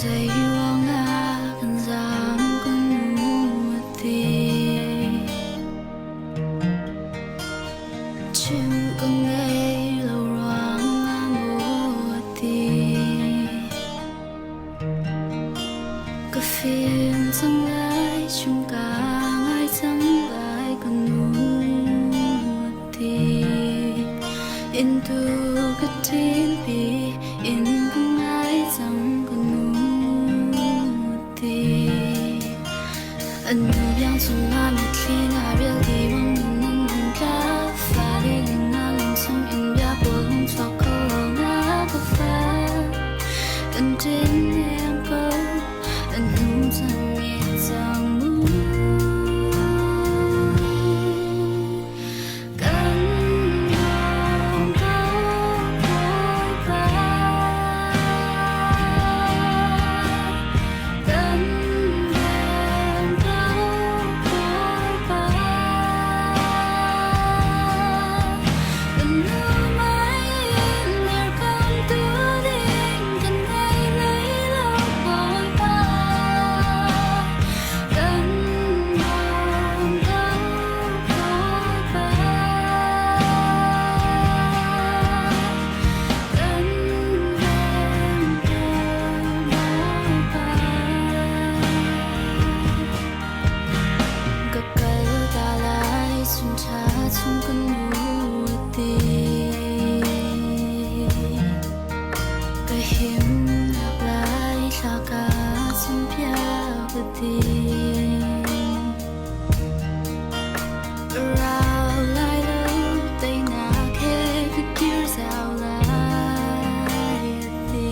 Zeiruangah kan zaam kan nu a ti. Chim ka ngei lo ruangah maw a ti. Ka fim cang lai chung ka ngai cang lai ka nu a ti. Inn tu ka ṭinpi inn ka ngai cang ka nu a ti. An nu biang cungah mitthli na rial ti bang nan hung tla. Fale ning na lungchung in bia pawl hung chuak kho lo na ka fa. Kan ṭin nem ko, an hnu cang i cang mu. Kan lawm ko Bawipa. Kan lawm ko Bawipa. Kan nu mai in dirkamtu ding kan ngei hlei lo Bawipa. Kan lawm ko Bawipa. Kan lawm ko Bawipa. Ka kal ta lai chuncha chung kan nu ti. Ka him nak lai thla ka chimpiak ka ti. Rau lai lo teinak he ka kir zau lai a ti.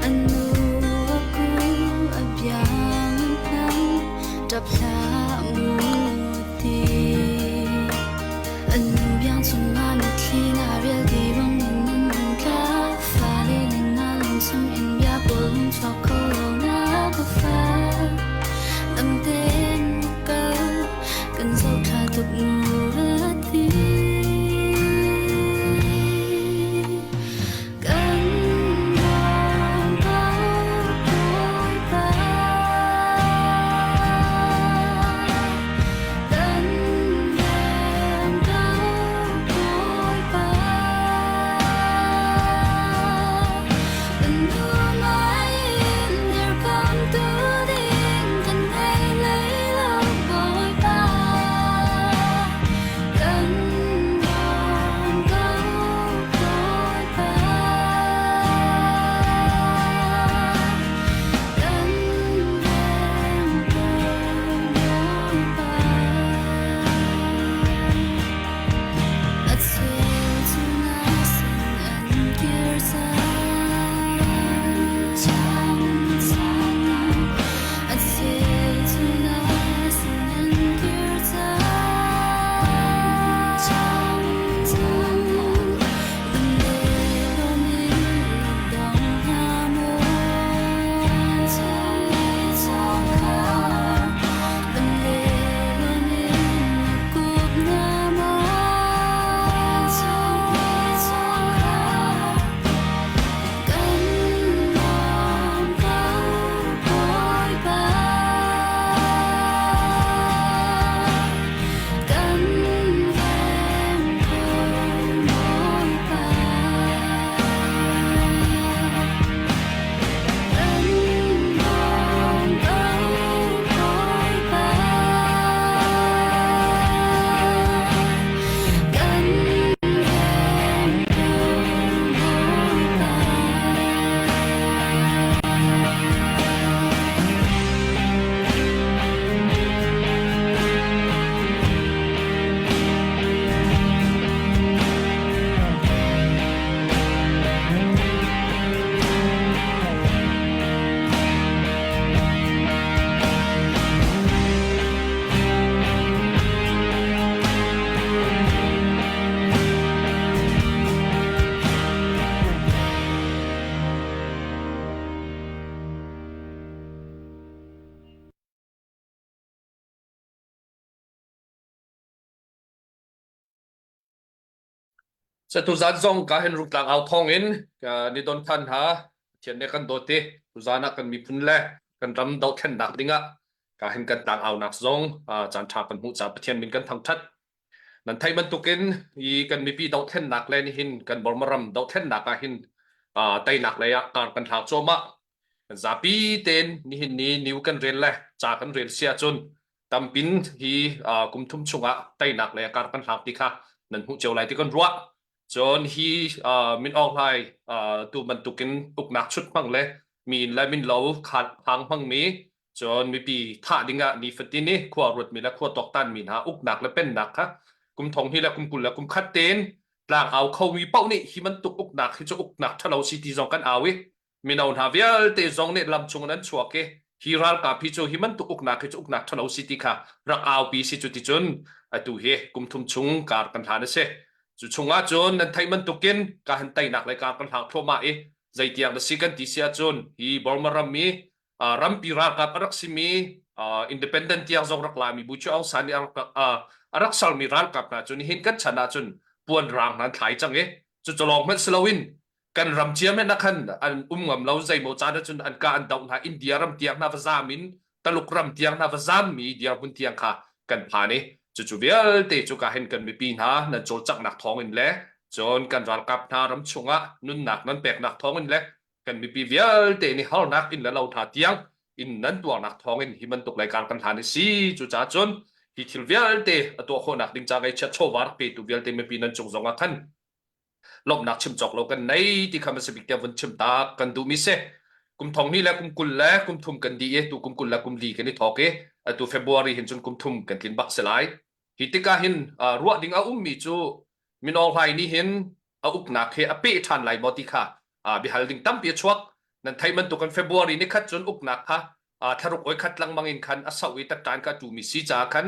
A nu a ku a biang nang ṭap hlah mu a ti. A nu biang cungah mitthli na rial ti bang in nan hung tla. Fale ning na lungchung in bia pawl hung chuak kho lo na ka fa. Dam tein na kal, kan zohthla tuk mu a ti. Kan lawm ko Bawipa. Kan lawm ko Bawipa. Kan nu in dirkamtu ding kan ngei hlei lo Bawipa. Kan lawm ko Bawipa. Kan lawm ko Bawipa. A cheu cu na sin an kir cang. A cheu cu na sin an kir cang. Dam le in na dong hna maw? Dam le in na kup hna maw? Kan lawm ko Bawipa. Kan veng ko Bawipa. Kan lawm ko Bawipa. Kan veng ko Bawipa. Tuzan zong ka hin Rungtlang au thawng in ni don than ha. Pathian nih kan dawt i tuzaan ah kan miphun le kan ram dohthlennak dingah ka hin kan tlangaunak zong caan ṭha kan hmuh caah Pathian min kan thangṭhat. Nan theih bantukin hi kan mipi dohthlennak le nihin kan Burma ram dohthlennak ah hin teinak lei ah kar kan hlang cuahmah. Kan zapi tein nihin ni new kan rel le ca kan rel si ahcun tampin hi kum thum chungah teinak lei ah kar kan hlang ti kha nan hmuh cio lai ti kan ruah. Cun hi Min Aung Hlaing tu bantukin uknak chut hmang le mi inn le min lo hang hmangmi cun mipi thah dingah nifatin i khua ruatmi le khua tuaktanmi hna uknak le pennak kha kum thong hi le kum 20 le kum khat tein tlang au khomi paoh nih hi bantuk uknak hi cu uknak ṭhalo si ti zong kan au i mino hna vialte zong nih lam chung in an chuak i hi ralkap hi cu hi bantuk uknak hi cu uknak ṭhalo si ti kha rak aupi si cu ti cun atu hi kum thum chung kar kan hlan a si. Cu chungah cun nan theih bantukin ka han teinak le kar kan hlang thluahmah i zeitiang na si kan ti si ahcun hi Burma ram i rampi ralkap a rak simi independent tiang zong rak lami Bu Aung San nih a rak sermi ralkap hna cu nihin kan chan ahcun puan rang hna an thlai cang i cu lawng hmanh si loin kan ram cia men ah khan an um ngam lo zeimaw caan ahcun an ka an doh hna India ram tiang hna va zam in Taluk ram tiang hna va zam mi dirhmun tiang kha kan phan i cucu vialte cu ka hin kan mipi hna nan cawlcanghnak thawng in le cun kan ralkap hna ram chungah nunnak nan peknak thawng in le kan mipi vialte nih harnak in le lo hna tiang in nan tuarnak thawng in hi bantuk lai kar kan hlan i si cucaah cun hi thil vialte a tuah khawhnak ding ca ngaihchiat chawva rak petu vialte mipi nan cung zong ah khan lawmhnak chim cawk lo kan nei ti kha hmasa bik tiang vun chim ta kan duhmi si. Kum thong hnih le kum 20 le kum thum kan dih i tu kum 20 le kum li kan i thawk i atu February hin cun kum thum kan tlin bak si lai. Hi tikah hin ruah ding a ummi cu Min Aung Hlaing nih hin a uknak hi a peh ṭhan lai maw ti kha biahal ding tampi a chuak. Nan theih bantukin February ni khat cun uknak kha thlaruk oi khat lengmang in khan a sauh i tatṭan kha a ṭumi si caah khan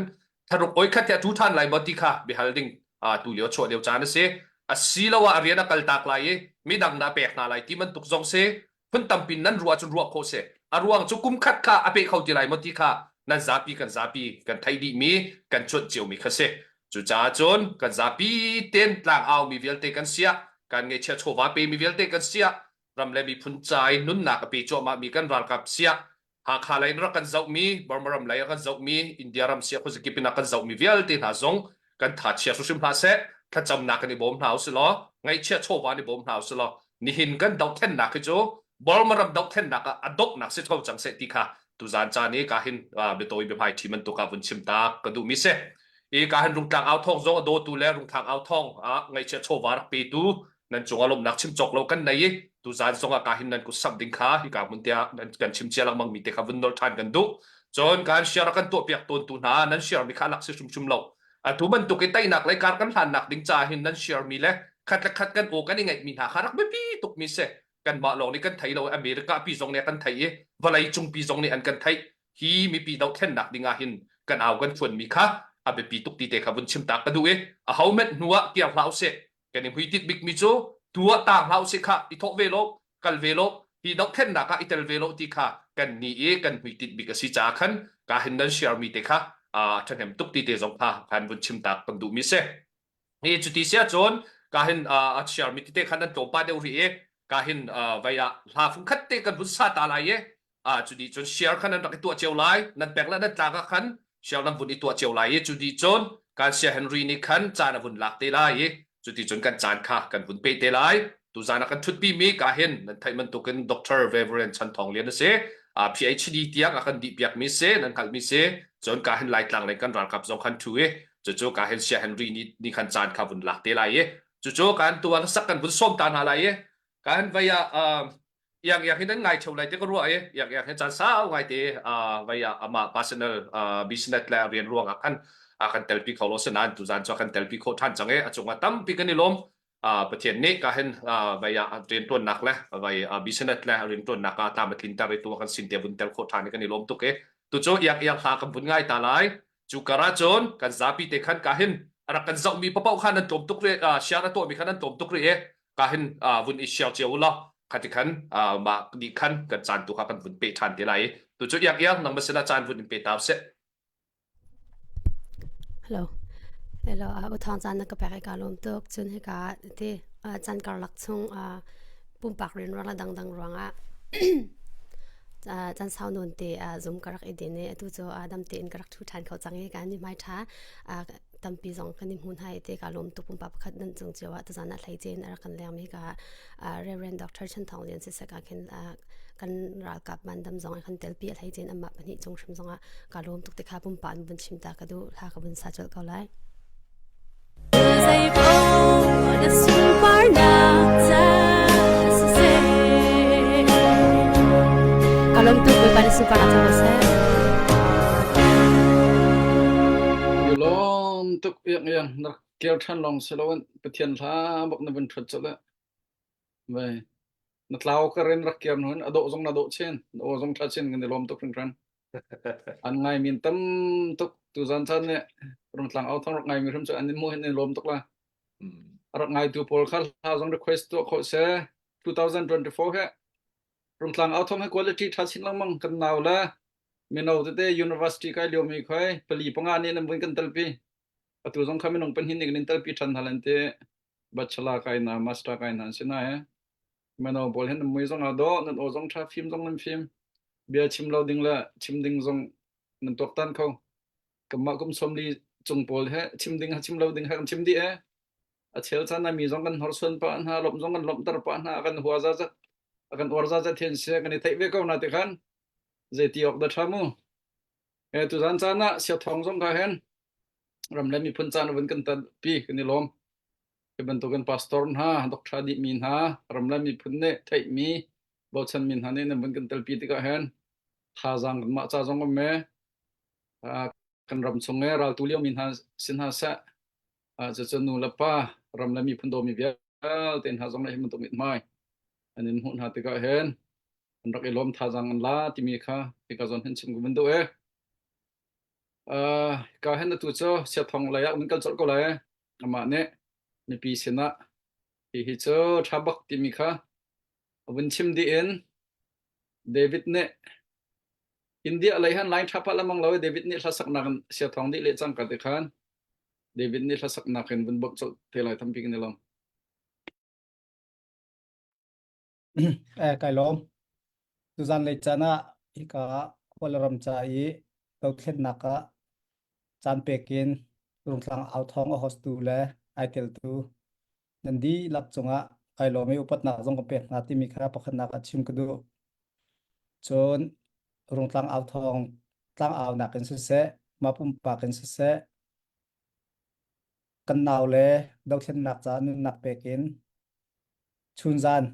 thlaruk oi khat hi a ṭu ṭhan lai maw ti kha biahal ding tu lio chuah lio caan a si. Asiloah a rian a kaltak lai i midang dah a pek hna lai ti bantuk zong si. Phun tampi nan ruah cun ruah khawh si. A ruang cu kum khat kha a peh kho ti lai maw ti kha nan zapi kan zapi kan theih dihmi kan cuanh ciomi kha si. Cucaah cun kan zapi ten tlang aumi vialte kan siah kan ngeihchiah chawva pemi vialte kan siah ram le miphun ca i nunnak a pe cuahmahmi kan ralkap siah Hakha lei in rak kan zohmi, Burma ram lei a kan zohmi, India ram siah khuazakip in a kan zohmi vialte hna zong kan tha chia hrimhrim hlah seh, thlacamnak kan i bawm hna usih law, ngaihchia chawva in i bawm hna usih law, nihin kan dohthlennak hi cu Burma ram dohthlennak ah a donghnak si ko cang seh ti kha tuzaan caan i ka hin biatawi biahmai ṭhi bantuk ah vun chim ta ka duhmi si. I ka hin rungtlang au thawng zong a dawtu le rungtlang au thawng ah ngaihchia chawva rak petu nan cungah lawmhnak chim cawk lo kan nei i tuzaan zongah ka hin nan kut samh ding kha hika hmun tiah nan kan chim cia lengmang mi te kha vun nolh ṭhan kan duh. Cun kan share kan tuah piak tawn tu hna nan share mi kha lak si hrimhrim lo. Atu bantuk i teinak le kar kan hlannak ding ca hin nan share mi le khat le khat kan aw kan i ngaih mi hna kha rak biapi tuk mi si. Kanmah lawng nih kan thei lo America pi zong nih kan thei i vawlei cung pi zong nih an kan theih. Hi mipi dohthlennak ding ah hin kan au kan phuan mi kha a biapi tuk ti te kha vun chim tak ka duh i a ho menh hnu ah kiar hlah usih kan i hmuitinh bikmi cu tu ah taang hlah usih khah i thawh ve lo kal ve lo hi dohthlennak ah i tel ve lo ti kha kan ni i kan hmuitinh bik a si caah khan ka hin nan share mi te kha a ṭhahnem tuk ti te zong kha khan vun chim tak kan duhmi si hi cuti si ahcun ka hin a share mi tete khan nan tlawm pa deuh rih i ka hin vai ah hla fung khat te kan vun sa ta lai i Ah cu dih cun share kha nan rak i tuah cio lai. Nan pek le nan tlak ah khan share nan vun i tuah cio lai i cu dih cun kan sia Henry nih khan caan a vun lak te lai i cu ti cun kan caan kha kan vun peh te lai. Tuzaan ah kan ṭhutpi mi ka hin nan theih bantukin Dr. Reverend Chan Thawng Lian a si. Uh, PhD tiang a kan dih piak mi si, nan hngalh mi si. Cun ka hin Laitlang lei kan ralkap zong khan ṭhu i cucu ka hin sia Henry nih nih khan caan kha vun lak te lai i cucu kan tuan sak kan vun sawm ta hna lai i kan vei ah uh, iang iang hi nan ngai theo lai te ka ruah i iang iang hi caan sau ngai te vai ah amah personal business le rian ruang ah khan a kan telpi kho lo sinain tuzan cu kan telpi kho than cang i a cungah tampi kan i lawm Pathian nih ka hin vai ah riantuannak le vai business le riantuannak ah tlam a tlinter i tu kan sin te vun tel khawh than i kan i lawm tuk i tu cu iang iang hla kan vun ngai ta lai cu kar ah cun kan zapi te khan ka hin a rak kan zohmi papoh khan nan tlawm tuk rih share a tuahmi khan nan tlawm tuk rih i ka hin vun i share cio u law khati khan mah nih khan kan caan tu kha kan vun pe ṭhan te lai i tu cu iang iang nangmah sinah caan vun in pe ta usih. Hello. Hello, uh, u thawng caan na ka pek i ka lawm tuk. Cun hika ti caan karlak chung uh, Pumpak rian ruang le dangdang ruangah caan sau nawn te zum ka rak i din i atu cu dam tein ka rak ṭhu ṭhan kho cang i kan mithmai ṭha tampi zong kan i hmu hna i te ka lawm tuk. Pumpak pakhat nan cung cio ah tuzaan ah hleice in a rak kan lengmi ka Reverend Dr. Chan Thawng Lian siseh ah khin kan ralkap mandam zong kan telpi a hleice in amah pahnih cung hrim zongah ka lawm tuk ti kha pumpak in vun chim ta ka duh. Hla ka vun sa colh ko lai. Ka lawm tuk Bawipa na sunparnak cu ko seh. Lawm tuk iang iang na kel ṭhan lawng si loin Pathian hla bak na vun ṭhuat colh Vai na tlau ka ren rak kiar nun a dawh zong na dawh chin na aw zong ṭha chin kan i lawm tuk hringhran. An ngai min tam tuk tuzan chan nih Rungtlang au thong rak ngai mi hrim cu an in mu hin in lawm tuk la. Rak ngai tu pawl kha hla zong request tuah khawh se 2024 he Rungtlang au thong he quality tha chin lengmang kan nau le mino tete university kai lio mi khoi pali panga nih nan vun kan telpi atu zong kha minung pahnih nih kan in telpi than hna lan ti bachelor kai na master kai na si na he Mino pawl hin nan mui zong aa dawh, nan aw zong ṭha, fim zong nan fim. Bia chim lo ding le chim ding zong nan tuaktan kho. Kanmah kum 40 cung pawl he chim ding ha chim lo ding ha kan chim dih e. A chel caan ah mi zong kan hnorsuan pah hna, lawmh zong kan lawmhter pah hna, a kan hua zazat, a kan uar zazat hin si kan i theih ve ko na ti khan zeiti awk dah ṭha mu. E tuzan caan ah siathawng zong ka hen ram le miphun caan vun kan pi kan i lawm. Hi bantukin pastor hna, doctor dihmi hna, ram le miphun nih theihmi, bochanmi hna nih nan vun kan telpi tikah hin thazaang kanmah ca zong um e, kan ram chung e raltu liomi hna si hna seh, cucu nu le pa, ram le miphun dawmi vialte hna zong nih hi bantuk mithmai an in hmuh hna tikah hin an rak i lawm thazaang an la timi kha hika zawn hin chim ka vun duh e. Uh, ka hen atu cu siathong lei ah nan kal colh ko lai. Amah nih mipi sinah hihi cu ṭha bak timi kha a vun chim dih in David nih India lei han line ṭha pah lengmang lo i David nih hlasaknak in siathawng dih le cangka te khan David nih hlasaknak in vun bawmh colh te lai tampi kan i lawm. Eh, kai lawm. Tuzan lei caan ah hika Kawlram ca i dothlennak ah caan pek in Rungtlang authawng a host tu le ai teltu nan dihlak cungah kai lawm i upatnak zong ka pek hna timi kha pakhatnak ah chim ka duh. Cun Rungtlang authawng tlangaunak in siseh, mah pumpak in siseh, kan nau le dothlennak caah nunnak pek in chunzan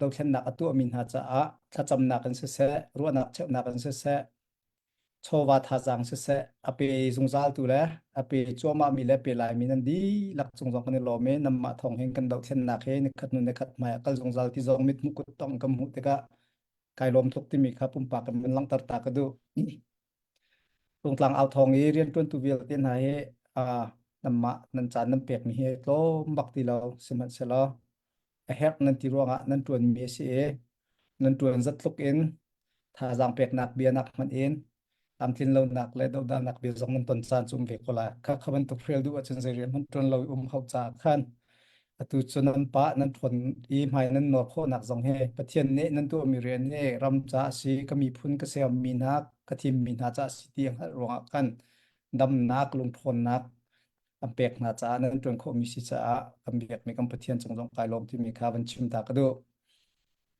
dothlennak a tuahmi hna caah thlacamnak in siseh, ruahnak cheuhnak in siseh, chawva thazaang siseh, a pe zungzaltu le a pe cuahmahmi le pe laimi nan dihlak cung zong kan i lawm i nanmah thawng hin kan dothlennak hi nikhat hnu nikhat hmai ah kal zungzal ti zong mithmuh kuttong kan hmuh tikah kai lawm tuk timi kha pumpak in vun langhter ta ka duh. Rungtlang au thawng i rianṭuantu vialte hna hi nanmah nan caan nan pekmi hi tlawm bak ti lo sihmanhsehlaw a herh nan ti ruangah nan ṭuanmi a si i nan ṭuan zat tluk in thazaang peknak bia nak hmanh in tlamtlin lonak le dohdalnak bia zong nan ton caan cu um ve ko lai. Kha kha bantuk hrial duh ahcun zei rian hmanh ṭuan lo i um hau caah khan atu cu nan pa nan ṭhawn i hmai nan nawr khawhnak zong hi Pathian nih nan tuahmi rian hi ram ca a si, ka miphun ka sermi hna, ka thimmi hna ca a si ti a hngalh ruangah khan damnak, lungṭhawnnak an pek hna caah nan ṭuan khawhmi si caah kan biakmi kan Pathian cung zong kai lawm timi kha van chim ta ka duh.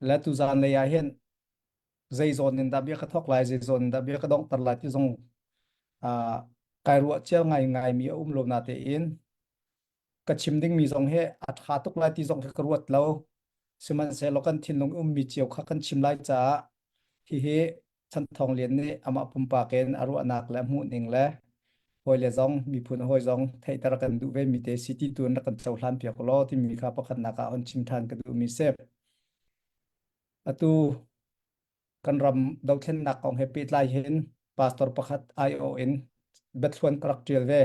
Le tuzaan lei ah hin zei zawn in dah bia ka thawk lai, zei zawn in dah bia ka donghter lai ti zong uh, kai ruah cia ngai ngaimi a um lo na tein ka chim dingmi zong hi a ṭha tuk lai ti zong khi ka ruat lo. Sihmanhsehlaw kan thinlung ummi cio kha kan chim lai caah hihi Chan Thawng Lian nih amah pumpak in a ruahnak le a hmuhning le hawile zong miphun hawi zong theihter kan duh ve mi te si ti tu in rak kan cohlan piak law timi kha pakhatnak ah hon chim ṭhan ka duhmi si. Atu kan ram dothlennak kong he pehtlai hin pastor pakhat aiawh in biathluan ka rak ṭial ve.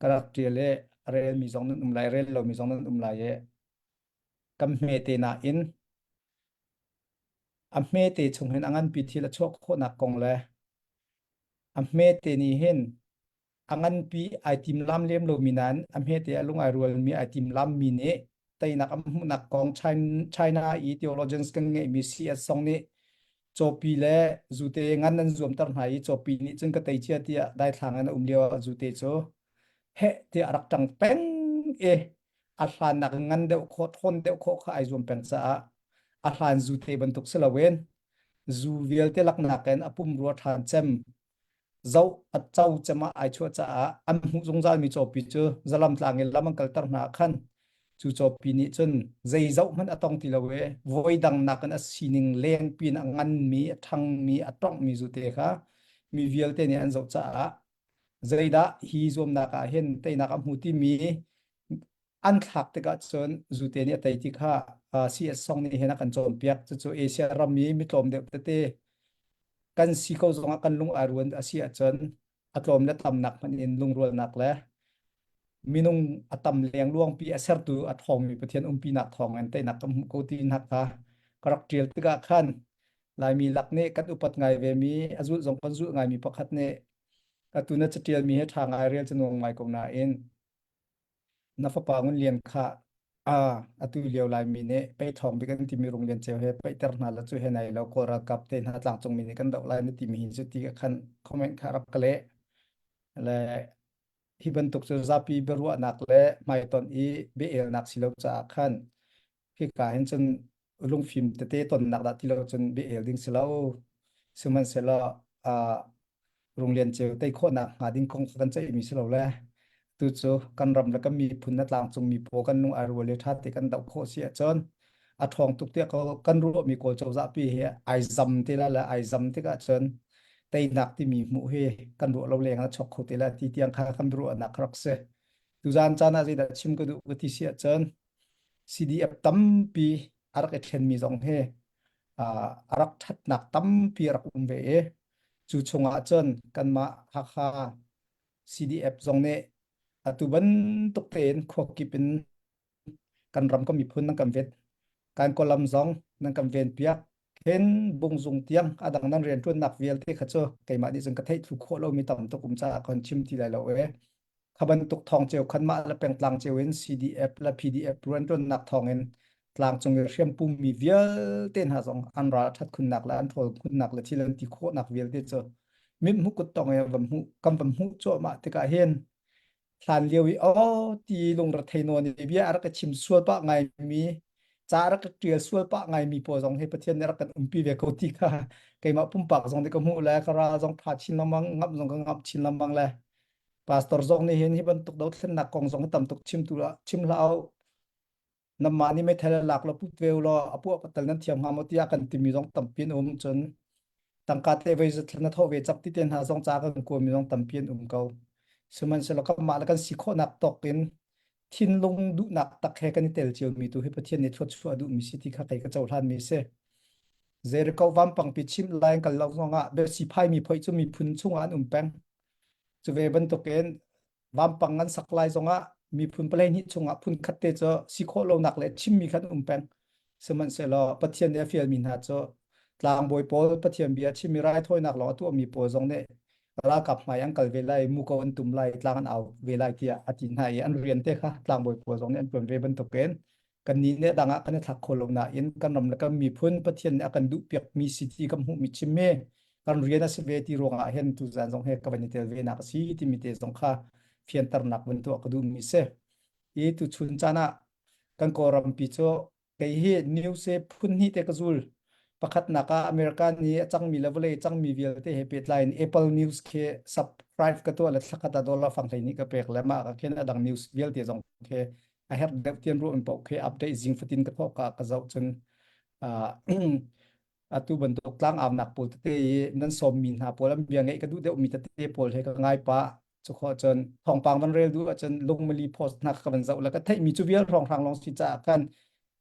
Ka rak ṭial i a relmi zong nan um lai, rel lomi zong nan um lai i kan hmete nain a hmete chung hin a nganpi thil a chuah khawhnak kong le a hmete nih hin a nganpi ai timlam lem lomi nain a hmete a lung ai rualmi ai timlammi nih. Teinak an hmuhnak kong China i theologians kan ngeihmi CS Song nih cawpi le zute ngan an zuamter hna i cawpi nih cun ka tei cia tiah daithlang in a um lio ah zute cu heh tiah a rak ṭang peng i a hlannak ngan deuh khawh ṭhawn deuh khawh kha ai zuam peng caah a hlan zute bantuk si loin zu vialte laknak in a pumrua ṭhan cem zoh a co cem ah ai chuah caah an hmuh zungzalmi cawpi cu zalam tlang in lam an kalter hna ah khan cu cawpi nih cun zei zoh hmanh a tong ti lo i voi dang nakin a sining lengpi in a nganmi a ṭhangmi a tonghmi zute kha mi vialte nih an zoh caah zeidah hi zuamnak ah hin teinak a hmu timi an thlak tikah cun zute nih a tei ti kha CS Song nih hin a kan cawnpiak. Cucu Asia ram i mitlawm deuh tete kan si ko zongah kan lung ai ruan a si ahcun a tlawm le tamnak hmanh in lungrualnak le minung a tam lengluangpi a sertu a ṭhawngmi Pathian umpinak thawngin teinak kan hmuh ko ti hna kha ka rak ṭial tikah khan Laimi lak nih kan upat ngai vemi a zulh zong kan zulh ngaimi pakhat nih atu na caṭialmi hi ṭha ngai rel cu nuam ngai ko nain na fapa Ngun Lian kha a atu lio Laimi nih pei ṭhawng bik an timi Rung Lian Ceu he paihter hna la cu he nai lo Kawl ralkap te hna tlangcung mi nih kan doh lai na timi hi cu ti khan comment kha rak ka leh le hi bantuk cu zapi biaruahnak le hmaitonh i bia-elnak si lo caah khan hika hin cun lungfim tete tonnak dah ti lo cun bia-el ding si lo sihmanhsehlaw uh, Runglian Ceu tei khawhnak hnga ding kong kha kan ceihmi si lo le tu cu kan ram le kan miphun na tlangcung mi pawl kan lung ai rual i ṭha te kan doh khawh si ahcun a ṭhawng tuk tiah kan ruahmi Kawl cozah pi hi ai zam te la le ai zam tikah cun teinak timi hmuh hi kan ruah lo leng ah chok kho te la ti tiang kha kan ruahnak rak si. Tuzaan caan ah zeidah chim ka duh ka ti si ahcun CDF tampi a rak i ṭhenmi zong hi a rak ṭhatnak tampi a rak um ve i cu chungah cun kanmah Hakha CDF zong nih atu bantuk tein khuakip in kan ram kan miphun nan kan vet kan kawlam zong nan kan ven piak khin bungzung tiang a dang nan rianṭuannak vialte kha cu keimah nih cun ka theih thlu khawh lomi tam tuk um caah kan chim ti lai lo e Kha bantuk thawng cio khan mah le pengtlang cio in CDF le PDF rianṭuannak thawngin tlangcung i hriampummi vialte hna zong an ral a ṭhat khunnak le an ṭhawl khunnak le thil an ti khawhnak vialte cu mithmuh kuttong in van hmuh kan van hmuh cuahmah tikah hin hlan lio i aw ti lungrethei nawn i bia a rak i chim sual pah ngaimi ca a rak i ṭial sual pah ngaimi pawl zong hi Pathian nih a rak kan umpi ve ko ti kha keimah pumpak zong nih ka hmuh le ka ral zong ṭha chin lengmang ngamh zong ka ngamh chin lengmang le Pastor zong nih hin hi bantuk dothlennak kong zong hi tam tuk chim tu chim hlah u. Namah nih meithal lak law put ve u law a puah patal nan thiam hnga maw tiah kan timi zong tampi an um cun tangka te voi zatthlan na thawh ve cak ti te hna zong ca kan kuami zong tampi an um ko. Sihmanhsehlaw kanmah le kan si khawhnak tawk in thinlung duhnak tak he kan i tel ciomi tu hi Pathian nih thluachuah a duhmi si ti kha kei ka cohlanmi a si. Jericho vampangpi chimh lai kal lo zongah biasi phaimi phoih cu miphun chungah an um peng. Cu ve bantukin vampang an sak lai zongah miphun palei chungah phun khat te cu si khawh lonak le chimmi khan um peng. Sihmanhsehlaw Pathian nih a fialmi hna cu tlangbawi pawl Pathian bia chimmi raithawinak lawng a tuahmi pawl zong nih ralkap hmai an kal ve lai, muko an tum lai, tlang an au ve lai tiah a ti hna i an rian te kha tlangbawi pawl zong nih an ṭuan ve bantukin kannih nih dang ah kan i thlak kho lo nain kan ram le kan miphun Pathian nih a kan duhpiakmi si ti kan hmuhmi chimmi kan rian a si ve ti ruangah hin tuzaan zong he ka van i tel ve nak a si timi te zong kha fianternak vun tuah ka duhmi si. I tuchun caan ah kan Kawlrampi cu kei hi news hi phun hnih te ka zul. Pakhatnak ah America nih a cangmi le vawlei cangmi vialte he pehtlai in Apple News khi subscribe ka tuah le thlakhat ah dollar fang 12 ka pek le mah ka khin a dang news vialte zong khi a herh deuh tian ruah in paoh khi update zing fatin ka thawk ka ka zoh cun atu bantuk tlangaunak pawl tete i nan sawmmi hna pawl an bia ngeih ka duh deuhmi tete pawl he ka ngai pah cu khawh cun thawngpang van rel duh ahcun lungmali post hna ka van zoh le ka theihmi cu vial hrawnghrang lawng si caah khan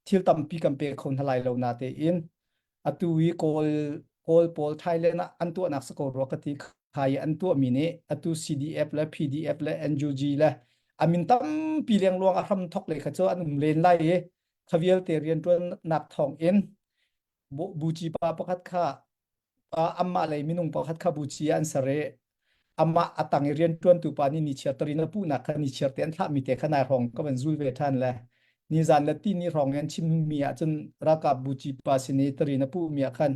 thil tampi kan pe kho hna lai lo na tein atu i kawl kawl pawl Thailand ah an tuahnak si ko rua ka ti kha i an tuahmi nih atu CDF le PDF le NUG le a min tampi lengluang a hram thok le kha cu an um len lai i kha vialte rianṭuannak thawng in buci pa pakhat kha amah lei minung pakhat kha buci ah an ser i amah a tang i rianṭuantu pa nih nichiar tarin a puhnak kha nichiar te an thlahmi te kha nai hrawng ka van zul ve ṭhan le. Nizan le tini hrawng in chimmi ahcun ralkap bu cipa sin i tari na puhmi ah khan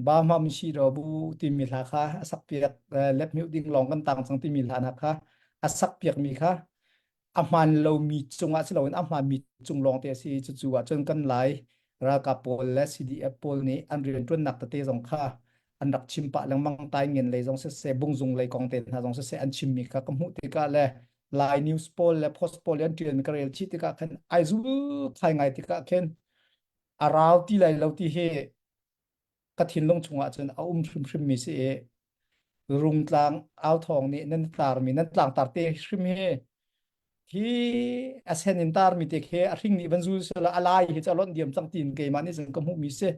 ba hmam shi ro bu timi hla kha a sak piak let hmiu ding lawng kan tang cang timi hla hna kha a sak piakmi kha a hmaan lomi cungah si loin a hmaanmi cung lawng te a si. Cucu ahcun kan Lai ralkap pawl le CDF pawl nih an rianṭuannak tete zong kha an rak chim pah lengmang taingen lei zong siseh bungzung lei kong te hna zong siseh an chimmi kha ka hmuh tikah le Lai news pawl le post pawl an ṭialmi ka rel chih tikah khan ai zul thai ngai tikah khin a rau ti lai lo ti hi ka thinlung chungah cun a um hrimhrim mi si i Rungtlang authawng nih nan tarmi nan tlangtar te hrim hi hi a sen in tarmi te khi a hring nih van zul sela a lai hi cha lonh diam cang tin keimah nih cun ka hmuh mi si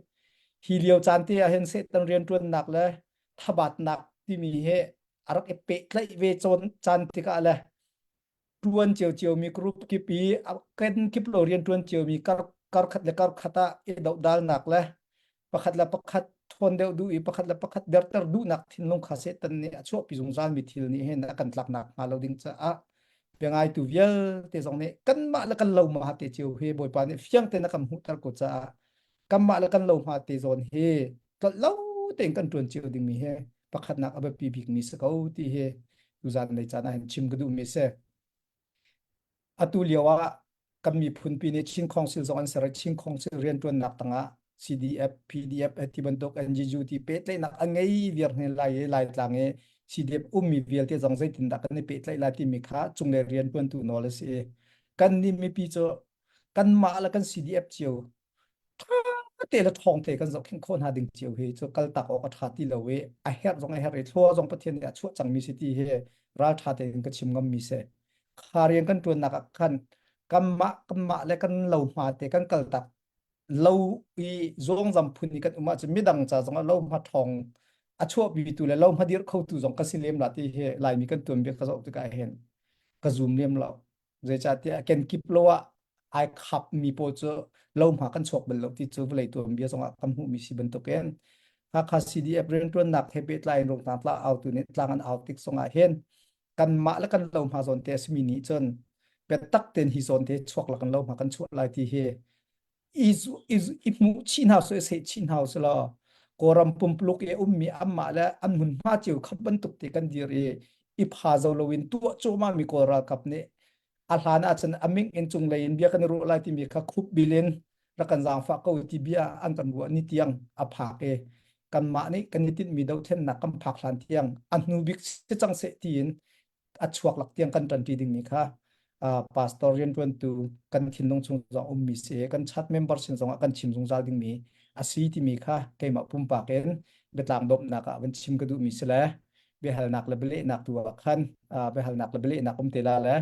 hi lio caan te ah hin Satan rianṭuannak le thabatnak timi hi a rak i pehtlaih ve cawn caan tikah le ṭuan ciocio mi group kip i ken kip lo rian ṭuan ciomi kar kar khat le kar khat ah i dohdalnak le pakhat le pakhat ṭhawn deuh duh i pakhat le pakhat derter duhnak thinlung kha Satan nih a chuahpi zungzal mi thil nih hin a kan tlaknak hnga lo ding caah biangaitu vialte zong nih kanmah le kan lo ma te cio hi Bawipa nih fiang tein a kan hmuhter ko caah kanmah le kan lo hma te zawn hi tlolh lo tein kan ṭuan cio dingmi hi pakhatnak a biapi bikmi si ko ti hi tuzan lei caan ah hin chim ka duhmi si. Atu lio ah kan miphunpi nih Chin Council zong an ser i Chin Council rianṭuannak tangah CDF, PDF ti bantuk NGU ti pehtlaihnak a ngei viar hne lai i Laitlang i CDF ummi vialte zong zeitindah kan i pehtlaih lai timi kha cunglei rianṭuantu nawl a si i kannih mipi cu kanmah le kan CDF cio ṭha te le ṭhawng te kan zohkhenh khawh hna ding cio hi cu kaltak awk a ṭha ti lo i a herh zong a herh i thlua zong Pathian nih a chuah cangmi si ti hi ralṭha tein ka chim ngammi si. Kha rian kan ṭuannak ah khan kanmah kanmah le kan lo hma te kan kaltak lo i zawngzam phun i kan um ahcun midang ca zongah lo hma ṭhawng a chuahpitu le lo hma dirh khotu zong ka si lem la ti hi Laimi kan tuanbia ka zoh tikah hin ka zum lem lo. Zeicahtiah kenkip lo ah ai khapmi pawl cu lohma kan chuak bal lo ti cu vawlei tuanbia zongah kan hmuhmi si bantukin Hakha CDF rianṭuannak he pehtlai in Rungtlang tla autu nih tlang an au tik zongah hin kanmah le kan lohma zawn te a simi nih cun biatak tein hi zawn te chuak lakin lohma kan chuah lai ti hi i i hmuh chih hna su i seh chih hna su law Kawlram pumpuluk i ummi anmah le an hmunhma cio kha bantuk te kan dir i i pha zo loin tuah cuahmah mi Kawl ralkap nih a hlan ahcun a ming in cunglei in bia kan i ruah lai timi kha khup bil in rak kan zaangfah ko ti bia an kan ruah ni tiang a phak i kanmah nih kan i tinhmi dothlennak kan phak hlan tiang a hnu bik si cang seh tiin a chuak lak tiang kan ṭanṭi dingmi kha pastor rianṭuantu kan thinlung chung zong ummi si kan chat member sin zongah kan chim zungzal dingmi a si timi kha keimah pumpak in biatlang dawmnak ah van chim ka duhmi si le biahalnak le bialehnak tu ah khan biahalnak le bialehnak um te la le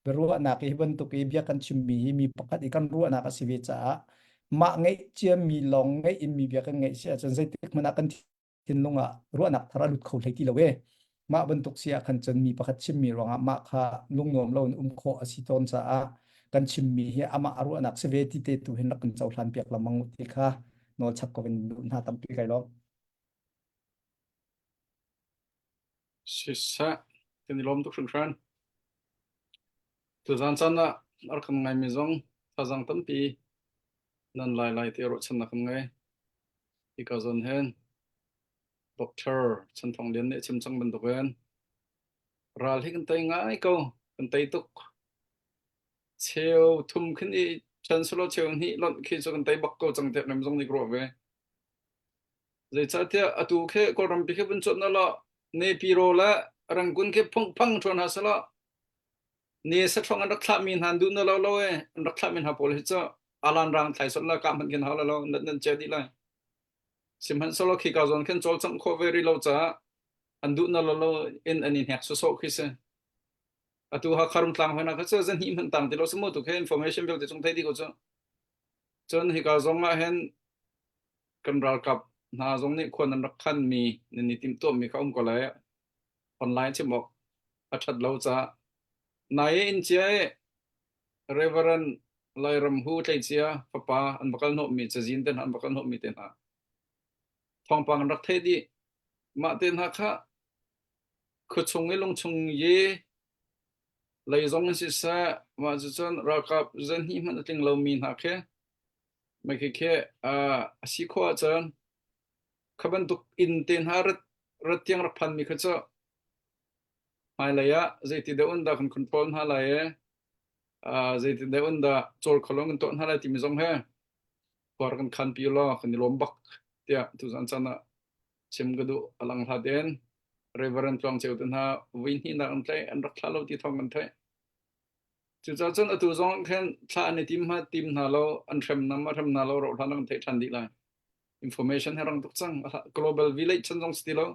biaruahnak hi bantuk i bia kan chimmi hi mi pakhat i kan ruahnak a si ve caah mah ngeih ciami lawng ngeih in mi bia kan ngeih si ahcun zeitik hmanh ah kan thinlung ah ruahnak thar a lut kho hlei ti lo e mah bantuk si ah khan cun mi pakhat chimmi ruangah mah kha lungnuam lo in um khawh a si tawn caah kan chimmi hi amah a ruahnak si ve ti te tu hin rak kan cohlan piak lengmang ti kha nawl chap ko in duh hna tampi kai lawm. Siseh, kan i lawm tuk hringhran. Tuzaan caan ah a rak kan ngaimi zong thazaang tampi nan lai lai ti ruahchannak kan ngei. Hika zawn hin Doctor Chan Thawng Lian nih a chim cang bantukin ral hi kan tei ngai ko, kan tei tuk. Cheu thum khin i ṭhen selaw cheu hnih lonh khi cu kan tei bak ko cang tiah mem zong nih ka ruah ve. Zeicahtiah atu khi Kawlrampi khi vun cuanh law Nepiro le Rangoon khi phungphang ṭhuan hna selaw ne saṭhuang an rak thlahmi hna an duh na lo lo e an rak thlahmi hna pawl hi cu alan rang thlai sot la kah hmanh khin hau la lo nan nan cia dih lai sihmanhsehlaw khika zawn khin cawlcangh khawh ve rih lo caah an duh na lo lo in an i hnek sawsawh khi si atu Hakha Rungtlang hoi na kha cu zahnih hmanh tang ti lo si mu tu khi information vialte chung thei dih ko cu cun hika zong ah hin kan ralkap hna zong nih khua nan rak khan mi nan i timhtuah mi kha um ko lai online chim awk a ṭhat lo caah nai in cia i Reverend Lairam Hu tleicia fapa an va kal hnawhmi cazin te hna an va kal hnawhmi te hna thawngpang an rak theih dih mah te hna kha khuachung i lungchung i. Lei zong in siseh, mah cucun ralkap zenhnih hmanh a tling lomi hna khi mei khi khi a si khawh ahcun kha bantuk inn te hna rat rat tiang rak phanmi kha cu hmailei ah zeiti deuh in dah kan control hna lai i zeitin deuh in dah cawl kho lo kan tuah hna lai timi zong he khua kan khan pi law kan i lawm bak tiah tuzan caan ah chim ka duh. A lang hlat in Reverend Tluang Ceu te hna vui hnihnak an tlaih an rak thlah lo ti thawng kan theih. Cucaah cun atu zong khin thlah an i tim hma tim hna lo an hrem nam a hrem hna lo ro hlan kan theih ṭhan dih lai. Information he rang tuk cang. Global village chan zong si ti lo.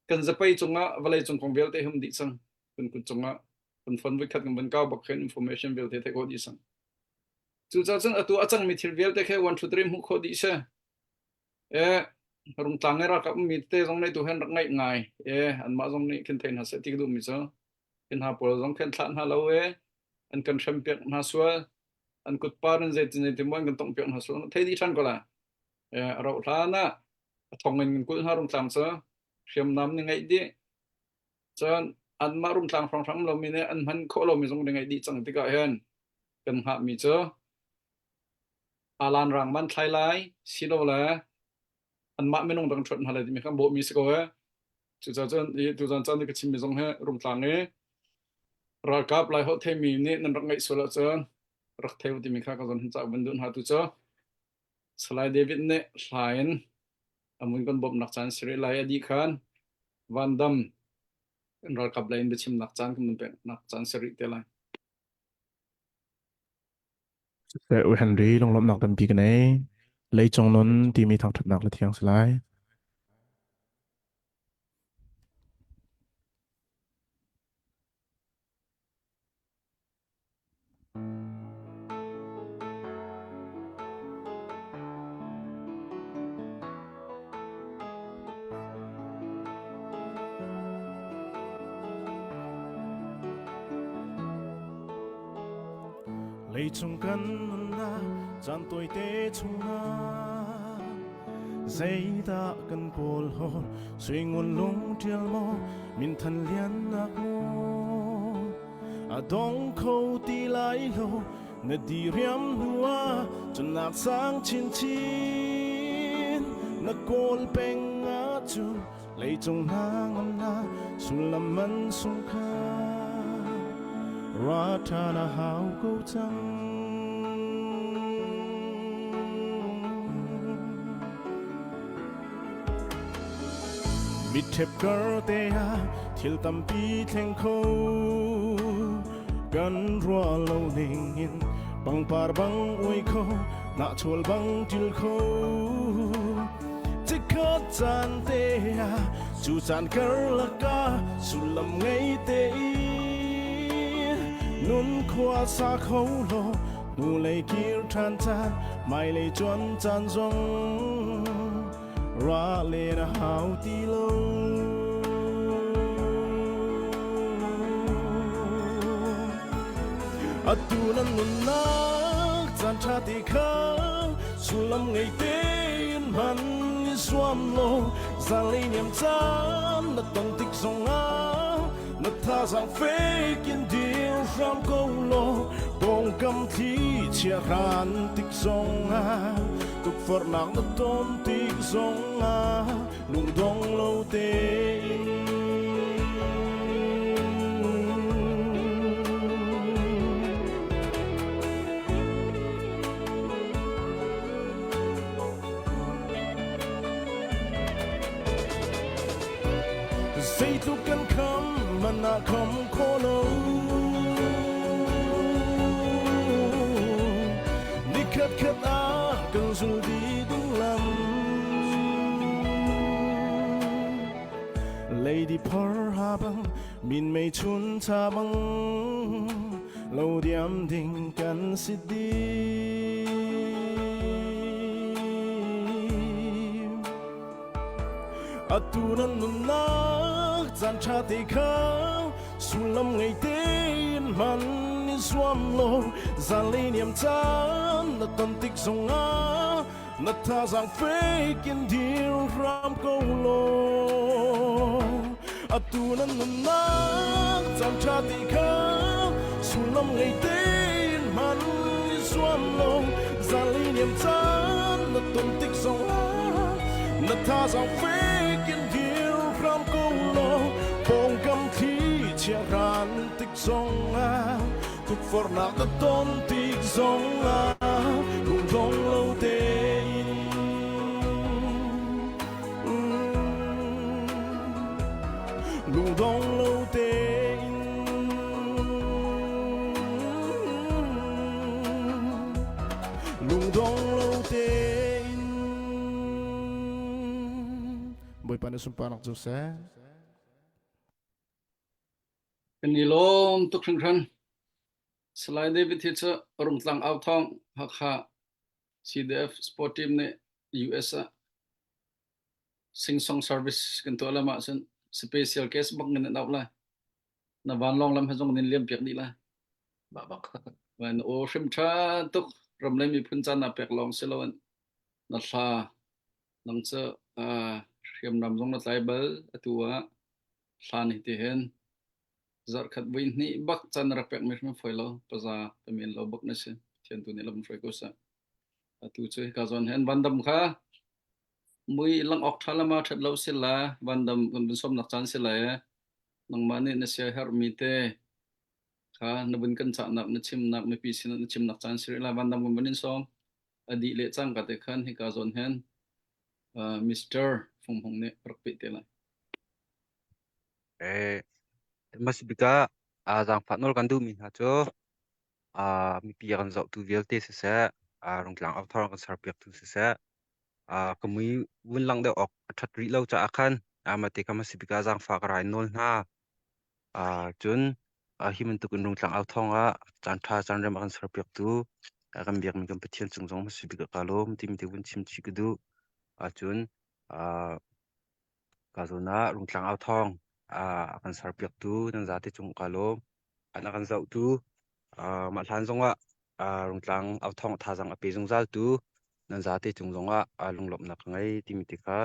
Kan zapei cungah vawlei cung kong vialte hum dih cang. Kan kut cungah kan phone voikhat kan van kau bak khin information vialte theih khawh dih cang. Cucaah cun atu a cangmi thil vialte khi 1 2 3 hmuh khawh dih si. E rungtlang i ralkap ummi tete zong nih tu hen rak ngaih ngai. E anmah zong nih khin thei hna seh ti ka duhmi cu hin hna pawl zong khin thlah hna lo e an kan hrem piak hna sual an kutpar in zeitin zeitin maw an kan tongh piak hna sual thei dih ṭhan ko lai. E a rauh hlan ah a thong in kan kulh hna rungtlang cu hriamnam ni ngeih dih. Cun anmah rungtlang hrawnghrang lomi nih an hman khawh lomi zong ni ngeih dih cang tikah hin kan hngahmi cu alan rang man thlai lai silole anmah minung dang ṭhuat hna lai timi kha an bawhmi si ko ee. Cucaah cun i tuzan caan i ka chimmi zong hi rungtlang i ralkap laiholh theimi nih nan rak ngaih sual ahcun rak thei u timi kha ka zon hin ca van duh hna tu cu Salai David nih hla in a mun kan bawmhnak caan si rih lai a dih khan Van Dam kan ralkap lei in biachimnak caan kan mun peknak caan si rih te lai. Siseh U Henry lunglawmhnak tampi ka nei. Leicung nun timi thangṭhatnak le thiang si lai. Leicung kan nunnak caan tawite chungah zeidah kan kawl hawl suingun lung ṭial maw minthan liannak maw a dong kho ti lai lo na diriam hnuah cunnak sang chinchin na kawl peng ahcun leicung hna ngamnak sullam man sung kha ra ṭhan a hau ko cang. Mitṭhep kar te ah thil tampi thleng kho kan ruah lo ning in pangpar bang uai kho nahchual bang ṭil kho Chikkhat caan te ah cu caan karlak ah sullam ngei tein nun khua sa kho law hnulei kir ṭhan caan hmailei cuan caan zong ra len a hau ti lo. Atu nan nunnak caan ṭha ti kha sullam ngei tein hman i zuam law zanlei niam caan na ton tik zongah na thazaang fek in dir hram ko law pawngkam thli chia hran tik zongah tukforhnak na ton tik zongah lungdong lo tein Zeitluk kan kham man ah kham kho lo Nikhat khat ah kan zul dih ding lam Lady phor ha bang min mei chun cha bang lo diam ding kan si di Atu nan nunnak caan ṭha te kha sullam ngei tein hman i zuam law zanlei niam caan na ton tik zongah na thazaang fek in dir hram ko law. Atu nan nunnak caan ṭha te kha. Sullam ngei tein hman i zuam law Zanlei niam caan na ton tik zongah Na thazaang fek in dir hram ko law Pawngkam thli chia hran tik zongah Tukforhnak na ton tik zongah Lungdong lo tein Lungdong lo tein Lungdong lo tein Bawipa na sunparnak cu seh. Kan i lawm tuk hringhran. Salai David hi cu Rungtlang au thawng Hakha CDF Sport Team nih US ah sing song service kan tuah lam ahcun special case bak in an auh lai. Na vanlawng lam he zong nin liam piak dih lai. Mah bak. Van aw hrim tha tuk ram le miphun caan na pek lawng si loin na hla nang cu hriamnam zong na tlai bal atu ah hlan hi ti hin zarhkhat voi hnih bak caan na rak pek mi hrim foi lo paza pamen lo bak na si Pathian tu nih lam hruai ko seh atu cu hika zawn hin vandam kha mui lang awk ṭha lama ṭhat lo si la vandam kan vun sawmnak caan si lai nangmah nih na sia herhmi te kha na vun kan cahnak na chimnak mipi sinah na chimnak caan si rih lai vandam kan vun in sawm a dih le cangka te khan hika zawn hin uh, Mr. Fung Hong nih rak peh te lai. Eh, masibika a zaangfah nawl kan duhmi hna cu a mipi a kan zohtu vialte siseh, a rungtlang authawng a kan serpiaktu siseh, a ka mui vun lang deuh awk a ṭhat rih lo caah khan mah te kha masibika zaangfah ka ra in nawl hna. Cun hi bantuk in rungtlang authawng ah caan ṭha caan rem a kan serpiaktu a kan biakmi kan Pathian cung zong masibika kaa lawm timi te vun chim chih ka duh. Cun Ka zawn ah Rungtlang authawng a kan serpiaktu nan zate cung kaa lawm. An a kan zohtu mah hlan zongah Rungtlang authawng thazaang a pe zungzaltu nan zate cung zongah lunglawmhnak ka ngei timi te kha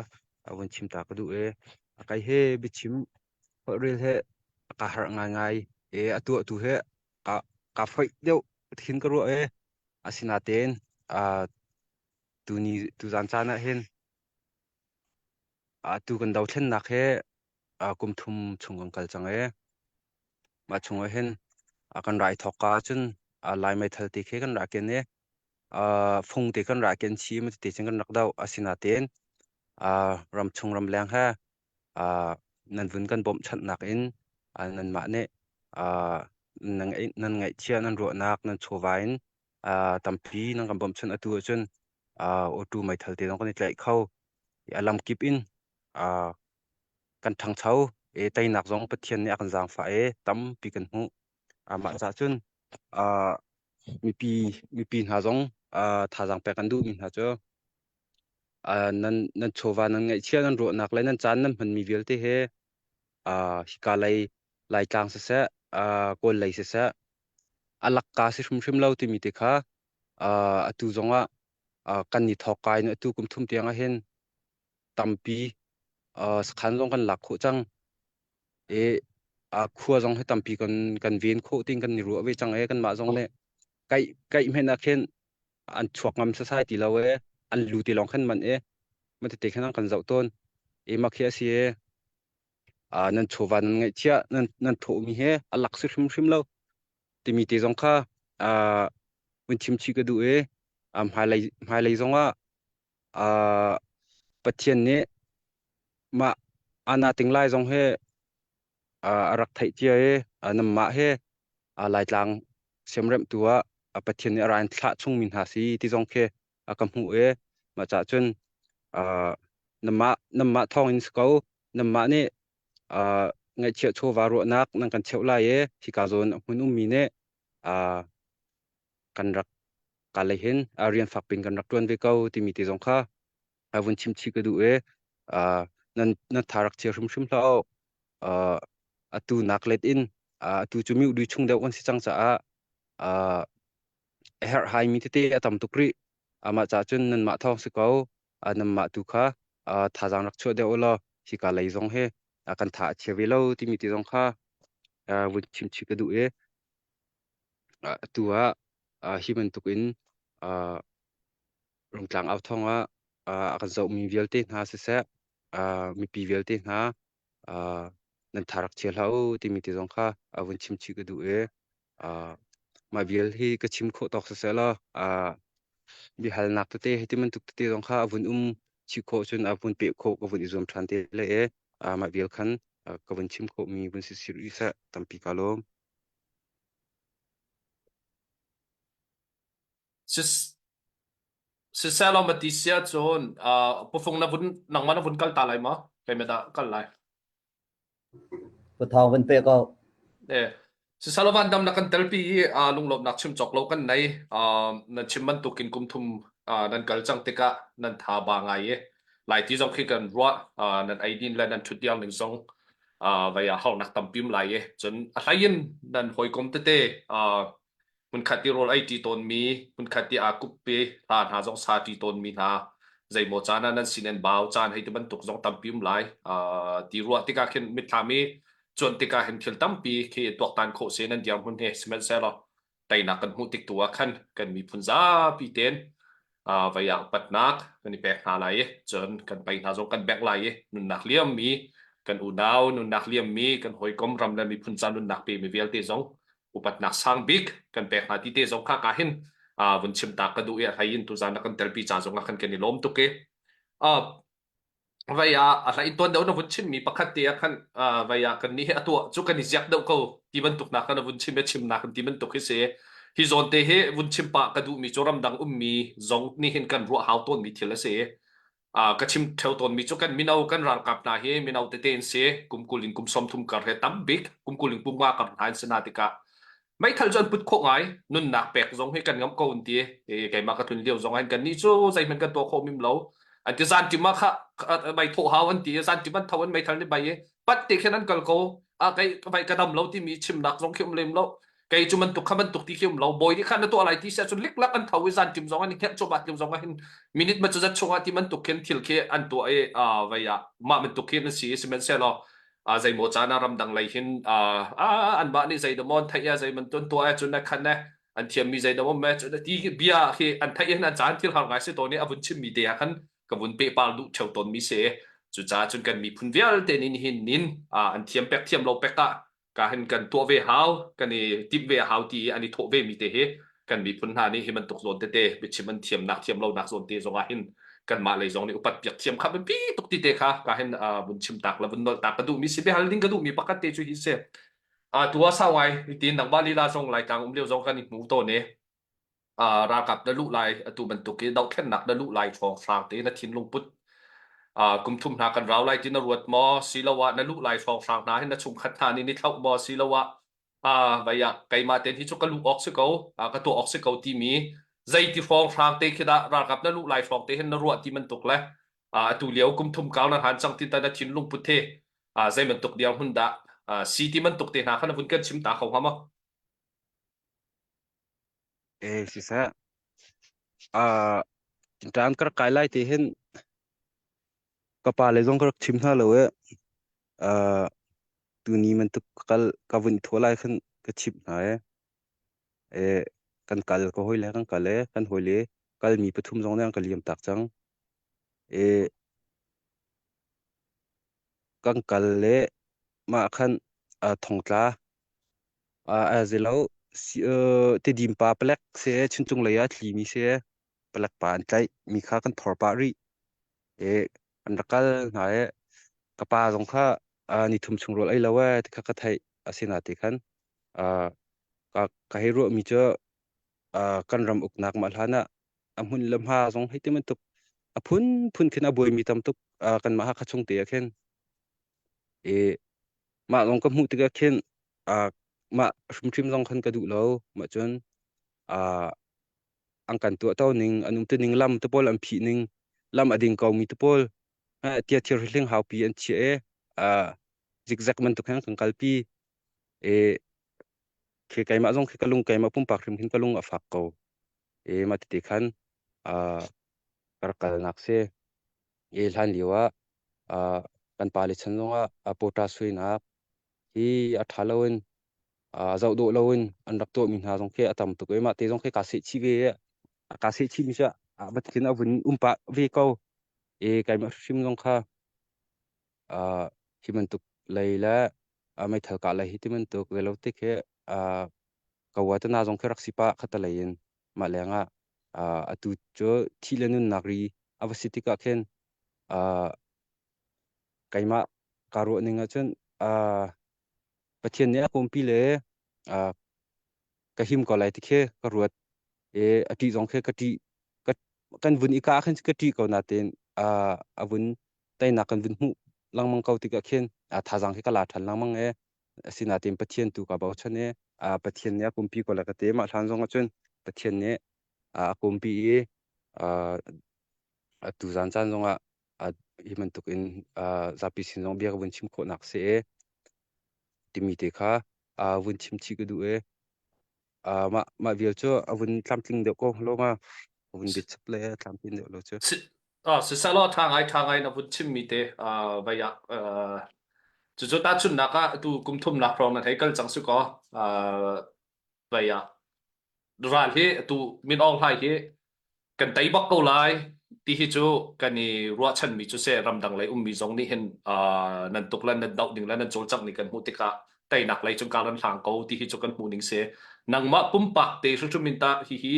vun chim ta ka duh i kai he biachim holhrel he ka harh ngaingai i a tuahtu he ka ka foih deuh thin ka ruah i asinain tuni tuzaan caan ah hin Atu kan dothlennak hi kum thum chung kan kal cang i mah chung ah hin kan rai thawkka ahcun Lai meithal ti khi kan rak ken i fung ti kan rak ken chih ti cun kan rak doh. Asinain ramchung ramleng he nan vun kan bawmhchanhnak in nanmah nih nan ngaihchiah nan ruahnak nan chawva in tampi nan kan bawmhchanh atu ahcun auto meithal te zong kan i tlaih kho. A lamkip in kan ṭhangcho i teinak zong Pathian nih a kan zaangfah i tampi kan hmuh. Mah caah cun mipi mipi hna zong thazaang pek an duhmi hna cu nan nan chawva nan ngaihchia nan ruahnak le nan caan nan hmanmi vialte he hika lei Laitlang siseh Kawl lei siseh a lakka si hrimhrim lo timi te kha atu zongah kan i thawk kai in atu kum thum tiang ah hin tampi sakhan zong kan lak khawh cang i khua zong hi tampi kan kan ven khawh tin kan i ruah ve cang e kanmah zong nih kaih kaih hmenh ah khin an chuak ngam sasai ti lo e an lu ti lawng khan man e ma tete khan an kan zoh tawn e ma khi a si e nan chawva nan ngaihchiah nan nan thawhmi he a lak si hrimhrim lo timi te zong kha vun chim chih ka duh i hmailei hmailei zongah Pathian nih mah ana ting lai zong hi a rak theih cia i nanmah hi Laitlang siamremhtu ah Pathian nih a ra in thlah chungmi hna si ti zong khi a ka hmuh i mah cah cun nanmah nanmah thawng in si ko nanmah nih ngaihchiah chawva ruahnak nan kan cheuh lai i hika zawn a hmun ummi nih kan rak ka lei hin rian fak pin kan rak ṭuan ve ko timi te zong kha vun chim chih ka duh i nan nan tha rak chia hrimhrim hlah u atu nak let in atu cu mi udui chung deuh kan si cang caah a herhhai mi tete a tam tuk rih amah cah cun nanmah thawng si ko nanmah tu kha thazaang rak chuah deuh u law hika lei zong hi kan tha a chia ve lo timi te zong kha vun chim chih ka duh i. Atu ah hi bantukin Rungtlang au thawng ah a kan zohmi vialte hna siseh, mipi vialte hna nan tha rak chia hlah u timi te zong kha vun chim chih ka duh i mah vial hi ka chim khawh tawk siseh law biahalnak tete hei ti bantuk tete zong kha a vun um chih khawh cun a vun peh khawh ka vun i zuam ṭhan te le e mah vial khan ka vun chim khawhmi vun si si rih seh tampi ka lawm. Siseh ma ti si ahcun pufung na vun nangmah na vun kal ta lai maw? Keimah dah kal lai. Pathawng van pe ko. Eh, siseh van dam na kan telpi i lunglawmhnak chim cawk lo kan nei. Nan chim bantukin kum thum nan kal cang tikah nan tha ba ngai i lai ti zong khi kan ruah nan eidin le nan ṭhutdiang ning zong vei ah harnak tampi um lai i cun a hlei in nan hawikom tete hmunkhat i rawl ei ṭi tawnmi, hmunkhat i aa kuppi hla hna zong sa ṭi tawnmi hna zeimaw caan ah nan sin an bau caan hei ti bantuk zong tampi um lai. Ti ruah tikah khin mitthlam i cuanh tikah hin thil tampi khi tuaktan khawh si nan dirhmun hi sihmanhsehlaw teinak kan hmuh tik tu ah khan kan miphun zapi tein vei ah upatnak kan i pek hna lai i cun kan pei hna zong kan bengh lai i nunnak liammi kan unau nunnak liammi kan hawikom ram le miphun ca nunnak pemi vialte zong upatnak sang bik kan pek hna ti te zong kha ka hin vun chim ta ka duh i a hlei in tuzan na kan telpi ca zong ah khan kan i lawm tuk i vai ah a hlei tuan deuh na vun chimmi pakhat te ah khan vai ah kan nih hi a tuah cu kan i ziak deuh ko ti bantuk nak kan vun chim i chimnak kan ti bantuk hi si hi zawn te hi vun chim pah ka duhmi cu ramdang ummi zong nih hin kan ruah hau tawnmi thil a si. Ka chim theo tawnmi cu kan mino kan ralkap hna hi mino tete in si kum 20 in kum 30 kar he tam bik kum 20 in kum nga kar hna in si na tikah meithal cu an put khawh ngai nunnak pek zong hi kan ngamh ko an ti keimah ka tlun lio zong ah kan nih cu zeihmanh kan tuah khawh mim lo an ti zan tim ah kha mei thawh hau an ti zan tim an tho an meithal ni bai i pat te khin an kal ko a kei vai ka dam lo timi chimnak zong khi um lem lo kei cu bantuk kha bantuk ti khi um lo bawi nih khan na tuah lai ti sia cun liklak an tho i zan tim zong an hngelh cuahmah tim zong ah hin minute ma cu zat chungah ti bantuk khin thil khi an tuah i vei ah mah bantuk khi na si sihmanhsehlaw zeimaw caan ah ramdang lei hin anmah nih zei damaw an theih a zei man tuan tuah cun na khan ne an thiammi zei damaw me cun ti bia khi an theih hin an caan thil har ngai si tawn i a vun chimmi te ah khan ka vun pehpar duh theo tawnmi si cucaah cun kan miphun vialte nih hin nin an thiam pek thiam lo pek ah ka hin kan tuah ve hau kan i timh ve hau ti i an i thawh ve mi te hi kan miphun hna nih hi bantuk zawn tete biachim an thiamnak thiam lonak zawn te zong ah hin kanmah lei zong nih upat piak thiam kha biapi tuk ti te kha ka hin vun chim tak le vun nolh tak ka duh mi si biahal ding ka duh mi pakhat te cu hi si a tua sau ngai tin nangmah lila zong laitlang um lio zong kan i hmu tawn i ralkap na luh lai atu bantuk i dohthlennak na luh lai hrawnghrang te na thinlung put kum thum hna kan rau lai ti na ruat maw siloah na luh lai hrawnghrang hna hin na chungkhat hna nih ni thlauh maw siloah vai ah keimah ten hi cu ka luh awk si ko ka tuah awk si ko timi zeiti hrawnghrang te khi dah ralkap na luh lai hrawng te hin na ruah ti bantuk le atu lio kum thum kau na hlan cang ti ta na thinlung put he zei bantuk dirhmun dah si ti bantuk te hna kha na vun kan chim ta kho hnga maw? Eh siseh ah ṭan ka rak kai lai ti hin ka pa le zong ka rak chim hna lo i ah tuni bantuk ka kal ka vun i thawh lai khan ka chimh hna i eh kan kal ka hawile kan kal i kan hawile kalmi pathum zong nih an ka liam tak cang. Eh kan kal le mah khan thongtla A zilo Tidim pa palek si Chuncung lei ah thlimi si palek pa an tlaih mi kha kan phor pah rih i an rak kal hna i ka pa zong kha nithum chung rawl ei lo ee ti kha ka theih asinain khan ka ka hei ruahmi cu kan ram uknak mah hlan ah a hmun le hma zong hei ti bantuk a phunphun khin a buaimi tam tuk kanmah Hakha chung te ah khin i mah lawng ka hmuh tikah khin uh, mah hrimhrim zong khan ka duh lo. Mah cun uh, an kan tuah to ning, an um ning lam te pawl an phih ning, lam a ding ko mi te pawl tia thir hling haupi an chia e uh, zigzag bantuk khan kan kalpi e khi keimah zong khi ka lung keimah pumpak hrim khin ka lung a fak ko e mah tete khan uh, ka rak kalnak si e hlan lio ah uh, kan pale chan zongah uh, pota suinak hi a ṭha lo in. Zoh dawh loin an rak tuahmi hna zong khi a tam tuk i mah te zong khi kaa seh chih ve i kaa seh chihmi cu batkin a vun um pah ve ko. I keimah hrim zong kha hi bantuk lei le meithal kah lei hi ti bantuk zeilo te khi ka uatana zong khi rak si pah khatalei in mah lengah atu cu thih le nunnak ri a va si tikah khin keimah kaa ruah ning ahcun Pathian nih a umpi le ka him ko lai ti khi ka ruat i a ṭih zong khi ka ṭih kan vun i kah khin ka ṭih ko nain a vun teinak kan vun hmuh lengmang ko tikah khin thazaang khi ka la ṭhan lengmang i asinain Pathian tu kaa bochan i Pathian nih a kumpi ko lai ka ti. Mah hlan zong ah cun Pathian nih a kumpi i tuzaan caan zongah hi bantuk in zapi sin zong bia ka vun chim khawhnak si i timi te kha vun chim chih ka duh i mah mah vial cu a vun tlamtling deuh ko lo ma a vun biachap le tlamtlin deuh lo cu. Sisalaw ṭha ngai ṭha ngai na vun chimmi te vai ah cucu tahchunhnak ah tu kum thumnak hrawng nan hei kal cang si kaw vai ah ral hi atu Min Aung Hlaing hi kan tei bak ko lai ti hi cu kan i ruahchanmi cu se ramdang lei ummi zong nih hin nan tuk le nan doh ding le nan cawlcangh ning kan hmuh tikah teinak lei cung kar an hlang ko ti hi cu kan hmuh ning si nangmah pumpak te hrimhrim in tah hihi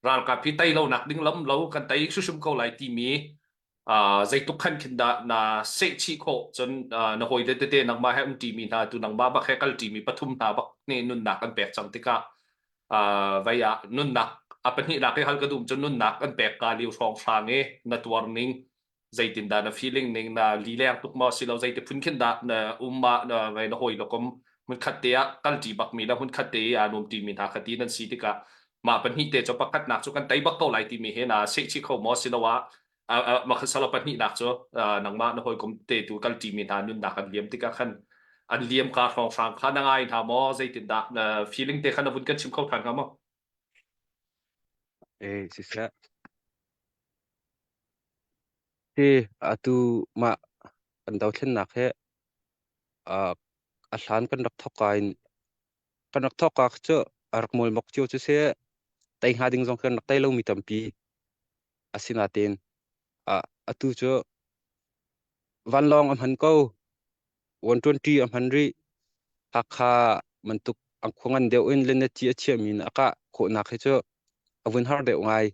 ralkap hi tei lonak ding lam lo kan tei hrimhrim ko lai timi zeitluk khan khin dah na sehchih khawh cun na hawile tete nangmah he um ṭimi hna tu nangmah bak he kal ṭimi pathum hna bak nih nunnak an pek cang tikah vei ah nunnak a pahnihnak i hal ka dum cun nunnak an pek ka liu hrawng hrang i na tuar ning zeitindah na feeling ning na lileng tuk maw silo zeiti phun khin dah na um ah na vei na hawi lokom hmunkhat te ah kal ṭi bak mi le hmunkhat te i aa nuam ṭi mi hna kha ti nan si tikah mah pahnih te cu pakhatnak cu kan tei bak ko lai timi he na sehchih kho maw siloah makasala pahnihnak cu nangmah na hawikom te tu kal ṭimi hna nunnak an liam tikah khan an liam ka hrawnghrang kha na ngai hna maw zeitindah na feeling te kha na vun kan chim kho ṭhan hnga maw? Eh siseh. Hi atu mah kan dothlennak hi a hlan kan rak thawk ka in kan rak thawk ka cu a rak mawlmok cio cu si tei hnga ding zong kan rak tei lomi tampi Asinain atu cu vanlawng a hman ko, 120 a hman rih. Hakha bantuk ang khua ngan deuh in lenetci a chiahmi in a kah khawhnak hi cu a vun har deuh ngai.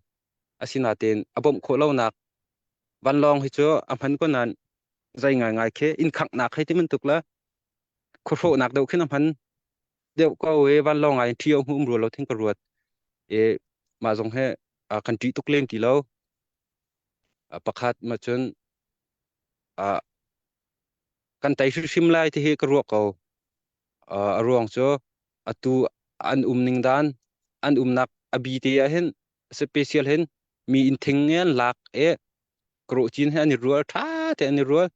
Asinain a bawmh khawh lonak vanlawng hi cu a hman ko nain zei ngaingai khi inn khanghnak hei ti bantuk le khuahrawhnak deuh khin a hman deuh ko i vanlawng ai ṭhi a hmu um rua lo thing ka ruat. I mah zong hi kan ṭih tuk lem ti lo. Pakhat ma cun kan tei hrimhrim lai ti hi ka ruah ko. A ruang cu atu an um ning dan an umnak a bi te ah hin special hin mi inn thing an lak i krawh cin he an i rual ṭha te an i rual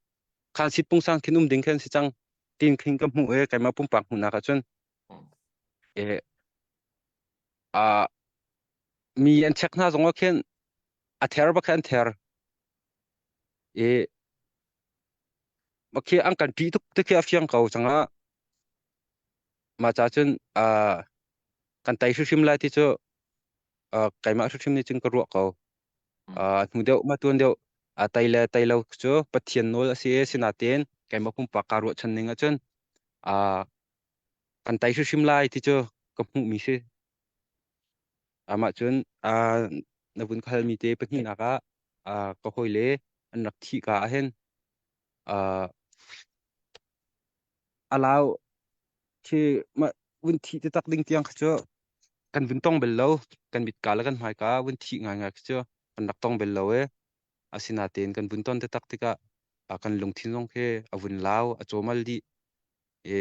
khan sit pungsang khin um ding khan si cang tin khin ka hmuh i keimah pumpak hmuhnak ah cun e a mi an check hna zong ah khin a ther bak an ther i khi an kan ṭih tuk te khi a fiang ko cangah mah ca cun kan tei hrimhrim lai ti cu keimah hrimhrim nih cun ka ruah ko hnu deuh ma tuan deuh tei le tei lo cu Pathian nawl a si i sinain keimah pumpak kaa ruahchan ning ahcun kan tei hrimhrim lai ti cu ka hmuhmi si. Amah cun na vun ka halmi te pahnihnak ah ka hawile an rak thih ka ah hin a lau khi mah vun thih taktak ding tiang kha cu kan vun tong bel lo. Kan mitka le kan hmaika vun thih ngaingai khi cu kan rak tong bel lo i asinain kan vun ton taktak tikah kan lungthin zong khi a vun lau, a cawmal dih i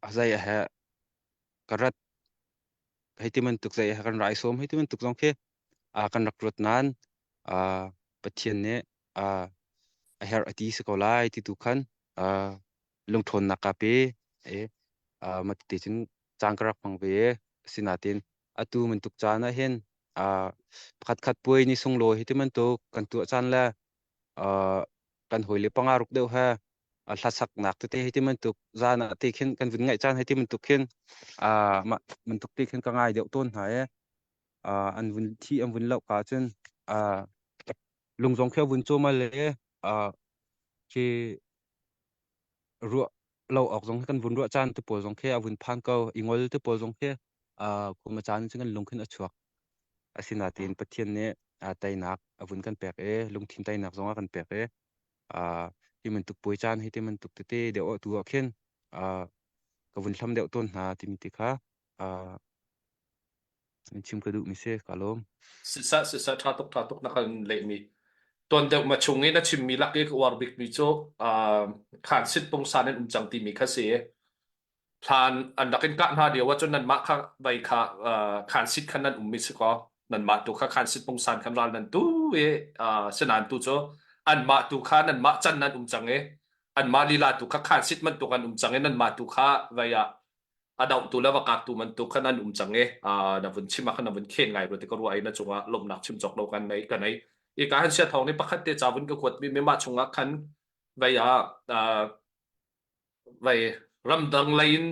a zei a he ka rat hei ti bantuk zei he kan rai sawm hei ti bantuk zong khi kan rak ruat nain Pathian nih a herh a ti si ko lai ti tu khan lungṭhawnnak ka pe i mah ti cun caan ka rak hmang ve i asinain atu bantuk caan ah hin pakhatkhat puai ni sunglawi hi ti bantuk kan tuah caan le kan hawile panga ruk deuh he. Hlasaknak tete hei ti bantuk zan ah ti khin kan vun ngaih caan hei ti bantuk khin mah bantuk ti khin ka ngai deuh tawn hna i an vun thi an vun loh ka cun lung zong khi a vun cawm al i khi ruah lo awk zong kan vun ruah caan te pawl zong khi a vun phan ko i ngol te pawl zong khi kum a caan cun kan lung khin a chuak. Asinain Pathian nih teinak a vun kan pek i lungthin teinak zong a kan pek i hi bantuk puai caan hi ti bantuk tete deuh tu ah khin ka vun hlam deuh tawn hna timi ti kha chim ka duhmi si ka lawm. Sisa sisa ṭha tuk ṭha tuk na kan lehmi. Tuan deuh ma chung i na chimmi lak i ka uar bikmi cu khan sit pungsan in um cang timi kha si. Hlan an rak in kah hna lio ahcun nanmah kha vei kha khan sit khan nan ummi si kaw nanmah tu kha khan sit pungsan khan ral nan tu i sinain tu cu anmah tu kha nanmah can nan um cang i anmah lila tu kha khan sit bantuk an um cang i nanmah tu kha vei ah a dohtu le va kaktu bantuk khan an um cang i na vun chim ah khan na vun khen ngai rua ti ka ruah i na cungah lawmhnak chim cawk lo kan nei ka nei. I ka han sia thawng nih pakhat te ca vun ka kuat mi mah chungah khan vei ah vei ramdang lei in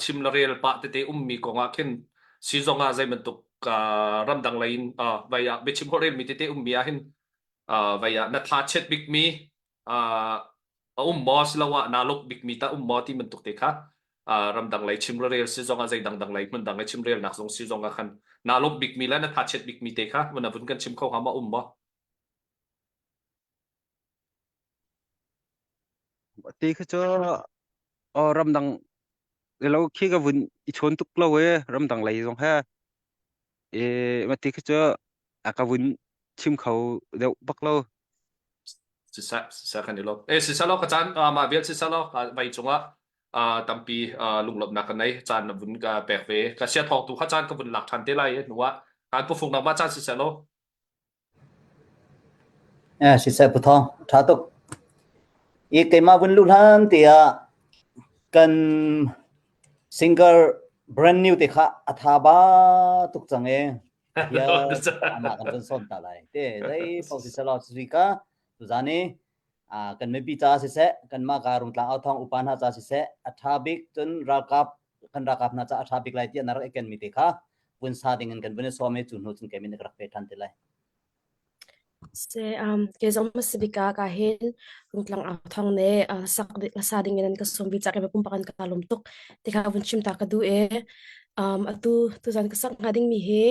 chim le rel pah tete ummi kong ah khin sizong ah zei bantuk ramdang lei in vei ah biachim holh relmi tete ummi ah hin vei ah na thla chiat bikmi a um maw siloah naa lawmh bikmi tah um maw ti bantuk te kha ramdang lei chim rel si zong ah zei dangdang lei hmun dang i chimrelnak zong si zong ah khan naa lawmh bikmi le na tha chiat bikmi te kha vun vun kan chim kho hnga maw um maw? Ti kha cu ramdang lo khi ka vun i chawn tuk lo e ramdang lei zong he e ma ti kha cu a ka vun chim kho deuh bak lo. Siseh siseh kan i lawm. Eh siseh law ka caan mah vial siseh law vai cungah tampi lunglawmhnak ka nei caan na vun ka pek ve. Ka sia thawng tu kha caan ka vun lak ṭhan te lai i hnu ah kan pufung nangmah caan siseh law. Eh siseh Pu Thawng ṭha tuk. I keimah vun luh hlan tiah kan singer brand new te kha a tha ba tuk cang e. Hiya amah kan vun sawm ta lai. Te zei paoh siseh law sui ka tuzan i kan mipi ca siseh kanmah ka Rungtlang Authawng upa hna ca siseh a ṭha bik cun ralkap kan ralkap hna ca a ṭha bik lai tiah na rak i kenmi te kha vun sa ding in kan vun i sawm i cu hnu cun kei min ka rak pe ṭhan te lai. Se um ke zong ma sibika ka hin rungtlang au thong ne sak sa ding in ka som bi chak e pum pakan ka lum tuk te kha vun chim ta ka du e um atu tu zan ka sak nga ding mi hi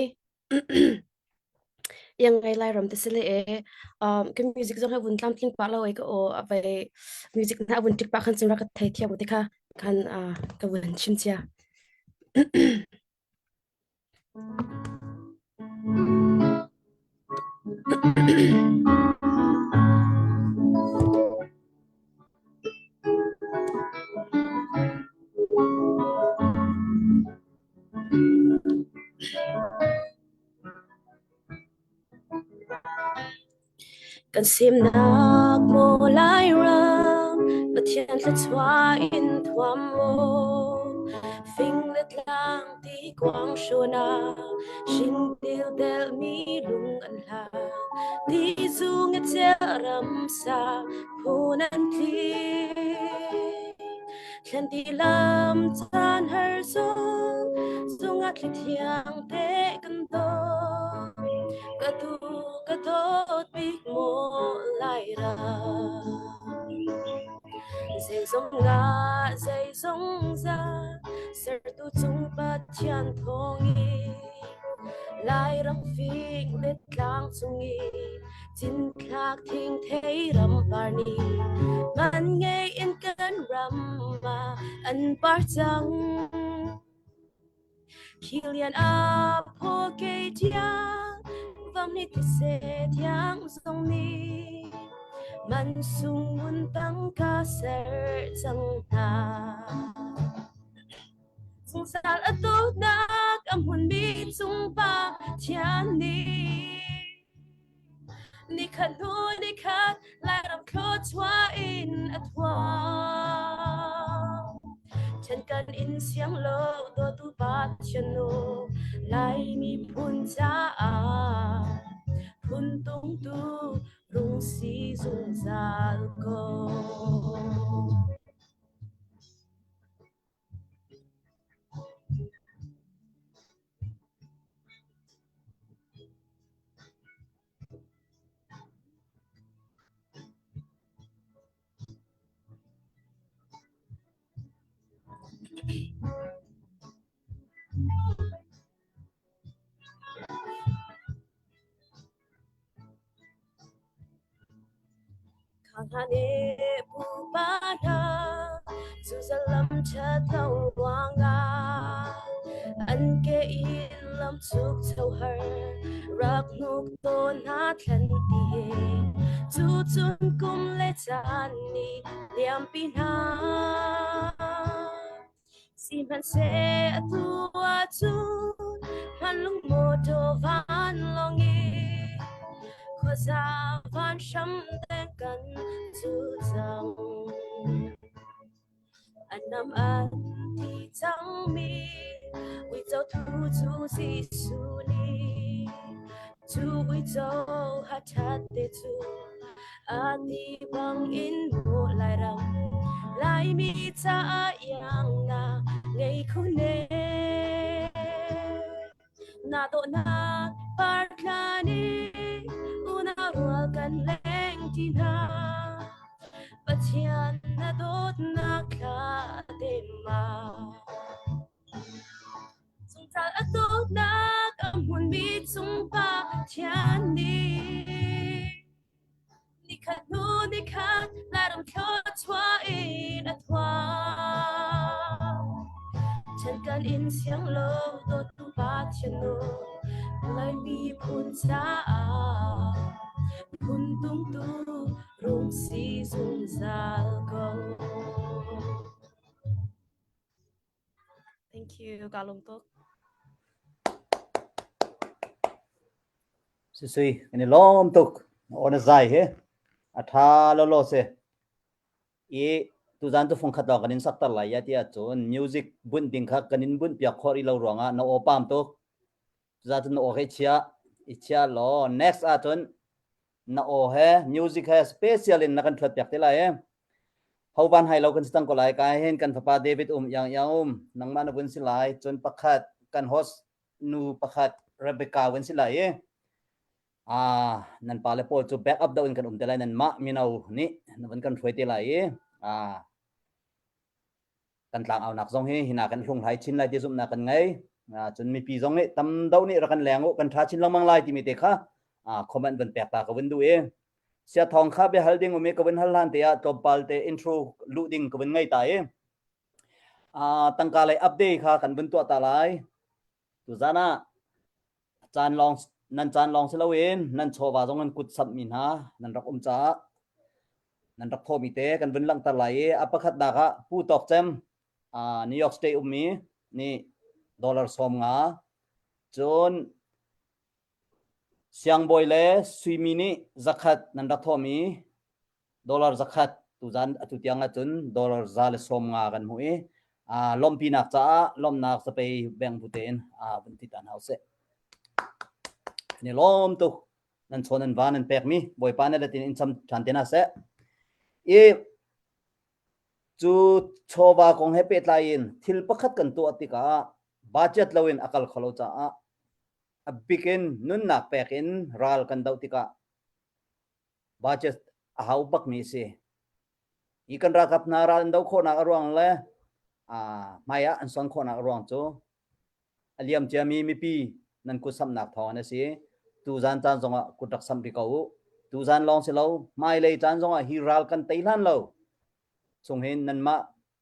yang ngai lai ram te sile e um ka music zong he vun tlam tling pa lo e ka o avai music na vun tik pa khan cun ra ka thei thiam te kha kan ka vun chim chia. Kan semnak maw Lairam, Pathian thluachuah in thuam maw, fing le tlang ti kuang hrawn ah, hring til delmi lung an hlang, ti zung i cel ramsa phun an tli. Thlen ti lam caan har zong zungah thli thiang te kan dawt. Ka tu ka dawt bik maw Lairam. Zeizong nga zeizong za sertu cung Pathian thawng i Lairam fing le tlang cung i Cinthlak thingthei ram par nih man ngei in kan ram ah an par cang. Khilian a phaw ke tiang vam ni thise thiang zong nih man sung mun tangka ser cang hna. Zungzal a dawtnak a hmunmi cung pa Pathian nih Nikhat hnu nikhat Lairam thluachuah in a thuam. Ṭhen kan in siang lo dawtu Pathian nu Lai miphun caah phun tungtu rung si zungzal ko. Kha nih pupa hna cu zalam ṭhat lo ruangah an ke in lam chuk cho har rak hnuk tawn hna thlen ti he cu cun kum le caan nih liampi hna. Sihmanhseh atu ahcun hmanlung mawṭaw vanlawng i khuaza van hram deng kan cu cang. A nam an ti cangmi uico thu cu Jesuh nih cu uico ha ṭhat te cu A ti bangin mu Lairam Laimi caah iangnak ngei khun e. Na dawhnak parthlan i unau rual kan leng ti hna. Pathian na dawtnak thla te ma. Zungzal a dawtnak a hmunmi cung Pathian nih Nikhat hnu nikhat Lairam thluachuah in a thuam. Chan kan in siang lo dawtu Pathian nu Laimi phun caah phun tungtu rung si zungzal ko. Thank you. Ka lung tuk. Sisui, kan i lawm tuk. Aw na zai he. A tha lo lo se. I tuzan tu fung khat lawng kan in sak tar lai ya ti ahcun music bunh ding kha kan in bunh piak khawh rih lo ruangah na aw pam tuk. Tuzan cu na aw he chia i chia law next ahcun na aw he music he special in na kan thuat piak te lai e. Ho van hai lo kan si cang ko lai kai hin kan fapa David um yang yang um nangmah na vun si lai cun pakhat kan host nu pakhat Rebecca vun si lai i ah nan pa le pawl cu back up do in kan um te lai nan mah mino nih na vun kan hruai te lai i ah kan tlangaunak zong hi hina kan hlung hlai chin lai ti zumhnak kan ngei cun mipi zong nih tam do nih rak kan leng u kan tha chin lengmang lai timi te kha comment van pek ta ka vun duh i sia thong kha bia hal ding umi ka vun hal hlan te ah tlawmpal te intro luh ding ka vun ngei ta i tangka lei update kha kan vun tuah ta lai tuzan ah caan lawng nan caan lawng si loin nan chawva zong an kut samhmi hna nan rak um caah nan rak thawmi te kan vun langhter lai i a pakhatnak ah Pu Tawk Cem New York State ummi nih dollar 50 cun Siangbawi le Suimi nih zakhat nan rak thawhmi dollar zakhat tuzan atu tiang ahcun dollar 150 kan hmuh i lawmhpinak caah lawmhnak zapei beng bu tein vun ti ta hna usih. Kan i lawm tuk nan chaw nan va nan pekmi Bawipa na latin in cham ṭhan te hna seh. I cu chawva kong he pehtlai in thil pakhat kan tuah tikah budget loin a kal kho lo caah a bik in nunnak pek in ral kan doh tikah budget a hau bakmi a si. Hi kan ralkap hna ral an doh khawhnak a ruang le hmai ah an son khawhnak a ruang cu a liam ciami mipi nan kut samhnak thawng in a si. Tuzan caan zongah kut rak samh rih ko u. Tuzan lawng si lo, hmailei caan zongah hi ral kan tei hlan lo chung hin nanmah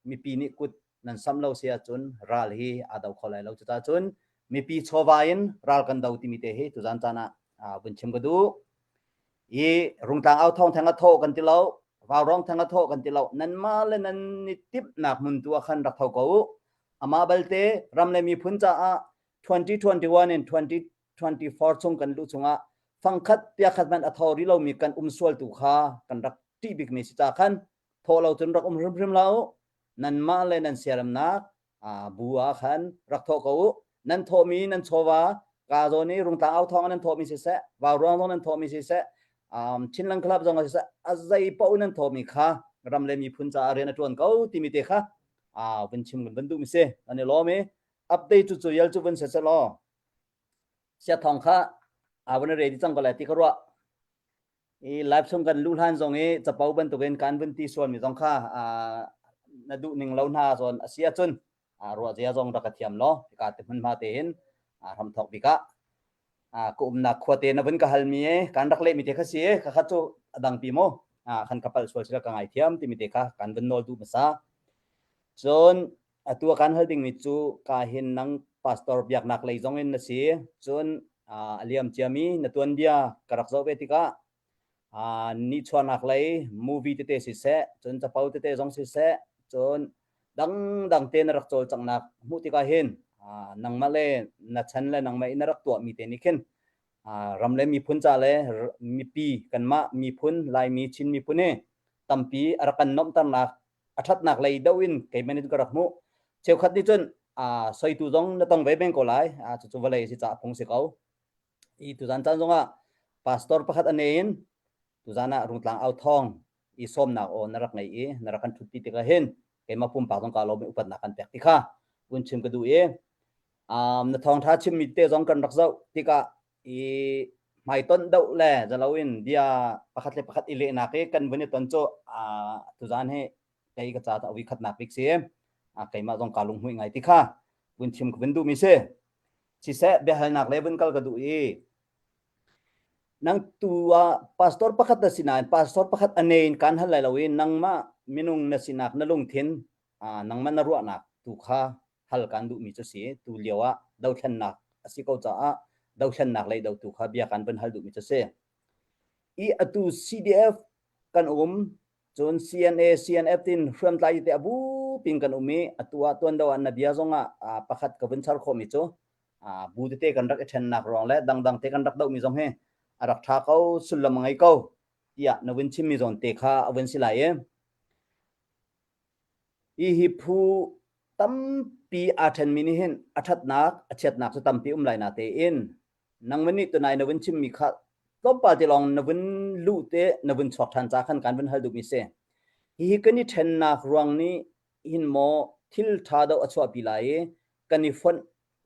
mipi nih kut nan samh lo si ahcun ral hi aa do kho lai lo. Cucaah cun mipi chawva in ral kan do timi te hi tuzan caan ah vun chim ka duh. I Rungtlang au thawng theng a thawh kan ti lo, Vaurawng theng a thawh kan ti lo. Nanmah le nan i timhnak hmun tu ah khan rak tho ko u. Amah balte ram le miphun caah 2021 in 2024 chung kan luh chungah fangkhat piakhat hmanh a tho rih lomi kan um sual tu kha kan rak ṭih bikmi si ca khan thawh lo cun rak um hrimhrim hlah u. Nanmah le nan siaremnak bu ah khan rak thawh ko u. Nan thawhmi nan chawva ka zawn i Rungtlang au thawng nan thawhmi siseh, Vauruang zong nan thawhmi siseh, um, Chinland Club zong siseh, a zei paoh nan thawhmi kha ram le miphun caah rian a ṭuan ko timi te kha uh, vun chim kan vun duhmi si. An i lawm i update cu cu yal cu vun se law sia thawng kha a vun ready cang ko lai ti ka ruah. I live chung kan luh hlan zong i capo bantukin kan vun ti sualmi zong kha na duh ning lo hna zawn a si ahcun ruah zia zong rak ka thiam law hika te hmunhma te hin hramthawk bik ah ka umnak khua te na vun ka halmi e kan rak lehmi te kha si e kha kha cu a dangpi mu. Khan ka palh sual sila ka ngaithiam timi te kha kan van nawl duh hmasa. Cun atu a kan hal dingmi cu ka hin nang pastor biaknak lei zong in na si. Cun a liam ciami na tuanbia ka rak zoh ve tikah nihchuahnak lei movie tete siseh, cun capo tete zong siseh, cun dangdang te na rak cawlcanghnak hmuh tikah hin nangmah le na chan le nangmah i na rak tuahmi te nih khin ram le miphun ca le mipi kanmah miphun Laimi Chin miphun hi tampi a rak kan nuamhternak a ṭhatnak lei deuh in keimah nih ka rak hmuh. Cheukhat nih cun soitu zong na tong ve men ko lai. Cucu vawlei si caah phung si ko. I tuzan caan zongah pastor pakhat a ne in tuzan ah Rungtlang au thawng i sawmnak aw na rak ngei i na rak kan ṭhutpi tikah hin keimah pumpak zong kaa lawm i upatnak kan pek ti kha vun chim ka duh i um, na thawngṭha chimmi te zong kan rak zoh tikah i hmaitonh doh le zalo in bia pakhat le pakhat i lehnak i kan vun i ton cu tuzan hi kei ka ca ta ui khatnak bik si keimah zong kaa lunghmuih ngai ti kha vun chim ka vun duhmi si siseh biahalnak le vun kal ka duh i nang tu ah pastor pakhat na si nain pastor pakhat a ne in kan hal lai lo i nangmah minung na sinak na lungthin nangmah na ruahnak tu kha hal kan duhmi cu si tu lio ah dothlennak a si ko caah dothlennak lei dotu kha bia kan vun hal duhmi cu si i atu CDF kan um cun CNA CNF tin hriamtlai te abu pin kan um i atu ah tuan do ah na bia zong ah pakhat ka vun char khawhmi cu bu tete kan rak i ṭhennak ruang le dangdang te kan rak dohmi zong hi a rak ṭha ko sullam a ngei ko tiah na vun chimmi zawn te kha a vun si lai i Hihi phu tampi aa ṭhenmi nih hin a ṭhatnak, a chiatnak cu tampi um lai natein nangmah nih tunai na vun chimmi kha tlawmpal te lawng na vun luh te na vun chuak ṭhan ca khan kan vun hal duhmi si. Hihi kan i ṭhennak ruang nih hin maw thil ṭha deuh a chuahpi lai i kan i fonh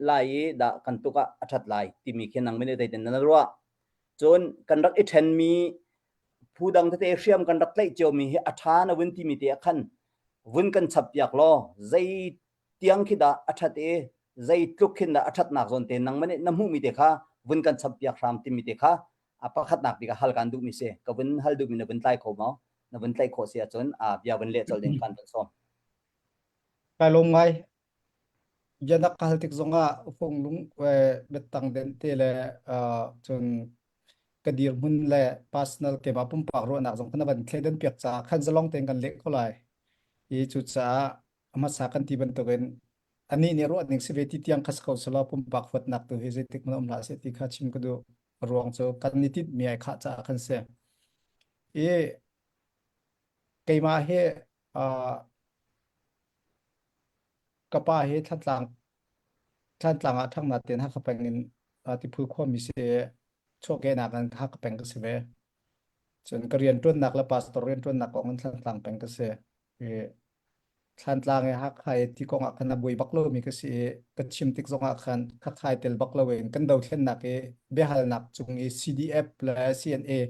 lai i dah kan tuk ah a ṭhat lai timi khi nangmah nih zeitin na ruah. Cun kan rak i ṭhenmi phu dang tete hriam kan rak tlaih ciomi hi a ṭha na vun timi te ah khan vun kan chap piak law zei tiang khi dah a ṭhat i zei tluk khin dah a ṭhatnak zawn te nangmah nih na hmuhmi te kha vun kan chap piak hram timi te kha a pakhatnak bik ah hal kan duhmi si ka vun hal duhmi na vun tlai kho maw na vun tlaih khawh si ahcun a bia vun leh colh ding kan vun sawm Kai lawm ngai. Bianak ka hal tik zongah ufung lung biatang den te le cun ka dirhmun le personal keimah pumpak ruahnak zong kha na van thleidan piak caah khan zalong tein kan leh ko lai. I cucaah a hmasa kan ti bantukin anih nih ruah ning si ve ti tiang kha si ko selaw pumpak huatnak tu hi zeitik hmanh um hlah seh ti kha chim ka duh. A ruang cu kan i tinhmi ai khah caah khan si. I keimah hi uh, ka pa hi Thantlang Thantlang ah ṭhangnak tein Hakha peng in uh, Tiphul khuami si chuahkehnak in Hakha peng ka si ve. Cun ka rianṭuannak le pastor rianṭuannak kong in Thantlang peng ka si. I Thlantlang i Hakha i ti kong ah khan a buai bak lomi ka si i ka chim tik zong ah khan Hakha i tel bak loin kan dothlennak i biahalnak cung i CDF le CNA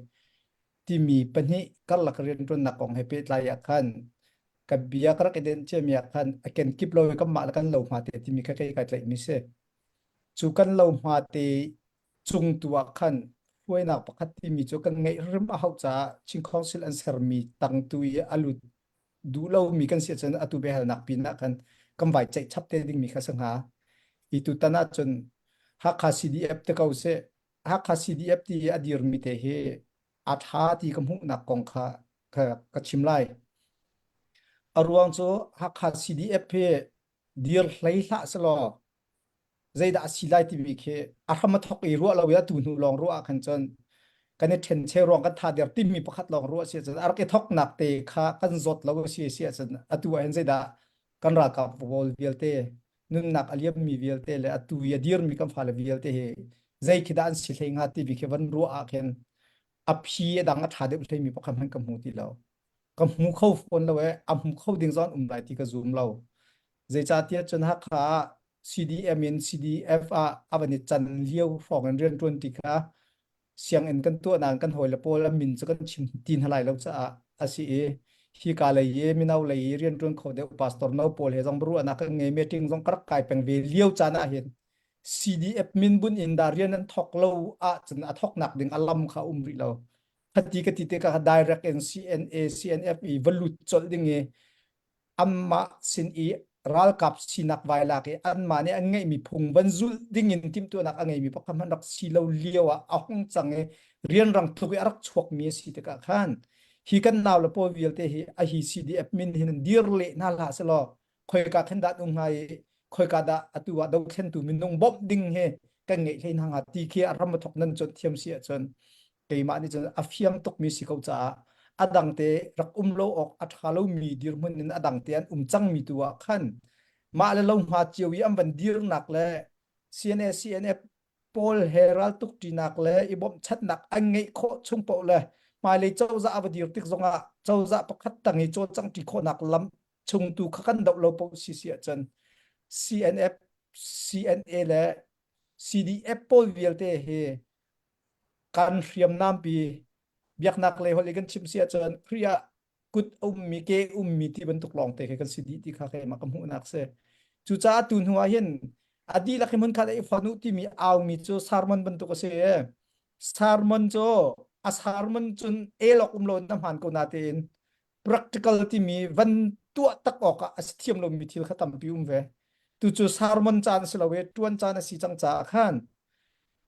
timi pahnih karlak rianṭuannak kong he pehtlai ah khan ka bia ka rak i denh ciami ah khan a kenkip lo i kanmah le kan lo hma te timi kha kei kai tlaihmi si. Cu kan lo hma te cung tu ah khan hruainak pakhat timi cu kan ngeih hrim a hauh caah Chin Council an sermi tang tu i a lut duh lomi kan si ahcun atu biahalnak pin ah khan kan vai ceih chap te dingmi kha si hnga. I tutan ahcun Hakha CDF te ko seh Hakha CDF ti i a dirmi te hi a ṭha ti ka hmuhnak kong kha ka, ka chim lai. A ruang cu Hakha CDF hi dir hlei hlah selaw zeidah a si lai timi khi a hram a thok i ruah lo i atu hnu lawng ruah ah khan cun kan i ṭhencheu ruang kan tha der timi pakhat lawng ruah si ahcun a rak i thoknak te kha kan zawt lo a si si ahcun atu ah hin zeidah kan ralkap pawl vialte nunnak a liammi vialte le atu i a dirmi kan fale vialte hi zei khi dah an si hlei hnga timi khi van ruah ah khin a phi a dang a ṭha deuh hleimi pakhat hmanh ka hmu ti lo. Ka hmu kho fawn lo e a hmu kho ding zong an um lai ti ka zum lo. Zeicahtiah cun Hakha ah CDM in CDF ah a van i can lio hrawng in rianṭuan ti kha sianginn kan tuah nain kan hawile pawl an min cu kan chim ti hna lai lo caah a si i hika lei i mino lei i rianṭuan kho deuh pastor no pawl he zong ruahnak kan ngei meeting zong ka rak kai peng ve lio caan ah hin CDF min bunh in dah rian an thawk lo ahcun a thawknak ding a lam kha um rih lo. Khati ka ti tikah direct in CNA, CNF i va lut colh ding i anmah sin i ralkap sinak vai lak i anmah nih an ngeihmi phung van zulh ding in timhtuahnak a ngeimi pakhat hmanh rak si lo lio ah a hung cang i rianrang tluk i a rak chuakmi a si tikah khan hi kan nau le pawl vialte hi a hi CDF min hin dir leh hna hlah selaw khoika khin dah um hnga i khoika dah atu ah dothlentu minung bawmh ding hi kan ngeih hlei hna hnga ti khi a ram a thok nan cuanh thiam si ahcun keimah nih cun a fiang tukmi si ko caah a dangte rak um lo awk a ṭha lomi dirhmun in a dangte an um cangmi tu ah khan mah le lo hma cio i an van dirnak le CNA CNF pawl he raltuk ṭinak le i bawmhchanhnak an ngeih khawh chung paoh le hmailei cozah a va dir tik zongah cozah pakhat tang i cawlcangh ṭi khawhnak lam chung tu kha kan doh lo paoh si si ahcun CNF CNA le CDF pawl vialte hi kan hriamnam pi biaknak lei holh i kan chim si ahcun Khrih ah kut a ummi ke ummi ti bantuk lawng te khi kan si dih ti kha keimah ka hmuhnak si. Cucaah tu hnu ah hin a dihlak hi hmunkhat i fon u timi aumi cu sermon bantuk a si. Sermon cu a sermon cun el awk um lo na hmaan ko natein practical timi van tuah tak awk ah a si thiam lomi thil kha tampi um ve. Tu cu sermon caan si lo i ṭuan caan a si cang caah khan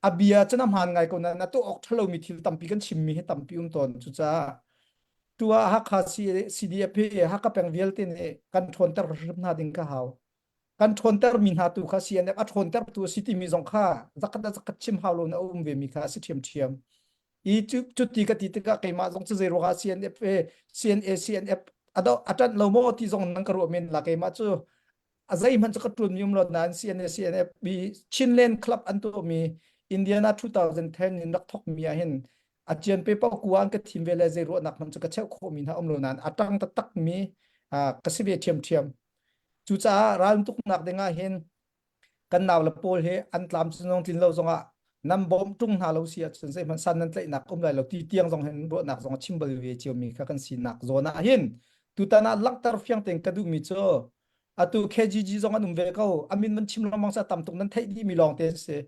a bia cu na hmaan ngai ko nain a tuah awk ṭha lomi thil tampi kan chimmi hi tampi um tawn. Cucaah tu ah Hakha CDF hi Hakha peng vialte nih kan ṭhawnter hrim hna ding ka hau. Kan ṭhawnter mi hna tu kha CNF a ṭhawntertu a si timi zong kha zakhat a zakhat chim hau lo na um ve mi kha a si ṭhiamṭhiam. I cu cuti ka ti tikah keimah zong cu zei ruangah CNF CNA CNF a do a ṭanh lo maw ti zong nan ka ruah men la keimah cu a zeihmanh cu ka ṭuan mi um lo nain CNA CNF bi Chinland Club an tuahmi Indiana 2010 in rak thawkmi ah hin a cian pe pau ku an ka thim ve le zei ruahnak hmanh cu ka cheuh khawhmi hna um lo nain a ṭang taktak mi ka si ve ṭhiamṭhiam. Cucaah raltuknak ding ah hin kan nau le pawl hi an tlam zong tlin lo zongah nan bawmh ṭung hna lo si ahcun zeihmanh san nan tlaihnak um lai lo ti tiang zong hin ruahnak zong a chim bal ve ciomi kha kan sinak zawn ah hin tutan ah langhter fiang tein ka duhmi cu atu KGG zong an um ve ko a min man chim lengmang sa tam tuk nan theih dihmi lawng te si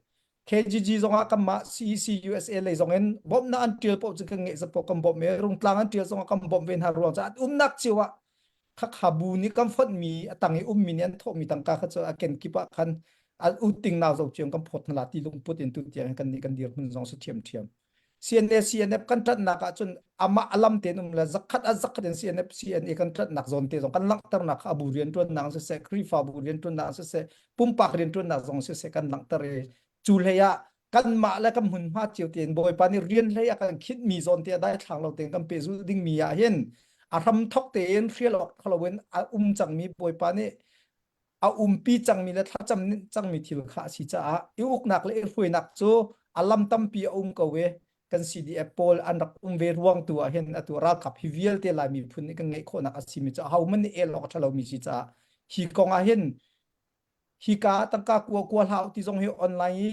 KGG zong ah kanmah CEC USA lei zong in bawmhnak an ṭial paoh cu kan ngeih zat paoh kan bawmh i rungtlang an ṭial zong ah kan bawmh ve hna ruang caah umnak cio ah khakha bu nih kan fonhmi a tang i ummi nih an thawhmi tangka kha cu a kenkip ah khan an uting nau zo ciang kan phawt hna la ti lungput in tu tiang kan nih kan dirhmun zong si ṭhiamṭhiam. CNA CNF kan ṭanhnak ahcun amah alam tein um le zakhat a zakhat in CNF CNA kan ṭanhnak zawn te zong kan langhternak kha abu rianṭuannak siseh Khrihfabu rianṭuannak siseh pumpak rianṭuannak zong siseh kan langhter i cu hlei ah kanmah le kan hmunhma cio tein Bawipa nih rian hlei a kan khinhmi zawn te ah daithlang lo tein kan pehzulh dingmi ah hin a hram thok tein hrial awk ṭha loin a um cangmi Bawipa nih a umpi cangmi le thlacam cangmi thil kha a si caah i uknak le i hruainak cu a lam tampi a um ko i kan CDF pawl an rak um ve ruang tu ah hin atu ralkap hi vialte Lai miphun nih kan ngeih khawhnak a simi cu ahohmanh nih el awk a ṭha lomi si caah hi kong ah hin hika tangka kua kua hlah ti zong hi online i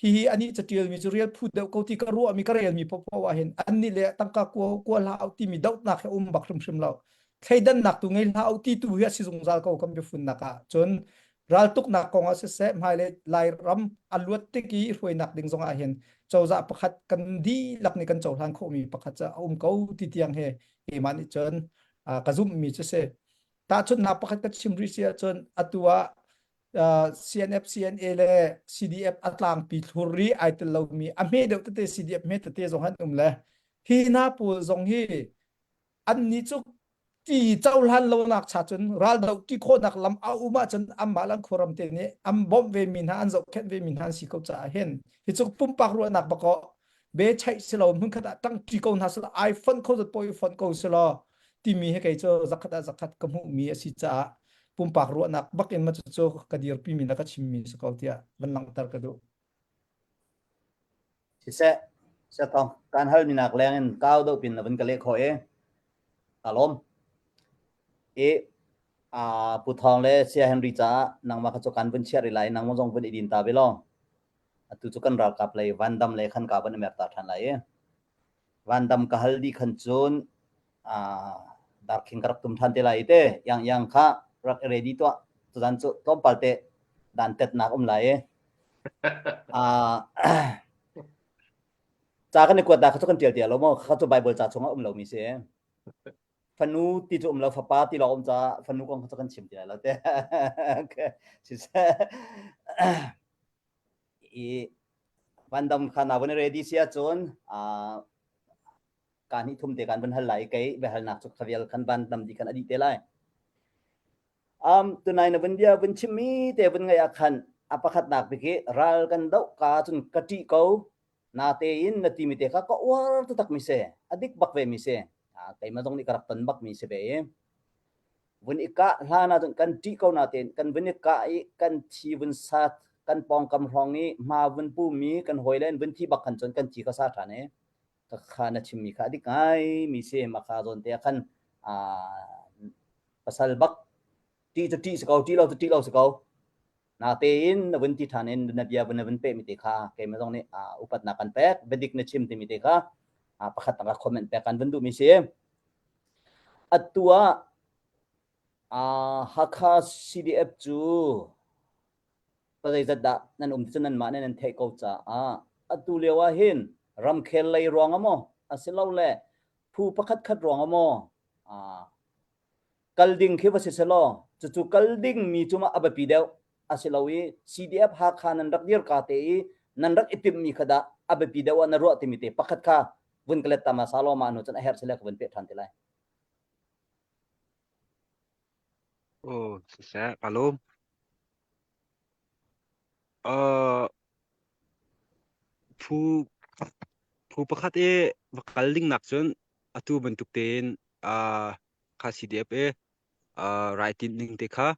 hihi anih catialmi cu real phu deuh ko ti ka ruahmi ka relmi popo ah hin annih le tangka kua kua hlah timi dohnak hi um bak hrimhrim lo thleidannak tu ngei hlah ti tu hi a si zungzal ko kan biafunnak ah cun raltuknak kong ah siseh hmailei Lairam a luat tik i hruainak ding zong ah hin cozah pakhat kan dihlak nih kan cohlan khawhmi pakhat cu a um ko ti tiang he keimah nih cun ka zumhmi cu si tahchunhnak pakhat ka chim rih si ahcun atu ah CNF CNA le CDF a tlangpi thlur ri ai tel lomi a hme deuh tete CDF hme tete zong han um le hi hna pawl zong hi annih cu ti cohlan lonak cha cun raldoh ti khawhnak lam a um ahcun anmah le an khuaram te nih an bawmh ve mi hna an zohkhenh ve mi hna an si ko caah hin hi cu pumpak ruahnak bak aw be chaih si lo hmunkhat ah ṭangṭi ko hna sila ai fonh kho zat paoh i fonh ko selaw timi hi kei cu zakhat ah zakhat ka hmuhmi a si caah pumpak ruahnak bak in ma cu ka dirpi mi le ka chimmi si ko tiah van langhter ka duh. Siseh, Siathawng, kaan halmi nak leng in kau deuh pin na vun ka leh khawh i kaa lawm. I aa Pu Thawng le Saya Henry caah nangmah kha cu kaan vun chiah rih lai i nangmah zong vun i din ta ve law. Atu cu kan ralkap lei Van Dam lei khan ka van i mer ta ṭhan lai i Van Dam ka hal dih khan cun aa darkhing ka rak tum ṭhan te lai i te yang yang kha rak i ready tuah. Tuzan cu tlawmpal te dan tetnak um lai i. Uh, Ca kan i kuat ta kha cu kan ṭial tia lo maw? Kha cu Bible ca chungah um lomi si. Fanu ti cu um lo, fapa ti lawng um caah fanu kong kha cu kan chim ti lai lo te. Okay. Siseh. I Vandam kha na vun ready si ahcun uh, ka hnih thum te kan vun hal lai kei biahalnak cu khavial khan van tam di khan a dih te lai. Um, tunai na vun bia vun chimmi te vun ngai ah khan a pakhatnak bik hi ral kan doh ka cun ka ṭih ko natein na timi te kha ka uar taktak mi si a dik bak ve mi si keimah zong nih ka rak ton bak mi si ve i vun i kah hlan ahcun kan ṭih ko natein kan vun i kah i kan thi vun sat kan pawngkam hrawng i hma vun pu mi kan hawile in vun thi bak khan cun kan thi kha sa ṭhan i ka kha na chimmi kha a dik ngai mi si maka zawn te ah khan pasal bak ṭih cu ṭih si ko ṭih lo cu ṭih lo si ko Natein na vun ti ṭhan in na bia vun na vun pehmi te kha keimah zong nih upatnak kan pek, biadik na chim timi te kha pakhat tangka comment pek kan vun duhmi si. Atu ah Hakha CDF cu pazeizat dah nan um ti cu nanmah nih nan theih ko caah atu lio ah hin ramkhel lei ruang ah maw asilole phu pakhat khat ruang ah maw Kal ding khi va si selaw cucu kal ding mi cu mah a biapi deuh a si lo i CDF Hakha nan rak dir ka te i nan rak i timhmi kha dah a biapi deuh ah na ruah timi te pakhat kha vun ka let ta ma sa law ma hnu cun a herh sile ka vun peh ṭhan te lai. Aw, siseh, ka lawm. Uh, phu phu pakhat i va kal ding nak cun atu bantuk tein uh, kha CDF i uh, rai tinh ning te kha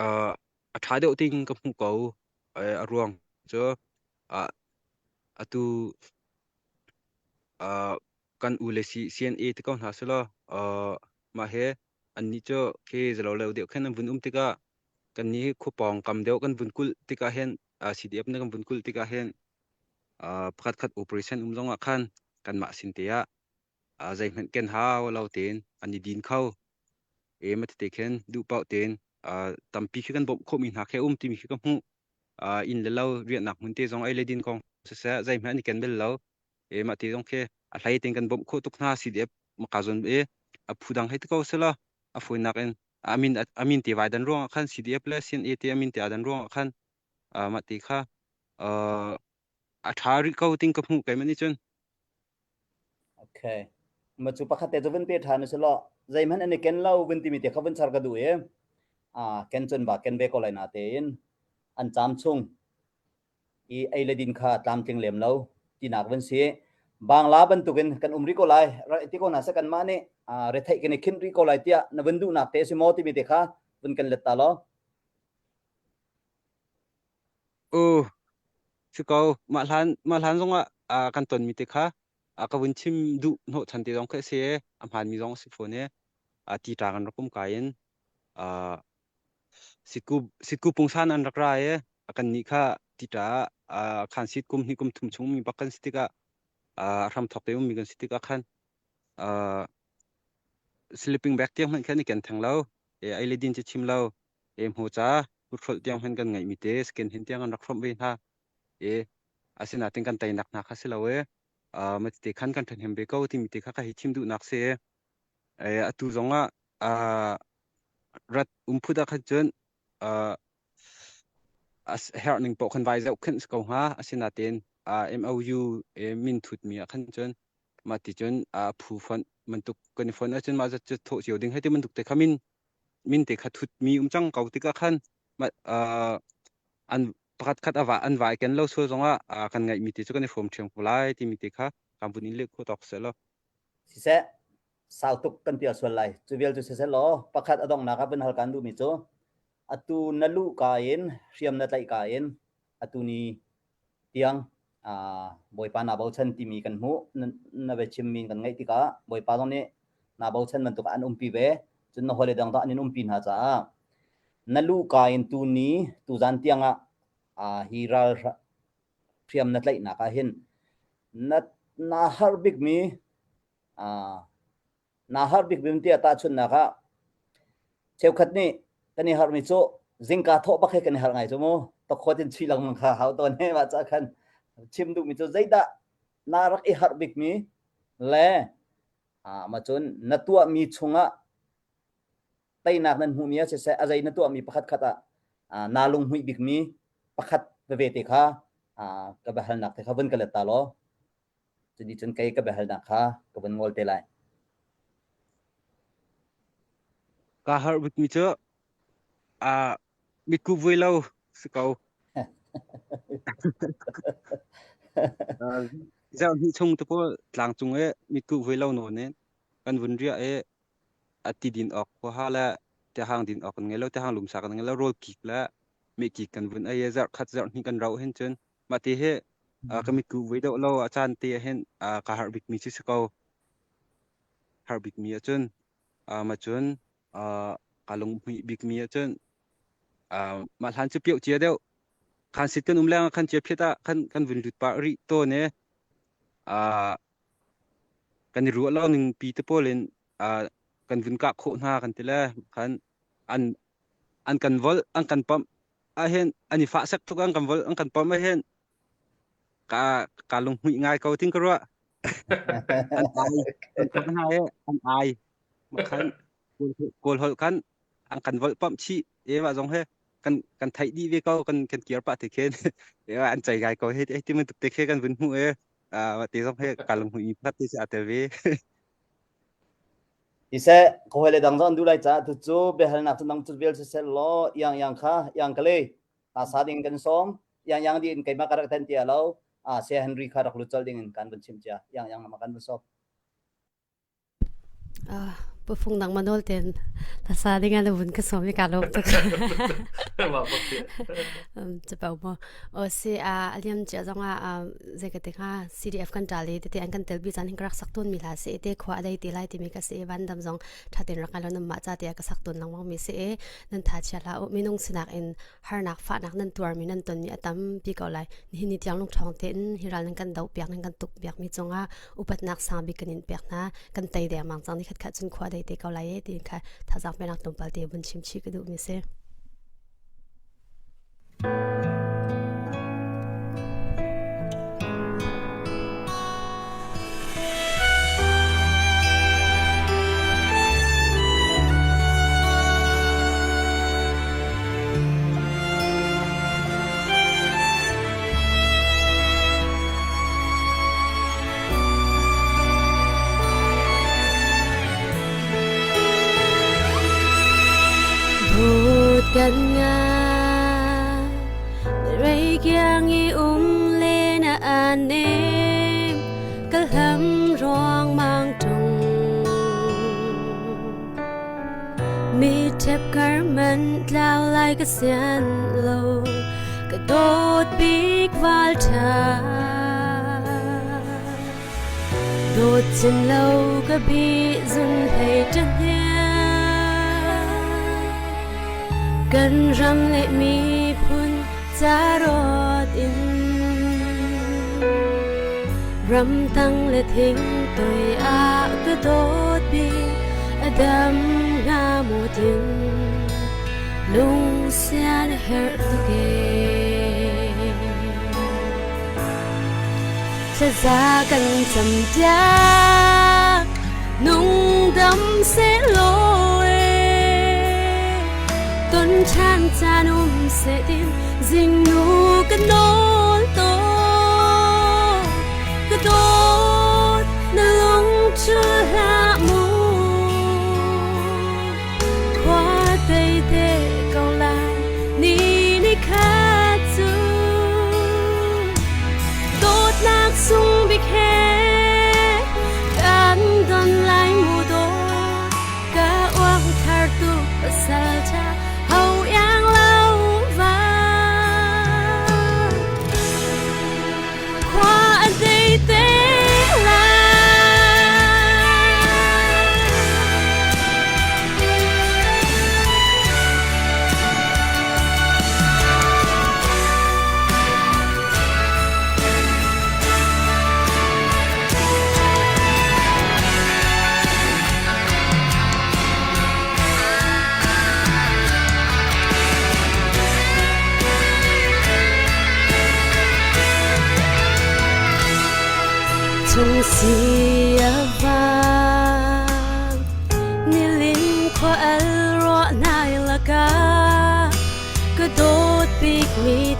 uh, a ṭha deuh ting ka hmuh ko. Eh, a ruang cu uh, atu uh, kan u le si CNA te ko hna selaw uh, mah he annih cu khi zalo lo deuh khan an vun um tikah kannih hi khuapawng kam deuh kan vun kulh tikah hin uh, CDF na kan vun kulh tikah hin uh, pakhat khat operation um zong ah khan kanmah sin te ah uh, zeihmanh ken hau lo tein an i din kho e ma te khin duh paoh tein uh, tampi khi kan bawmh khawhmi hna khe um timi khi ka hmuh uh, inn le lo riahnak hmun te zong ei le din kong siseh zeihmanh an i ken bel lo e mah te zong khi a hlei tein kan bawmh khawh tuk hna CDF maka zon e a phu dang hei te ko sela a fawinak in amin amin te vai dan ruang ah khan CDF le CNA te amin te adan ruang ah khan mah ti kha a ṭha rih ko ting ka hmuh keimah nih cun. Okay. Ma cu pakhat te cu vun pe ṭhan usih law zeihmanh an i ken lo vun timi te kha vun char ka duh i ken cun ba ken ve ko lai na tein an caam chung i ei le din kha tlamtling lem lo tinak vun si. Bangla bantukin kan um rih ko lai ti ko hna seh kanmah nih retheih kan i khinh rih ko lai tiah na vun duhnak te a si maw timi te kha vun kan let ta law. U si ko mah hlan mah hlan zongah kan tonmi te kha ka vun chim duh hnawhchan te zong khi a si i a hmaanmi zong a si fawn i ti ṭa kan rak um ka in Sitku sitku pungsan an rak ra i kannih kha tita ah khan sit kum hnih kum thum chung mi bak kan si tikah hramthawk te ummi kan si tikah khan sleeping bag tiang hmanh khan i ken theng lo e ei le din cu chim lo e hmu ca huthrolh tiang hmanh kan ngeih mi te skin hin tiang an rak hrawmh ve hna e asinain kan teinak hna kha si lo e ma te khan kan ṭhahnem ve ko timi te kha ka hi chim duhnak si e atu zongah rat um phut ah khan cun herh ning paoh khan vai zoh khin si ko hnga. Asinain MOU min thutmi ah khan cun mah ti cun phu fonh bantuk kan i fonh ahcun mah zat cu thawh cio ding hei ti bantuk te kha min min te kha thutmi um cang ko tikah khan an pakhat khat a va an vai ken lo sual zongah kan ngeihmi te cu kan i hrawm ṭhiam ko lai timi te kha kan vun in leh khawh tawk seh law. Siseh, sau tuk kan pial sual lai. Cu vial cu siseh law pakhat a donghnak ah vun hal kan duhmi cu atu na luh ka in hriam na tlaih ka in atu ni tiang Bawipa naa bochan timi kan hmuh na biachimmi kan ngaih tikah Bawipa zong nih naa bochan bantuk an umpi ve cun na hawile dang an in umpi hna caah na luh ka in tu ni tuzan tiang ah hi ral hriam na tlaihnak ah hin na na har bikmi naa harh bikmi tiah tahchunhnak ah cheukhat nih kan i harhmi cu zingka thawh bak he kan i harh ngai cu mu tokhuat in chuih lengmang kha hau tawn he mah ca khan chim duhmi cu zeidah na rak i harh bikmi le ma cun na tuahmi chungah teinak nan hmuhmi ah siseh a zei na tuahmi pakhat khat ah naa lunghmuih bikmi pakhat veve te kha ka biahalnak te kha vun ka let ta law cuti cun kei ka biahalnak kha ka vun ngol te lai. Ka harh bikmi cu mitkuh vui lo si ko. Zarh hnih chung te pawl tlangcung i mitkuh vui lo nawn in kan vun riah i a ti din awk huaha le tiahang din awk kan ngei lo tiahang lumsa kan ngei lo rawl kik le meh kik kan vun ei i zarh khat zarh hnih kan rauh hin cun mah ti hi ka mitkuh vui deuh lo a caan te ah hin ka harh bikmi cu si ko. Harh bikmi ahcun mah cun ka lunghmuih bikmi ahcun mah hlan cu pioh cia deuh khan sit kan um leng ah khan cia phiat ah khan kan vun lut pah rih tawn i kan i ruah lo ning pi te pawl in kan vun kah khawh hna kan ti le khan an an kan vol an kan pamh ahhin an i fah sek tuk an kan vol an kan pamh ahhin ka ka lunghmuih ngai ko tin ka ruah an ai an pamh hna i an ai khan kawl holh khan an kan volh pamh chih e mah zong he kan kan theih dih ve ko kan kan kir pah te khin an cei ngai ko he ti bantuk te khe kan vun hmuh e te zong he ka lung hmuh phat te a tel ve Iseh ka hoi le dang zong an duh lai caah tucu biahalnak cu nang cu vial siseh law iang iang kha iang ka le ta sa ding kan sawm iang iang di in keimah ka rak then tia lo a se Henry kha rak lut colh ding in kan vun chim cia iang iang nama kan vun sawm Pufung nang manol ten lasa ding an vun ka som i ka lawm tuk. Chapau mo. O si a aliam chia zong a zei ka te kha CDF kan ṭal i tete an kan tel bi caan hin ka rak sak tawn mi hla si i te khua a dei te lai timi ka si i vandam zong ṭha tein rak ngai lo nan mah ca tiah ka sak tawn lengmang mi si i nan tha chia hlah u minung sinak in harnak fahnak nan tuarmi nan tonmi a tampi ko lai nihin ni tiang lungṭhawng tein hi ral nan kan doh piak nan kan tuk piak mi cungah upatnak sang bik kan in pek hna kan tei dengmang cang ni khat khat cun khua dei te ko lai e tiin kha thazaang penak tlawmpal te vun chim chih ka duh mi si. Dawt kan ngai Reikiang i um le na anem Ka hlam ruang mang tung Mi ṭhep kar man tlau lai ka sian lo Ka dawt bik val ṭha Dawt cim lo ka bi zun hlei ṭahniang Kan ram le miphun ca rawt in Ramtang le thing toi ah ka dawt bik a dam hnga maw tin lung sian herh tuk ee. Thlaza kan cam piak nung dam seh law ee ton ṭhan caan um seh tin zingnu ka nawl tawn ka dawt na lung cu hlah mu khua tei te ko lai ni ni khat cu dawtnak sung bik he kan don lai mu dawt ka uang thar tu pasal ṭha ho iang lo va.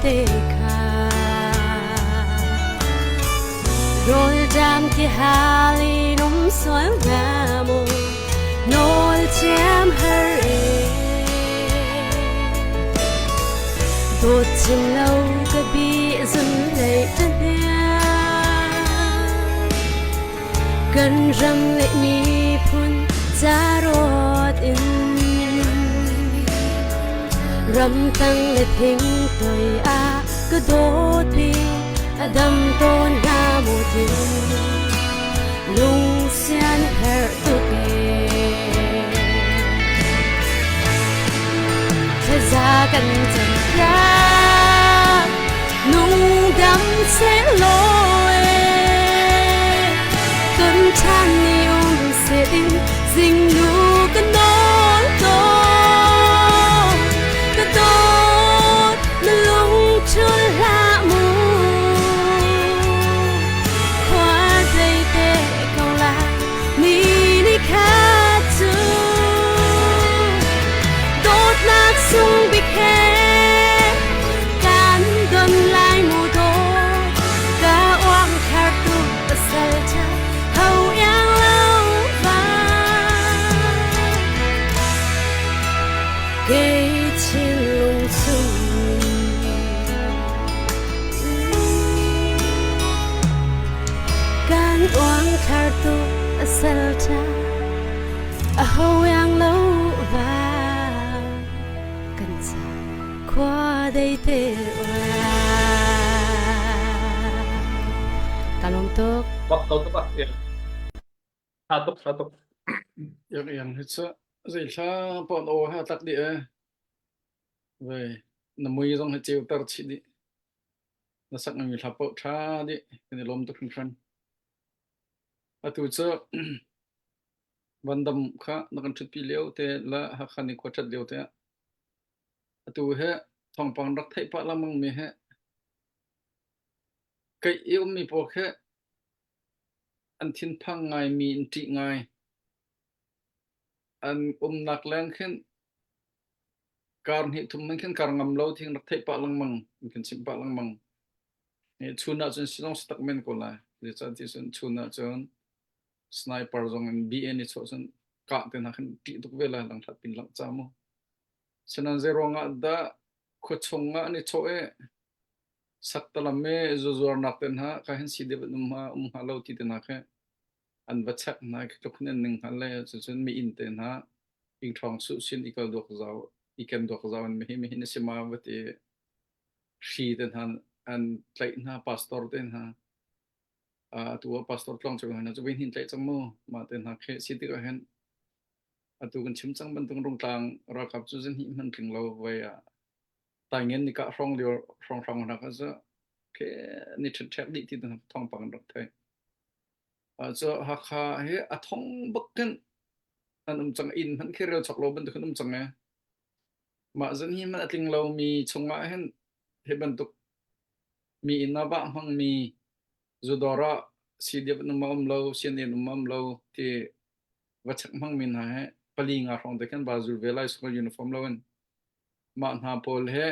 te kha Rawlṭam ti hal in um sual hnga maw nawl thiam har e Dawt cim lo ka bi zun lei ta Kan ram le miphun ca rawt in Ramtang le thingtoi ah ka dawt i a dam tawn hnga maw tin lungsian herh tuk ee. Thlaza kan cam piak nungdam sehlaw ee ton ṭhan ni um se ding zingnu ka nawl tawn ka dawt na lung thul hlah mu khua dei te ko lai ni ni kha cu dawtnak sung bik he kan don lai mu dawt ka uang thar tu pasal ṭha ho iang lo va kei thinlung chung kan uang thar tu pasal ṭha a ho iang lo va kan ca khua dei te Ka lawm tuk. Bak to tuk ah. Tha tuk tha tuk. Yang yang hi cu zei hla pon aw ha tak dih e. Vei na mui zong hi ceu ter chih dih. Na sak mi hla poh tha dih. Kan i lawm tuk hringhran. Atu cu Vandam kha na kan ṭhutpi lio te le Hakha ni khua ṭhat lio te ah atu he thawngpang rak theih pah lengmang mi he keih i ummi pawl khi an thinphang ngai mi an ṭih ngai. An umnak leng khin kar hnih thum man khin kar ngam lo thing rak theih pah lengmang an kan chimh pah lengmang. Chun ah cun silong si tak men ko lai. Zeicah ti cun chun ah cun sniper zong in BN i chuah cun kah te hna khin ṭih tuk ve lai lang hlat pin lang ca mu. Sinan zei ruangah dah khuachung ah an i chawh i saktalam i zuzuarnak te hna ka hin si deuh um hnga um hnga lo ti te hna khi an va check hna khi tluk hin an ning hngal le cucun mi inn te hna ingṭhawng suh sin i kal duak zau i ken duak zau in mihi mihin a si ma va ti hri te hna an tlaih hna pastor te hna atu ah pastor tlawng cu hna cu hin tlaih cang mu mah te hna khi si tikah hin atu kan chim cang bantuk rungtlang ralkap cu zan hnih hman tling lo voi ah taingen ni ka hrawng lio hrawng hrawng hna kha cu ke ni ṭhet ṭhek dih ti thawngpang an rak theih cu Hakha hi a thong bak khin an um cang inn hmanh khi rel chok lo bantuk an um cang e mah zan hi man a tling lo mi chungah hin hi bantuk Mi inn ah vah hmangmi zudawr ah CDF an um um lo, CNA an um um lo ti va check hmangmi hna he pali nga hrawng te khan va zul ve lai school uniform lo in mah hna pawl he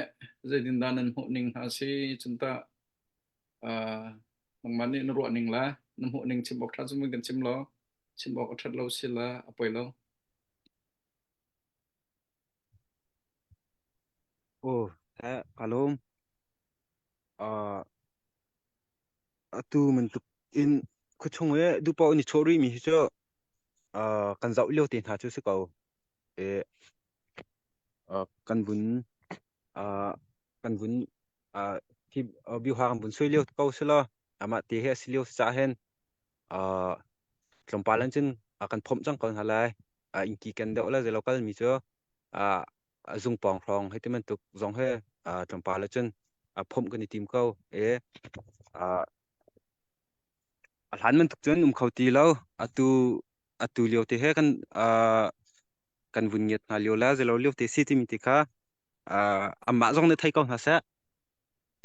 zeitindah nan hmuh ning hna si cun tah uh, nangmah nih na ruah ning la na hmuh ning chim awk ṭha cu kan chim lo chim awk a ṭhat lo si la a poi lo. Aw, eh, ka lawm. Uh, atu bantuk in khuachung i duhpaoh in i chawh rihmi hi cu uh, kan zoh lio te hna cu si ko. E, uh, kan vun uh, kan vun uh, hi uh, biuha kan vun sui lio ko si law amah te hi a si lio caah hin uh, tlawmpal in cun uh, kan phomh cang ko hna lai. Uh, innki ken deuh le zeilo kalmi cu uh, zungpawng hrawng hei ti bantuk zong he tlawmpal ahcun phomh kan i tim ko i a hlan bantuk cun um kho ti lo atu atu lio te he kan kan vun ngiat hna lio le zelo lio te si timi ti kha amah zong nih thei ko hna seh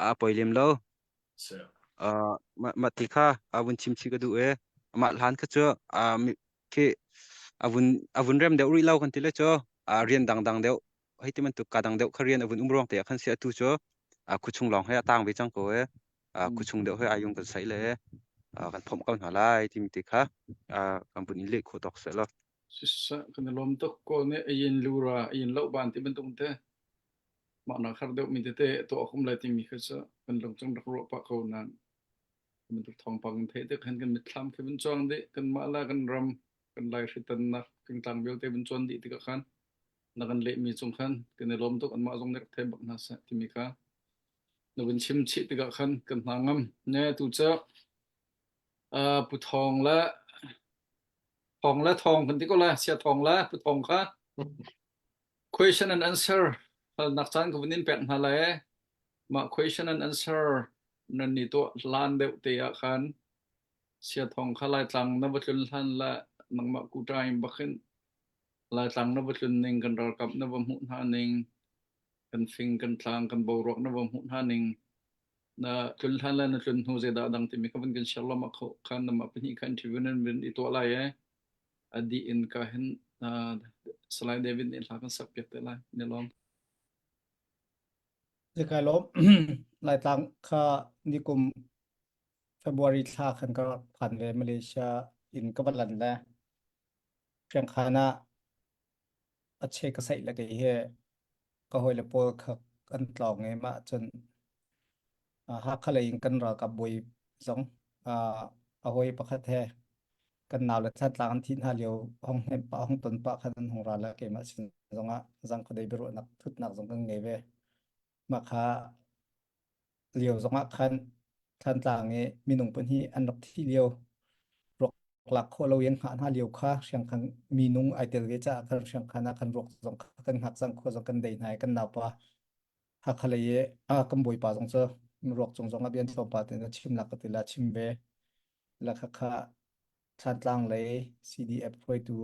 a poi lem lo mah ti kha a vun chim chih ka duh i amah hlan kha cu khi a vun a vun rem deuh rih lo kan ti le cu rian dangdang deuh hei ti bantuk ka dang deuh kha rian a vun um ruang te ah khan si atu cu. Khuachung lawng he a tang ve cang ko e. Khuachung deuh he ayung kan saih le kan phomh ko hna lai timi te kha kan vun in leh khawh tawk seh law. Siseh kan i lawm tuk kawl nih ayin lura ayin lo ban ti bantuk te mah nak har deuh mi tete tuah kum lai timi kha cu kan lungcung rak ruah pah ko nain bantuk thawngpang kan theih tik hin kan mitthlam khi vun cuang dih kan mah le kan ram kan lai hritannak fingtlang vialte vun cuan dih tikah khan na kan lehmi cung khan kan i lawm tuk anmah zong nih rak thei bak hna seh timi kha na vun chim chih tikah khan kan hna ngam ne tu cu Pu Thawng le Thawng le Thawng kan ti ko lai sia Thawng le Pu Thawng kha question and answer halnak caan ka vun in pek hna lai mah question and answer nan ni tuah hlan deuh te ah khan sia Thawng kha Laitlang na va tlun hlan le nangmah kuta in bakhin Laitlang na va tlun ning kan ralkap na va hmuh hna ning kan fing kan tlang kan boruak na va hmuh hna ning na tlun hlan le na tlun hnu zeidah dang timi ka vun kan share lama kho khan nama pahnih kha interview nan vun i tuah lai e a dih in ka hin Salai David nih hla kan sak piak te lai ni lawm Zekai lawm Laitlang kha nikum February thla khan ka rak phan ve Malaysia in ka va lan le Hriangkhan ah a che ka saih le kei hi ka hawile pawl kha an tlawng i mah cun Hakha lei in kan ralkap bawi zong a hawi pakhat he kan nau le Thantlang an thih hna lio hong hnemh pah hong ton pah khan an hung ra le keimah sin zongah zangkhuadei biaruahnak thutnak zong kan ngei ve. Mah kha lio zongah khan Thantlang i minung pahnih an rak thih lio ruak lak khawh lo in hngah hna lio kha hriangkhan minung ai tel ve caah khan hriangkhan ah khan ruak zong kha kan hngak cang khua zong kan dei hna i kan naupa Hakha lei i a kan bawipa zong cu ruak cung zong ah bian tlawmpal tein a chim lak ka ti la chim ve la kha kha Thantlang lei CDF hruaitu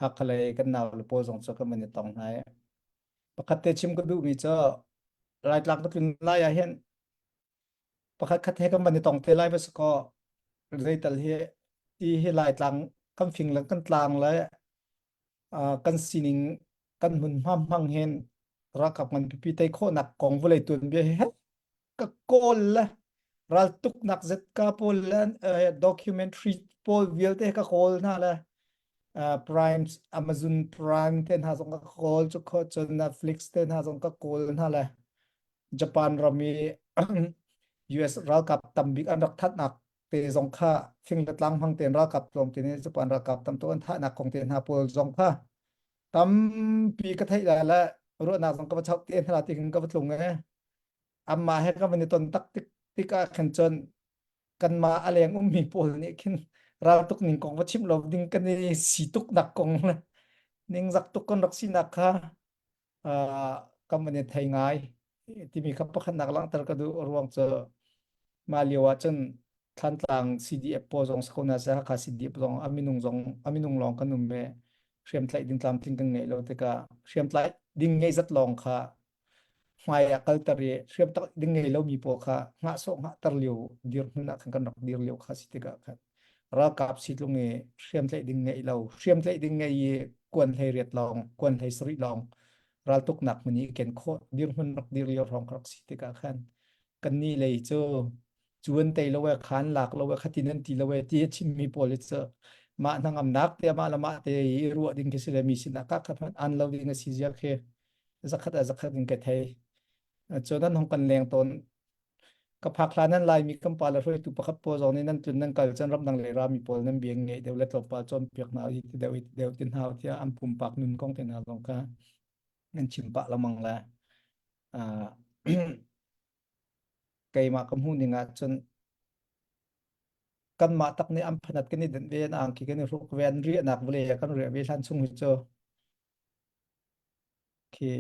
Hakha lei kan nau le pawl zong cu kan van i tong hna i Pakhat te chim ka duhmi cu Laitlang ka tlun lai ah hin pakhat khat he kan van i tong te lai va si kaw zeital hi ti hi Laitlang kan fing le kan tlang le uh, kan sining kan hmunhma hmang hin ralkap ngan pipi tei khawhnak kong vawlei tuanbia hi ka kawl le raltuknak ZK pawl le documentary pawl vialte ka kawl hna le Prime Amazon Prime te hna zong ka kawl cu kho cun Netflix te hna zong ka kawl hna le Japan ram i US ralkap tambik an rak thatnak te zong kha fing le tlang hmang tein ralkap tlawm te nih Japan ralkap tam tuk an thahnak kong te hna pawl zong kha tampi ka theih lai le ruahnak zong ka va chauh te hna ti khin ka va tlung e Amah he kan van i ton tak tik tikah khan cun kanmah a leng ummi pawl nih khin raltuk ning kong va chimh lo ding kan i si tuk nak kong le ningzak tuk kan rak sinak kha uh, kan van i thei ngai timi kha pakhatnak langhter ka duh ruang cu mah lio ah cun Thantlang CDF pawl zong Sakona se Hakha CDF zong a minung zong a minung lawng kan um ve hriamtlaih ding tlamtling kan ngeih lo tikah hriamtlaih ding ngeih zat lawng kha hmai ah kalter i hriam tak ding ngei lomi pawl kha hngah sawh hngahter lio dirhmun ah khan kan rak dir lio kha si tikah khan ralkap si tlung i hriamtlaih ding ngeih lo hriamtlaih ding ngei i kuan hlei riat lawng kuan hlei sarih lawng raltuknak hmun i ken khawh dirhmun rak dir lio hrawng rak si tikah khan kannih lei cu cu an tei lo e khan lak lo e khatin an ti lo e ti a chimmi pawl hi cu mah hnangamnak te mah le mah te i ruah ding khi si le mi sinah ka khat hmanh an lo ding a si zia khi zakhat a zakhat in ka thei cun an hong kan leng tawn ka phak hlan nan laimi kan pa le hruaitu pakhat pawl zong nih nan tlun nan kal cun ramdang lei rami pawl nan bia ngeih deuh le tlawmpal cawnpiak hna hi ti deuh hi ti deuh ti hna tiah an pumpak nun kong te hna zong kha nan chim pah lengmang le keimah ka hmuh ning ah cun kanmah tak nih an phanat kan i denh ve an angki kan i hruk ve an riahnak vawlei ah kan riah ve hlan chung hi cu khi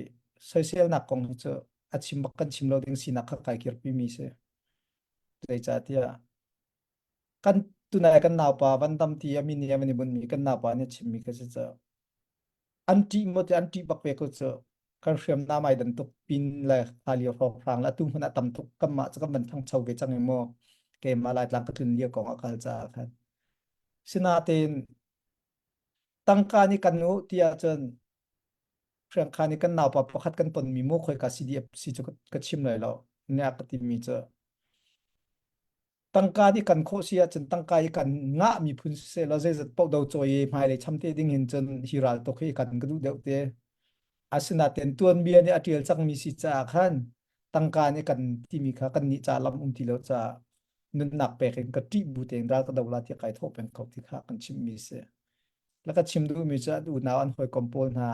soiselnak kong hi cu a chim bak kan chim lo ding sinak kha kai kirpi mi si zeicahtiah kan tunai kan naupa Van Dam ti a min i a van i bunmi kan naupa nih a chimmi ka si cu an ṭih maw ti an ṭih bak ve ko cu kan hriamnam ai dan tuk pin le kha lio hrawnghrang le atu hmun ah tam tuk kanmah cu kan van ṭhangcho ve cang i mu keimah Laitlang ka tlun lio kong ah kal caah khan sinain tangka nih kan u tiah cun hriangkhan i kan naupa pakhat kan tonmi mu khoika CDF si cu ka chim lai lo. Nih a ka timi cu tangka nih kan khawh si ahcun tangka hi kan ngah miphun siseh law zeizat paoh do cawi i hmailei cham te ding hin cun hi ral tuk hi kan ka duh deuh te. Asinain tuanbia nih a ṭial cangmi si caah khan tangka nih kan timi kha kan nih ca lam um ti lo caah nunnak pek in ka ṭih bu tein ral ka do la tiah kai thawh peng ko ti kha kan chimmi si. La ka chim duhmi cu an unau an hawikom pawl hna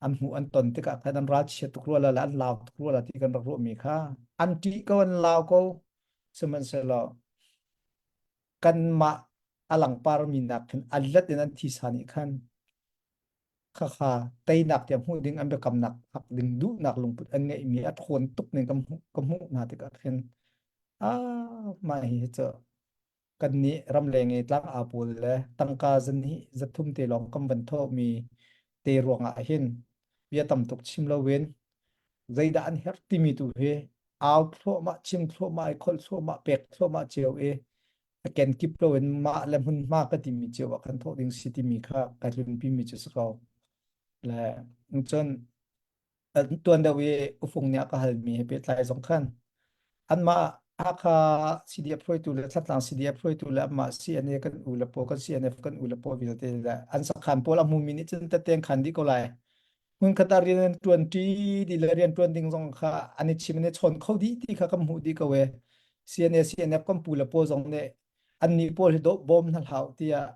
an hmuh an ton tikah khan an ralchia tuk rua la le an lau tuk rua la ti kan rak ruahmi kha an ṭih ko an lau ko sihmanhsehlaw kanmah a langpar mi nak khin a let in an thisa nih khan khakha teinak tiang hmuh ding an biakamnak hak ding duhnak lungput an ngeihmi a ṭhawn tuk ning ka hmuh ka hmuh hna tikah khin ah mah hi cu kannih ramleng i tlang-au pawl le tangka zahnih zathum te lawng kan van thawhmi te ruangah hin bia tam tuk chim loin zeidah an herh timi tu hi au thluahmah chim thluahmah i kholh thluahmah pek thluahmah cio i a kenkip loin mah le hmunhma ka timi cio ah kan thawh ding si timi kha kai tlunpi mi cu si ko. Le cun tuan deuh i ufung nih a ka halmi he pehtlai zong khan anmah Hakha CDF hruaitu le Thantlang CDF hruaitu le anmah CNA kan u le pawl kan CNF kan u le pawl vialte le an sakhan pawl a hmumi nih cun teteng khan dih ko lai. Hmunkhat ah rian an ṭuan ṭi dih le rian ṭuan ding zong kha an i chim an i chawn kho dih ti kha kan hmuh dih ko e. CNA CNF kan pu le pawl zong nih annih pawl hi dawh bawm hna hlah tiah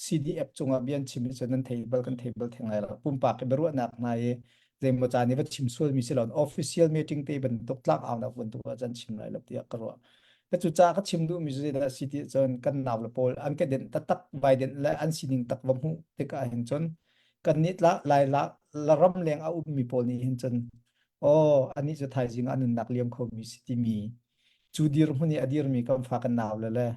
CDF cungah bia an chim hi cu nan thei bal kan thei bal theng lai lo. Pumpak i biaruahnak hna i zeimaw caan i va chim sualmi si lo official meeting te bantuk tlak aunak bantuk ah cun chim lai lo tiah ka ruah. Ka cu ca ka chim duhmi cu zeidah a si ti cun kan nau le pawl an ka denh taktak vai denh le an sining tak va hmuh tikah hin cun kan nih tla lai la la ram leng a ummi pawl nih hin cun aw anih cu thaizing ah nunnak liam khomi si timi cu dirhmun i a dirmi kan fa kan nau le le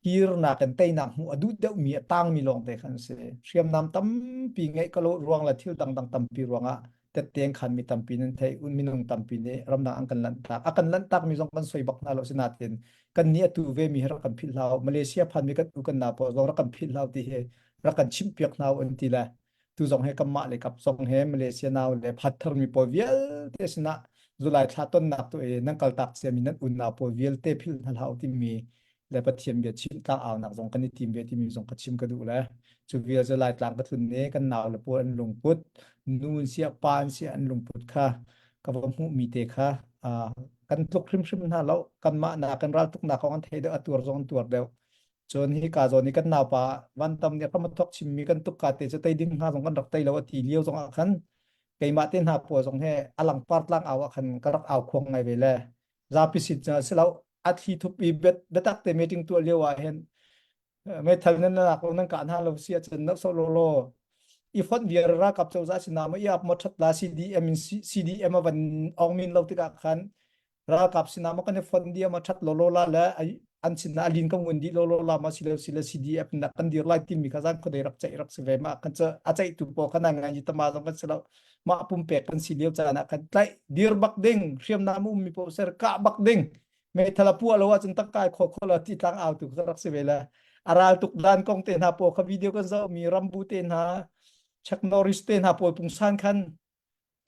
kirnak in teinak hmuh a duh deuhmi a tangmi lawngte khan si. Hriamnam tampi ngeih ka lo ruang le thil dangdang tampi ruangah tetteng khan mi tampi nan theih un minung tampi nih ramdang an kan lanhtak a kan lanhtak mi zong kan soi bak hna lo sinain kan nih atu ve mi hi rak kan philh hlah Malaysia phan mi kan u kan na pawl zong rak kan philh hlah ti hi rak kan chimh piak hna an ti le tu zong he kanmah le kap zong he Malaysia nau le phat thar mi pawl vialte sinah July thla tonnak tu i nan kaltak ciami nan unau pawl vialte philh hna hlah u timi le Pathian bia chim tlang aunak zong kan i tim ve timi zong ka chim ka duh le cu vial cu Laitlang ka tlun ne kan nau le pawl an lungput nu an siah pa an siah an lungput kha ka va hmuh mi te kha kan tluk hrimhrim hna lo kanmah na kan ral tuknak kong an thei deuh a tuar zong an tuar deuh Cun hika zawn i kan naupa Van Tam nih ram a thawk chimmi kan tuk ka te cu tei ding hna zong kan rak tei lo a ti lio zong ah khan keimah te hna pawl zong he a langpar tlang au ah khan ka rak au khuang ngai ve le zapi sin cu si lo a thli thup i biatak te meeting tuah lio ah hin meithal nan lak lo nan kah hna lo si ahcun na so lo law i fonh viar ralkap cozah sinah ma i ap maw that la CDM in CDM a van ong min lo tikah khan ralkap sinah ma kan i fonh dia ma that lawlaw la le an sinah a lin kan ngun dih lawlaw la ma silo sile CDF na kan dir lai timi kha zan khuadei rak ceih rak si ve ma kan a ceih tu pawl khan ngai ngai tama zong kan si lo mah pumpek kan si lio caan ah kan tlaih dir bak ding hriamnam um mi paoh ser kah bak ding meithal a puah lo ahcun takkai kho kho la ti tlang au tu kha rak si ve le a ral tuk dan kong te hna pawl kha video kan zoh mi rambu te hna Chuck Norris te hna pawl pungsan khan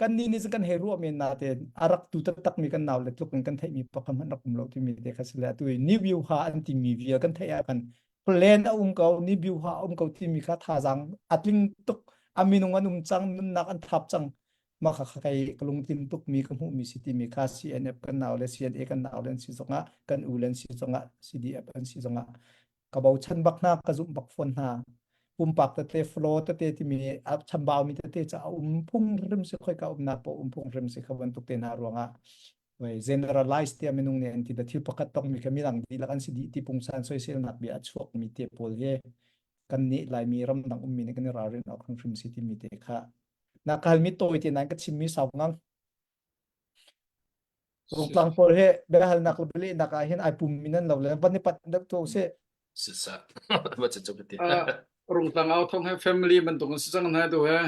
kan nih nih kan hei ruah men natein a rak tu taktak mi kan nau le tluk in kan theih mi pakhat hmanh rak um lo timi te kha si le atu i ni view ha an timi vial kan theih ah kan plan a um ko ni view ha a um ko timi kha thazaang a tling tuk a minung an um cang nunnak an thap cang mah kha kai ka lungtlin tuk mi ka hmuh mi si timi kha CNF kan nau le CNA kan nau le an si zongah kan u le an si zongah CDF an si zongah ka bochan bak hna ka zumh bak fawn hna pumpak tete flow tete timi a chambau mi tete ca a um phung hrim si khoi ka umnak po um phung hrim si kha bantuk te hna ruangah wei generalize tia minung nih an ti da thil pakhat tong mi kha midang dihlak an si dih ti pungsan soiselnak bia a chuak mi te pawl hi kan nih laimi ramdang ummi nih kan i ralrin awk hrimhrim si timi te kha na ka halmi tawi te nan ka chimmi sau ngang Rungtlang pawl hi biahalnak le bialehnak ah hin ai pum mi nan lo le van i pat deuh tu usih. Sisa. Va chu chu ti. Rungtlang au thong he family bantuk in si cang hna tu he.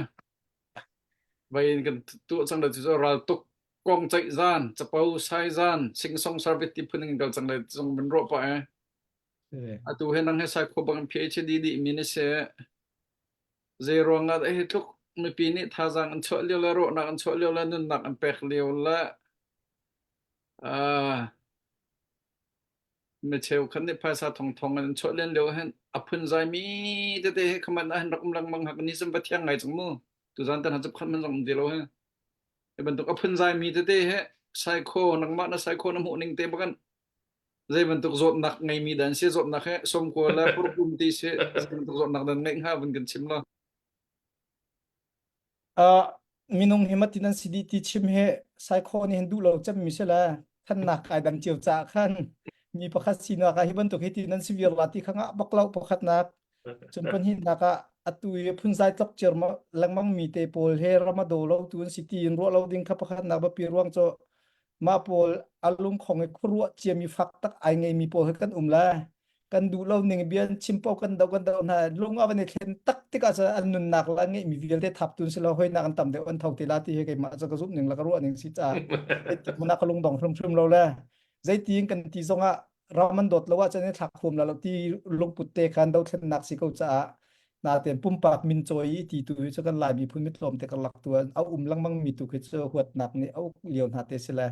Vai in kan tu cang le chu ral tuk kong ceih zan capo sai zan singsong service ti phun in kal cang le zong bin ro pa e. Atu he nang he sai kho bang PhD di mi ni se zei ruang ah hi tluk mipi nih thazaang an chuah lio le rawhnak an chuah lio le nunnak an pek lio le. Ah, mi cheukhat nih phaisa thongthong in an chuah len lio hin a phunzai mi tete he khaman ah hin rak um lengmang hak ni sem va thiang ngai cang mu tuzan tan han khat man zong um ti lo he hi bantuk a phunzai mi tete he psycho nangmah na psycho na hmuh ning te bakan zei bantuk zawtnak ngeimi dan si zawtnak he somkua le purpum ti si zei bantuk zawtnak dan ngeih hnga vun kan chim lo Uh, minung hi matin an si dih ti chim hi psycho nih hin duh lo cem mi si le thannak kai dang cio ca khan mi pakhat sinak ah hi bantuk hi ti nan si vir la ti kha ngah bak lo pakhatnak cun pahnihnak ah atu i phunzai tlok cer lengmang mi te pawl he ramado lo tu an si ti in ruah lo ding kha pakhatnak biapi ruang cu mah pawl a lungkhong i khuaruah ciami fak tak ai ngeimi pawl he kan um lai kan duh lo ning bia chim paoh kan do kan do hna lung a van i thlen tak tikah cun an nunnak le an ngeihmi vialte thap tun si lo hoinak an tam deuh an tho te la ti hi keimah cu ka zumh ning le ka ruah ning si caah hmun ah ka lungdong hrimhrim lo le zeitin kan ti zongah ram an dawt lo ahcun i thlak huam la lo ti lungput te khan dothlennak si ko caah natein pumpak min cawi i ti tu hi cu kan Lai miphun mitlawm te karlak tu a um lengmang mi tu khi cu huatnak nih a uk lio hna te si le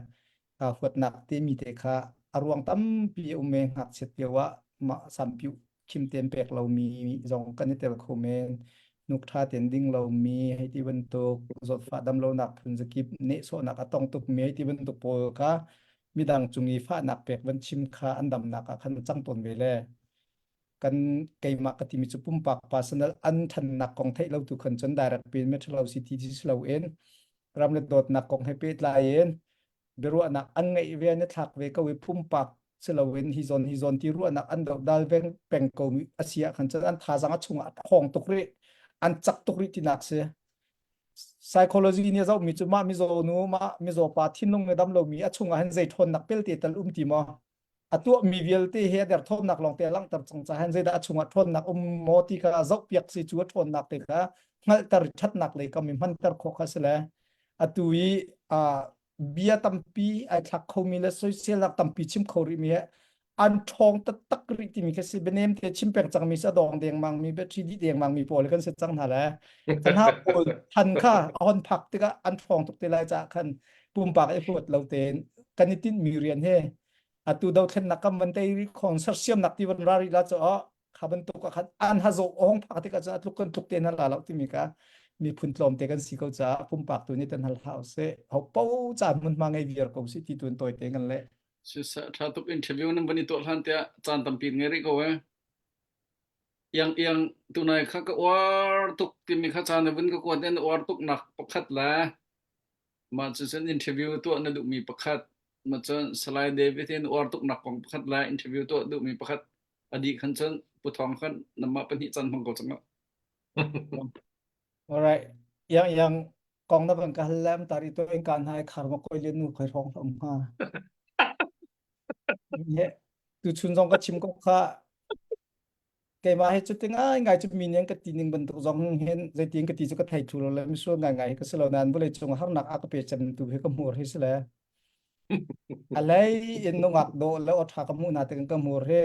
huatnak te mi te kha a ruang tampi a um e ngakchiat lio ah mah sampiu khim tein pek lomi zong kan i tel kho men nuk ṭha tein ding lomi hei ti bantuk zawtfah damlonak phun zakip nehsawhnak a tong tukmi hei ti bantuk pawl kha midang cung i fahnak pek van chim kha an damnak ah khan cang tawn ve le kan keimah ka timi cu pumpak personal an ṭhannak kong theih lo tu khan cun direct pin me ṭhalo si ti si lo in ram le dawtnak kong he pehtlai in biaruahnak an ngeih ve an i thlak ve ko i pumpak si loin hi zawn hi zawn ti ruahnak an dohdal veng peng ko mi a si ah khan cun an thazaang a chungah a ṭhawng tuk rih an cak tuk rih tinak si psychology nih a zohmi cu mah mizaw nu mah mizaw pa thinlung le dam lomi a chungah hin zei ṭhawnnak pelte tal um ti maw a tuahmi vialte hi a derthawmnak lawngte a langhter cang caah hin zeidah a chungah ṭhawnnak um maw ti kha zohpiak si cu a ṭhawnnak te kha hngalhter ṭhatnak lei kam i hmanter khawh kha si le atu i bia tampi ai thlak khomi le soiselnak tampi chim kho rihmi he an ṭhawng taktak rih timi kha si bianem te chim peng cangmi si a dawng dengmang mi biaṭhi dih dengmang mi pawl kan si cang hna le kan ha pawl than kha a hon phak tikah an ṭhawng tuk te lai caah khan pumpak i huat lo tein kan i tinhmi rian he atu dothlennak kam van tei ri khong sersiamnak ti van ra rih la cu kha bantuk ah khan an ha zo ong phak tikah cun a tluk kan tluk te na la lo timi ka miphun tlawm te kan si ko caah pumpak tu nih tan hal hau se ho po caan hmun hma ngei viar ko si ti tun toi te ngan le Sisa tha tuk interview nan van i tuah hlan tiah caan tampi ngei rih ko eh. Iang iang tunai kha ka uar tuk timi kha caan na vun ka kuat in uar tuk nak pakhat le Mah cucun interview tuah na duhmi pakhat, mah cun Salai David in uar tuknak kong pakhat le interview tuah duhmi pakhat a dih khan cun Pu Thawng khan namah pahnih caan hmang ko cang. Alright. Yang yang kong na van ka hal lam tari to in kan hai khar ma koi le nu khoi rong hlam ha. He tu chun zong ka chim ko kha Keimah hi cu ti ngaingai cu mi nih an ka ti ning bantuk zong hin zeitin ka ti cu ka thei thlu lo le misual ngaingai hi ka si lo nain vawlei cung harnak a ka pe cemtu hi ka hmur hi si le a lei in nungak dawh le aw ṭha ka hmuh hna tik ka hmur hi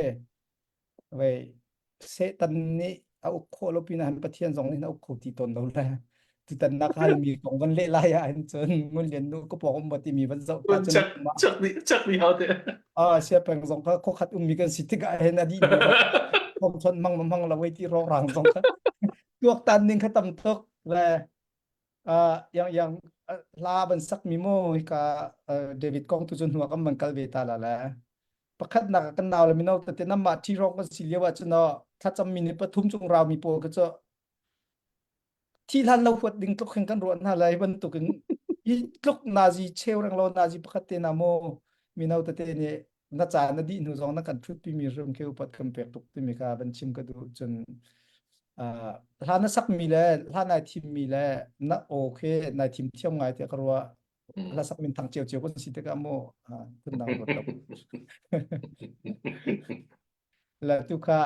vei Satan nih a uk khawh lo pinah hin Pathian zong nih a uk kho ti tawn lo le tutan na ka halmi kong van leh lai ah hin cun ngun lian nu ka pawng um ba timi van zoh ta cun Chak chak ni chak ni hau te. Ah sia peng zong kha khokhat ummi kan si tikah hin a dih hnu thong chon mang mang lo wei ti rong rang zong kha tuak tan ning kha tam tuk le yang yang hla ban sak mi mo ka David kong tu cun hnuak am man kal ve ta la le pakhat nak kan nau le mino tete nam ma thi rong kan si lio ah cun thlacam mi ni pathum chung rau mi pawl ka chu thi hlan lo huat ding tluk hin kan ruah hna lai bantuk in hi tluk nazi cheu reng lo nazi pakhat te na mo mino tete nih na ca na dih hnu zong na kan thut pi mi rum ke upat kan pek tuk timi ka van chim ka duh cun hla na sak mi le hla nai thim mi le na aw khe nai thim thiam ngai te ka ruah hla sak min thang cio cio kan si tikah mu phun dang ruat lo La tu kha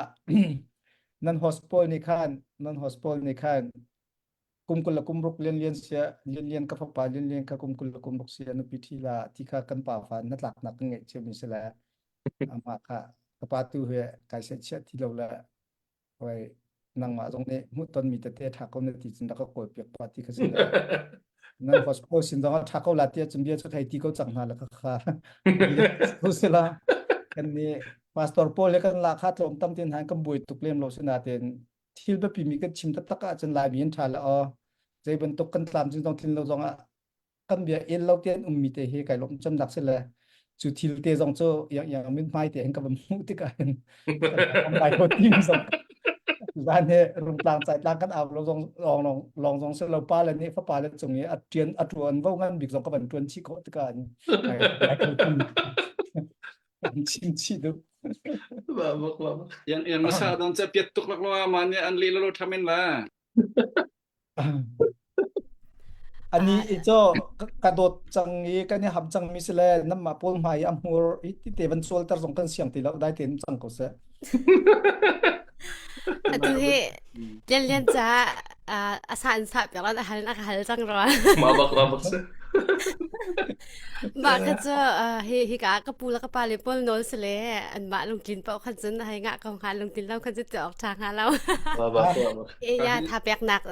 nan host pawl nih khan nan host pawl nih khan kum kul le kum ruk lian lian sia lian lian ka fapa lian lian kha kum kul le kum ruk sia nupi thi la ti kha kan pa fa na tlaknak kan ngeih cio mi si le amah kha ka pa tu he kai se chia ti lo le oi nangmah zong nih hmuhtonmi tete ṭha ko na ti cun rak ka kawl piak pa ti kha si le. Nan host pawl sin zong ah ṭha ko la tiah cun bia cu thei ti ko cang hna la kha kha. Bia sila kan nih pastor pawl le kan la kha tlawm tam tin han kan buai tuk lem lo sinain thil biapi mi kan chim taktak ahcun Laimi an ṭha le aw zei bantuk kan tlam cun zong tlin lo zong ah kan bia el lo te an ummi te hi kai lawm cemnak si le cu thil te zong cu yang yang min hmai te hin ka van hmuh tikah hin lai ko tim zong zan he rungtlang chai tlang kan au lo zong long long long zong se lo pa le nih fapa le cung i a ṭian a ṭuan vo ngan bik zong ka van ṭuan chih khawh tikah hin kai lai ko tim an chim chih duh Yang yang masa don cha piat tuk lak lo ma ne an li lo thamin la. Ani i cu ka dawt cang i kan i ham cangmi si le nanmah pawl hmai i a hmur i tite van sualter zong kan siang ti lo dai tein cang ko seh. Atu hi Lian Lian ca a sa in sa piak lan a hal in a ka hal cang rua. Mah bak la bak si. Mah kha cu hi hi ka ka pu le ka pa le pawl nawl si le an mah lungtlin paoh khan cun hei ngah ko hnga lungtlin lo khan cun ti awk ṭha hnga lo. Mah bak la bak. E ya tha peknak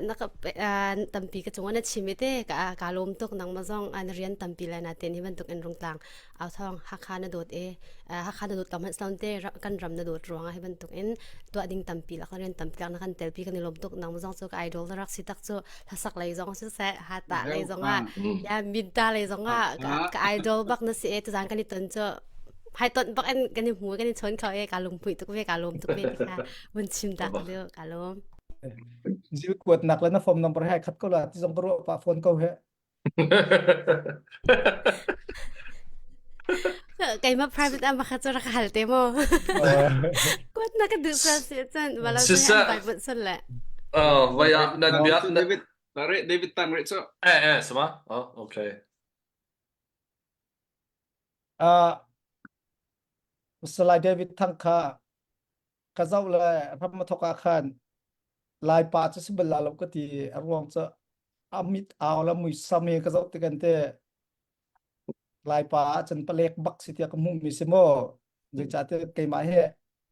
na ka tampi ka cung na chim te ka ka lawm tuk nangmah zong na rian tampi le na ten hi bantuk in rungtlang au thong Hakha na dawt e Hakha na dawt kam hman te kan ram na dawt ruangah hi bantuk in tuah ding tampi lak rian tampi lak na kan telpi kan i lawm tuk nangmah zong cu ka idol na rak si tak cu hlasak lei zong si seh hata lei zong ah ya minta lei zong ah ka idol bak na si e tuzan kan i ton cu hai ton bak in kan i hmu kan i chon kho e ka lungpui tuk ve ka lawm tuk ve ti kha vun chim ta ka deu ka lawm Zil kuatnak le na phone number hai khat ko la ti zong ka ruah pa phone ko he. Keimah private ah makha cu rak hal te mu. Kuat na ka duh sal si cun wala cu Siseh. an vai sal le. Uh, vai ah nan bia na David Tare David tang re cho. eh eh sama oh okay Uh, Salai David Thang kha ka zoh le ram a thawk ah khan Laipa cu si bal la lo ka ti a ruang cu a mit au la muisam he ka zoh tikan te Laipa ah cun palek bak si tiah ka hmuhmi si maw zeicahtiah keimah hi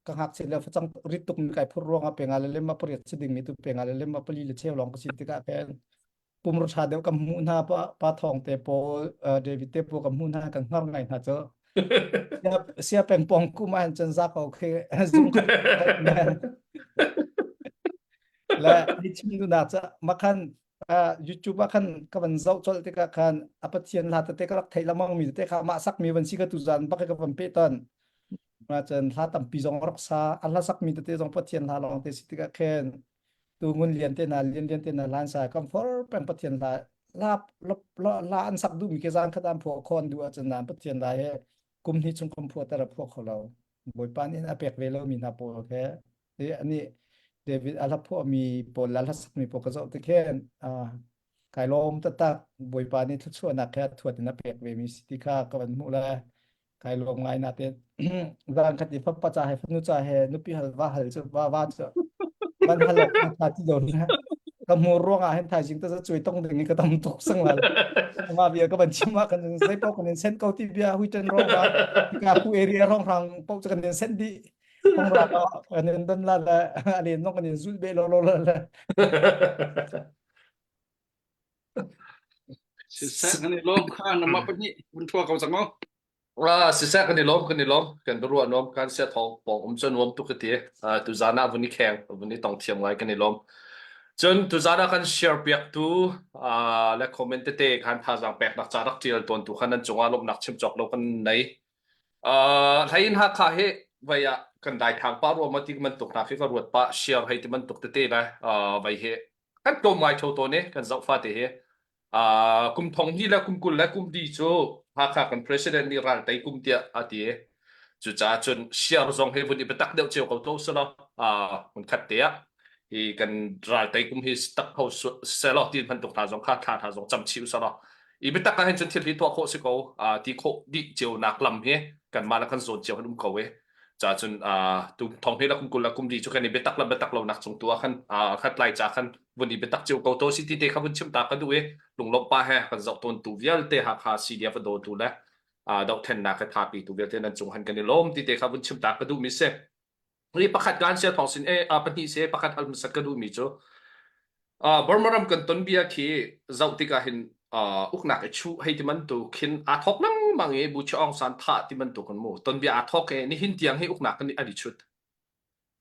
ka ngakchia le facang rit tuk mi kai phur ruangah penga le lem a pariat si dingmi tu penga le lem a pali le cheu lawng ka si tikah khin pumrua ṭha deuh kan hmuh hna pa, pa thawng te pawl uh, David te pawl kan hmuh hna kan hngar ngai hna cu sia, sia peng pong kum ah cun za ko khi zung khat le ni chim du na cha makhan uh, YouTube ah khan ka van zoh chol tikah khan a pathian hla tete ka rak theih lamang mi te kha mah sak mi van si ka tu zan bak ka van pe ton ma cun hla tampi zong rak sa a hla sak mi tete zong pathian hla lawng te si tikah khin tu ngun lian te na lian lian te na lan sa kam for peng pathian la la la la an sak du mi ke zan khat an phuah khon du ahcun nan pathian la he kum hnih chung kum phuah tar a phuah kho lo bawipa nih a pek ve lo mi hna pawl he ti ani David a hla phuah mi pawl la hla sak mi pawl ka zoh ti khin kai lawm taktak bawipa nih thluachuahnak he thuat in a pek ve mi si ti kha ka van hmuh le kai lawm ngai na te zan khat i fapa ca he fanu ca he nupi hal va hal cu va va cu van hal ok na ti do na ka hmur ruang ah hin thaizing ta cuai tong ding i ka tam tuk sang la ma bia ka ban chim ah kan zei pau kan in sen ko ti bia hui ten rong ba ka pu area rong rang pau chu kan in sen di hong ra kan in don la la alen nong kan in zul be lo lo la la Siseh kan i lawm kha namah pahnih vun ṭhua ko cang mu. Ah, siseh kan i lawm kan i lawm kan biaruah nuam kan sia thawng pawng um cu nuam tuk ka ti. Ah, tuzaan ah vun i kheng vun i tong thiam ngai kan i lawm. Cun tuzaan ah kan share piak tu ah le comment tete khan thazaang peknak ca rak ṭial tawn tu khan nan cungah lawmhnak chim cawk lo kan nei. Uh, hlei in Hakha hi vai ah kan daithang pah ruam ti bantuk hna khi ka ruat pah share hei ti bantuk tete le uh, vai hi kan tlawm ngai ṭheo tawn i kan zoh fate hi uh, kum thong hnih le kum 20 le kum di cu Hakha kan president nih ral tei kum tiah a ti cucaah cun share zong hi vun i biatak deuh cio ko to selaw uh, hmun khat te ah hi kan ral tei kum hi tak kho selaw ti bantuk hna zong kha thla hna zong cam chih selaw i biatak ah hin cun thil hi tuah khawh si ko uh, ti khawh dih cio nak lam hi kanmah le kan zawn cio han um ko i ca cun tu thong hi la kum kul la kum li cu kan i biatak la biatak lo nak cung tu ah khan khat lai ca khan vun i biatak cio ko to si ti te kha vun chim ta ka duh i lunglawmh pa he kan zoh tawn tu vialte Hakha CDF a daw tu le dohthlennak he thapi tu vialte nan cung han kan i lawm ti te kha vun chim ta ka duh mi si. Hi pakhat kan sia thong sin e pahnih se pakhat hal hmasat ka duh mi cu. Uh, Burma ram kan ton bia khi zoh tikah hin uh, uknak i chuh hei ti bantuk khin aa thawk lengmang i Bu Aung San thah ti bantuk kan mu ton bia aa thawk i nihin tiang hi uknak kan an i chut.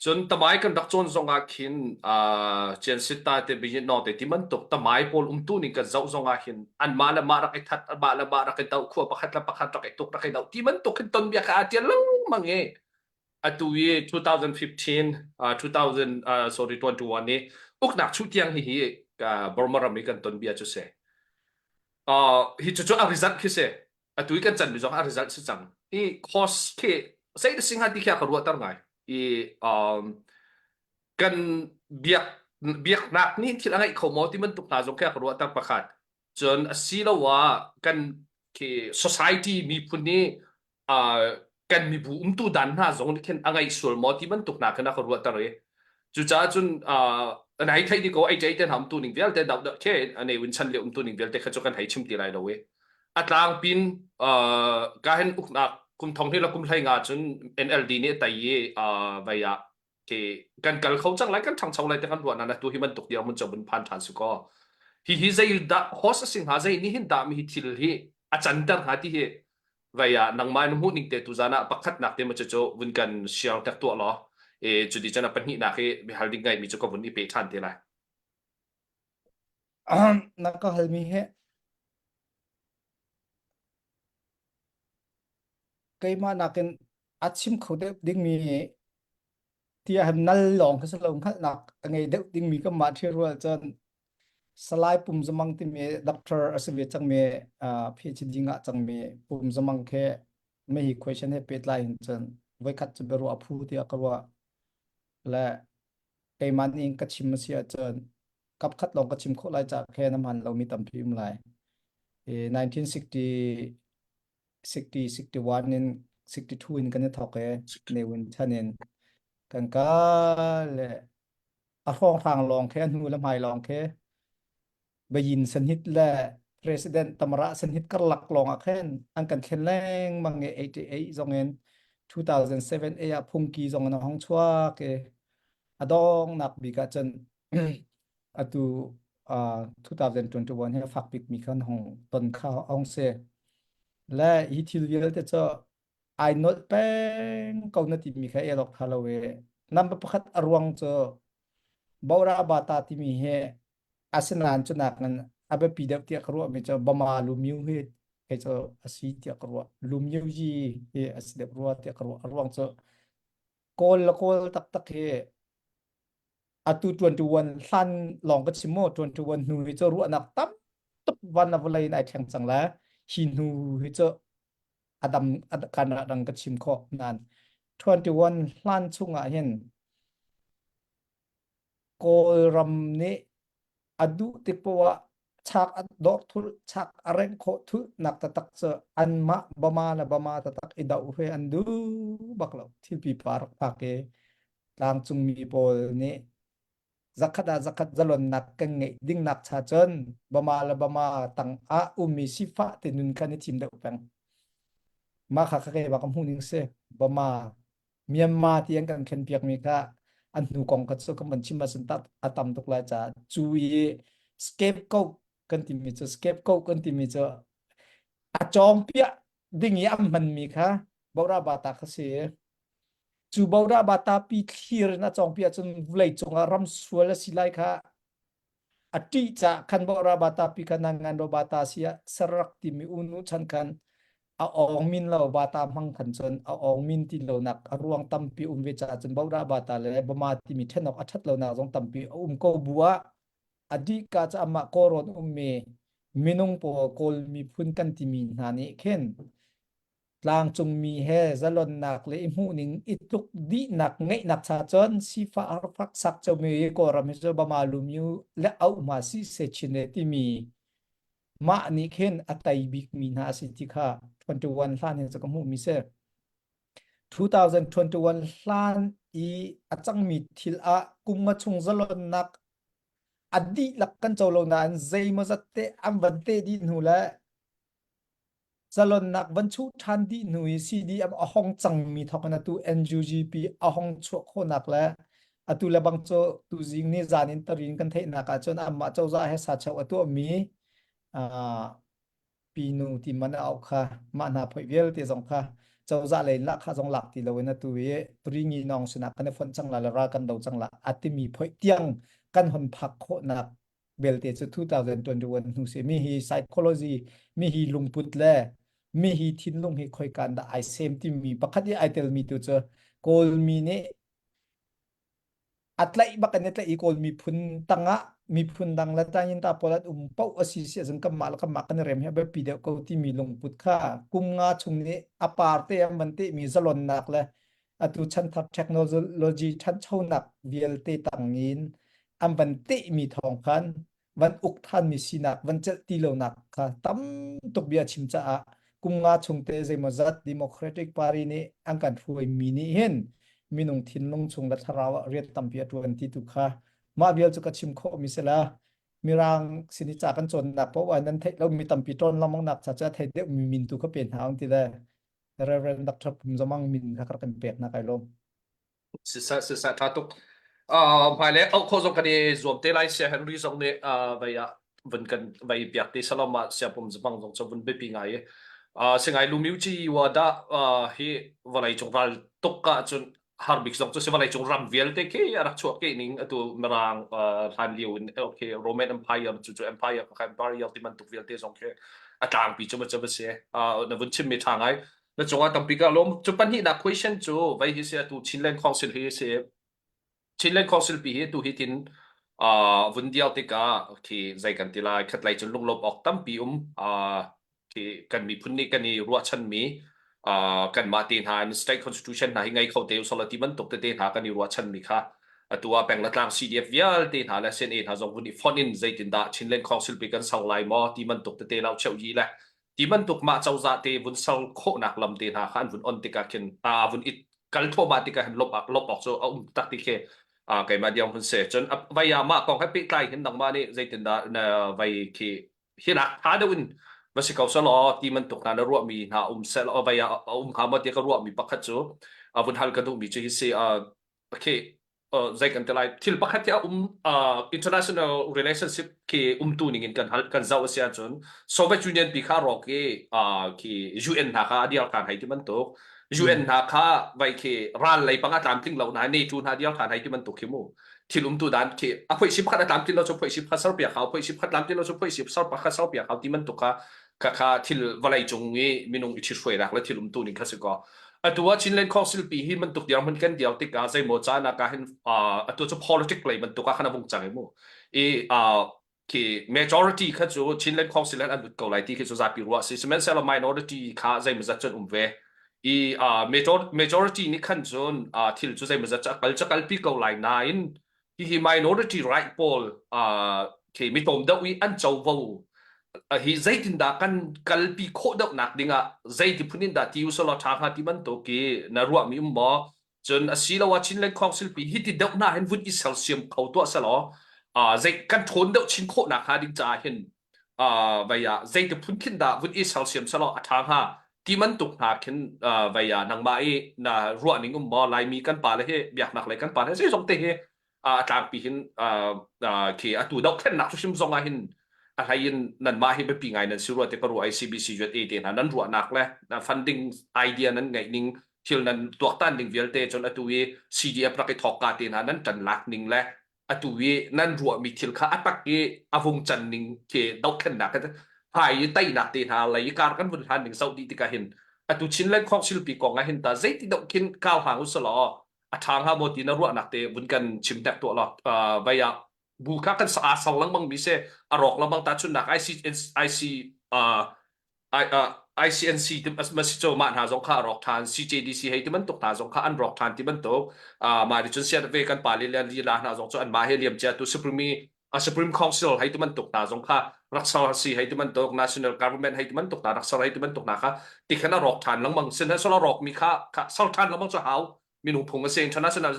Cun tamai kan rak cawn zong ah khin uh, Chian Sitta te Beijing no te ti bantuk tamai pawl umtu ning kan zoh zong ah hin anmah le mah rak i that anmah le mah rak i doh khua pakhat le pakhat rak i tuk rak i doh ti bantuk khin ton bia kha aa tial lengmang i atu i 2015 uh, 2000 uh, sorry 21 ni uknak chuh tiang hi hi uh, Burma ram i kan ton bia cu si uh, hi cu cu a result khi si atu i kan can mi zong a result si cang i course khi sei da sing ha ti khi ka ruahter ngai i um, kan biak biaknak nih thil a ngeih kho maw ti bantuk hna zong khi ka ruahter pakhat cun asiloah kan khi society miphun nih uh, kan mibu umtu dan hna zong nih khin a ngaih sual maw ti bantuk hna khin a ka ruahter i cucaah cun uh, an hei theih di ko ei te hna umtu ning vialte dau dah khe ane win chan le umtu ning vialte kha cu kan hei chim ti lai lo i a tlang pin uh, ka hin uknak kum thong hi la kum hlei nga cun NLD nih tai i uh, vai ah ke kan kal kho cang lai kan ṭhangcho lai te kan ruah na tu hi bantuk dir mun bun phan ṭhan su ko hi hi zei dah host a si hnga zei nih hin dah mi hi thil hi a canter hnga ti hi vai ah nangmah na hmuh ning te tu zan ah pakhat nak te ma cu vun kan share tek tuah law e cu di chan a pahnih nak hi bihal ding ngai mi cu ka vun i pe ṭhan te lai Na ka halmi he keimah nakin a chim kho deuh dingmi tiah nal lawng kha si lo hngalhnak a ngei deuh dingmi kan mah ṭhi rual cun Salai Pum Zamang timi doctor a si ve cangmi PhD ngah cangmi Pum Zamang khi hi question he pehtlai in cun voikhat cu biaruah phu tiah ka ruah le keimah nih ka chim a si ahcun kapkhat lawng ka chim khawh lai caah khin a hmaan lomi tampi um lai. 1960 60 61 in 62 in kan i thawk i Ne Win chan in kan kal le a hrawnghrang lawng khi a hnu le hmai lawng khi Bayin sanhit le President Tamara sanhit karlak lawng ah khin an kan thlen lengmang i 88 zong in 2007 a ah phungki zong in a hong chuak i a dongnak bik ah cun atu uh, 2021 hi a fak bik mi khan hong ton kha hong si le hi thil vialte cu ai nolh peng ko na timi kha elok tha lo e number pakhat a ruang cu Bora Bata timi hi asinain cu nak ngan a biapi deuh tiah ka ruah mi cu Bama Lumyu hi kei cu a si tiah ka ruah Lumyu yi hi a si deuh rua tiah ka ruah a ruang cu Kawl le Kawl taktak hi atu 21 hlan lawng ka chim maw 21 hnu hi cu ruahnak tam tuk van na vawlei in ai thleng cang la hi hnu hi cu adam kan dang ka chim khawh nan 21 hlan chungah hin Kawlram nih a duh tik poah chak a dor thul chak a reng khawh thul nak taktak cu anmah Bama le Bama taktak i doh he an duh bak lo thil pipa rak phak i tlangcungmi pawl nih zakhat ah zakhat zalonnak kan ngeih dingnak cha cun Bama le Bama tang ah ummi sifah te nun khan i thim deuh peng mah kha kha kei bak ka hmuh ning si Bama Myanmar ti an kan khenpiakmi kha an hnu kong kha cu kan van chim ahcun a tam tuk lai caah cu i scapegoat kan timi cu scapegoat kan timi cu a cawngpiah ding i an hmanmi kha Bora Bata kha si. Cu Bora Bata pi thlir in a cawngpiah cun vawlei cungah ram sual a si lai kha A ṭih caah khan bawhrabata pi kha nangan bata si ah sarak timi unu chan khan a awng min lo bata hmang khan cun a awng min ti lonak a ruang tampi um ve caah cun bawhrabata le bama timi ṭhen awk a ṭhat lonak zong tampi a um ko bu ah a dih ka cu amah kawlrawn ummi minung pawl Kawl miphun kan timi hna nih khin tlangcungmi he zalonnak le i hmuhning i tluk dihnak ngeihnak cha cun sifah harfak sak comi Kawlram hi cu Bama Lumyu le auhma si se chin le timi mah nih khin a tei bikmi hna a si ti kha 21 hlan hin cu ka hmuhmi si. 2021 hlan i a cangmi thil ah kum nga chung zalonnak a dihlak kan co lo nain zeimawzat te an van te dih hnu le Zalonnak van chuh ṭhan dih hnu i CDM a hong cangmi thawk in atu NUGP a hong chuah khawhnak le. Atu le bang cu tuzing ni zan in tarin kan theihnak ahcun anmah cozah he sacheu a tuahmi uh, pinu ti man a auh kha mah hna phoih vialte zong kha cozah lei in lahkhah zong lak ti loin atu i Pringi Nawng sinah kan i fonh cang la le ral kan do cang la a timi phoih tiang kan hon phak khawhnak belte cu 2021 hnu si mi hi psychology mi hi lungput le mi hi thinlung hi khoikan dah ai sem timi pakhat i ai telmi tu cu Kawlmi nih a tlaih bak an i tlaih i Kawl miphun tangah miphun dang le tanyinta pawl an um paoh a si si ahcun kanmah le kanmah kan i rem hi a biapi deuh ko timi lungput kha kum nga chung nih a par te an van tehmi zalonnak le atu chanthar technology ṭhanchonak vialte tangin an van tehmi thawng khan van uk thanmi sinak van celh ti lonak kha tam tuk bia chim caah kum nga chung te zeimawzat Democratic Party nih an kan hruaimi nih hin minung thinlung chung le thlarau ah rian tampi a ṭuan ti tu kha mah vial cu ka chim khawh mi si la mirang sin i ca kan cawnnak paoh ah nan theih lomi tampi ṭawn lengmang nak ca cu a thei deuh mi min tu kha pe hna ang ti le Reverend Dr. Pum Zamang min kha ka kan pek na kai lawm. Siseh siseh ṭha tuk. Uh, hmailei auh khawh zong kan i zuam te lai sia Henry zong nih uh, vei ah vun kan vei piak te salom ah sia pum zbang zong cu vun biapi ngai i uh, singai lumiu chi wa da uh, hi vawlei cung ral tuk ka cun harbik zong cu si vawlei cung ram vialte khi a rak chuah ke ning atu mirang uh, hlan lio in okay Roman Empire cu cu Empire ka Empire ti bantuk vialte zong khi a tlangpi cu ma cu va si uh, na vun chim mi ṭha ngai Na cungah tampi ka lawm. Cu pahnihnak question cu vei hi si atu Chinland Council hi si. Chinland Council pi hi tu hi tin uh, vun dial tikah khi zei kan ti lai khatlei cun lunglawmh awk tampi um uh, khi kan miphun nih kan i ruahchanmi uh, kanmah te hna in state constitution hna hi ngei kho te usala ti bantuk tete hna kan i ruahchanmi kha atu ah peng le tlang CDF vialte hna le CNA hna zong vun i fonh in zeitindah Chinland Council pi kan sang lai maw ti bantuk tete lau cheu yi le ti bantuk mah cozah te vun ser khawhnak lam te hna kha an vun on tikah khin a vun i kal thluahmah tikah hin lop lop awk cu a um tak ti khi keimah diang hun se cun vai ah mah kong he pehtlai hin nangmah nih zeitindah na vai khi hinak tha deuh in va si ko selaw ti bantuk hna na ruahmi hna um selaw vai ah a um hnga maw ti ka ruahmi pakhat cu a vun hal ka duhmi cu hi si okay zei kan ti lai thil pakhat hi a um international relationship khi umtu ning in kan hal kan zoh a si ahcun Soviet Union pi kha rawk i khi UN hna kha a diar khan hei ti bantuk UN hna kha vai khi ral lei pang a tlamtling lo hna NATO hna diar khan hei ti bantuk khi mu thil umtu dan khi a phoihsi pakhat a tlamtling lo cu phoihsi pakhat ser piak hau phoihsi pakhat tlamtling lo cu phoihsi ser pakhat ser piak hau ti bantuk kha kha kha thil vawlei cung i minung i ṭhithruainak le thil umtu ning kha si kaw atu ah Chinland Council pi hi bantuk dirhmun kan dir tikah zeimaw caan ah ka hin atu cu politic lei bantuk ah khan a vung cang i mu i khi majority kha cu Chinland Council an lut ko lai ti khi cu zapi ruah si sihmanhsehlaw minority kha zeimawzat cun um ve i majority nih khan cun thil cu zeimawzat cu a kal cu kalpi ko lai nain hihi minority right pawl khi mi tlawm deuh i an covo hi zeitindah kan kalpi khawh deuh nak dingah zeiti phun in dah ti usalaw ṭha hnga ti bantuk i na ruahmi um maw cun asiloah Chinland Council pi hi ti deuh hna hin vun i sersiam kho tuah selaw zei kan ṭhawn deuh chin khawh nak hnga ding caah hin vei ah zeiti phun khin dah vun i sersiam selaw a ṭha hnga ti bantuk hna khin vei ah nangmah i na ruah ning um maw Laimi kan pa le hi biaknak lei kan pa le zeizong te hi a tlangpi hin khi atu dohthlennak hrim zong ah hin a hlei in nanmah hi biapi ngai nan si rua te ka ruah ICBC USA te hna nan ruahnak le funding idea nan ngeih ning thil nan tuaktan ning vialte cun atu i CDF rak i thawk ka te hna nan ṭan lak ning le atu i nan ruahmi thil kha a tak i a vung can ning khi dohthlennak hmai i teinak te hna lei i kar kan vun hlan ning zoh dih tikah hin atu Chinland Council pi kong ah hin ta zeiti deuh khin kau hlang usalaw a ṭha hnga maw ti na ruahnak te vun kan chim hnek tuah law vai ah bu kha kan sa sang lengmang mi se a rawk lengmang ta chunnak IC IC ICNC ti ma si cho mah hna zong kha a rawk ṭhan CJDC hei ti bantuk hna zong kha an rawk ṭhan ti bantuk mah nih cun sian ve kan pa le lila hna zong cu an mah he liam cia tu Supreme a Supreme Council hei ti bantuk hna zong kha rak ser si hei ti bantuk National Government hei ti bantuk hna rak ser hei ti bantuk hna kha ti khan a rawk ṭhan lengmang sin he solo rawk mi kha kha ser ṭhan lengmang cu hau minung phung a si international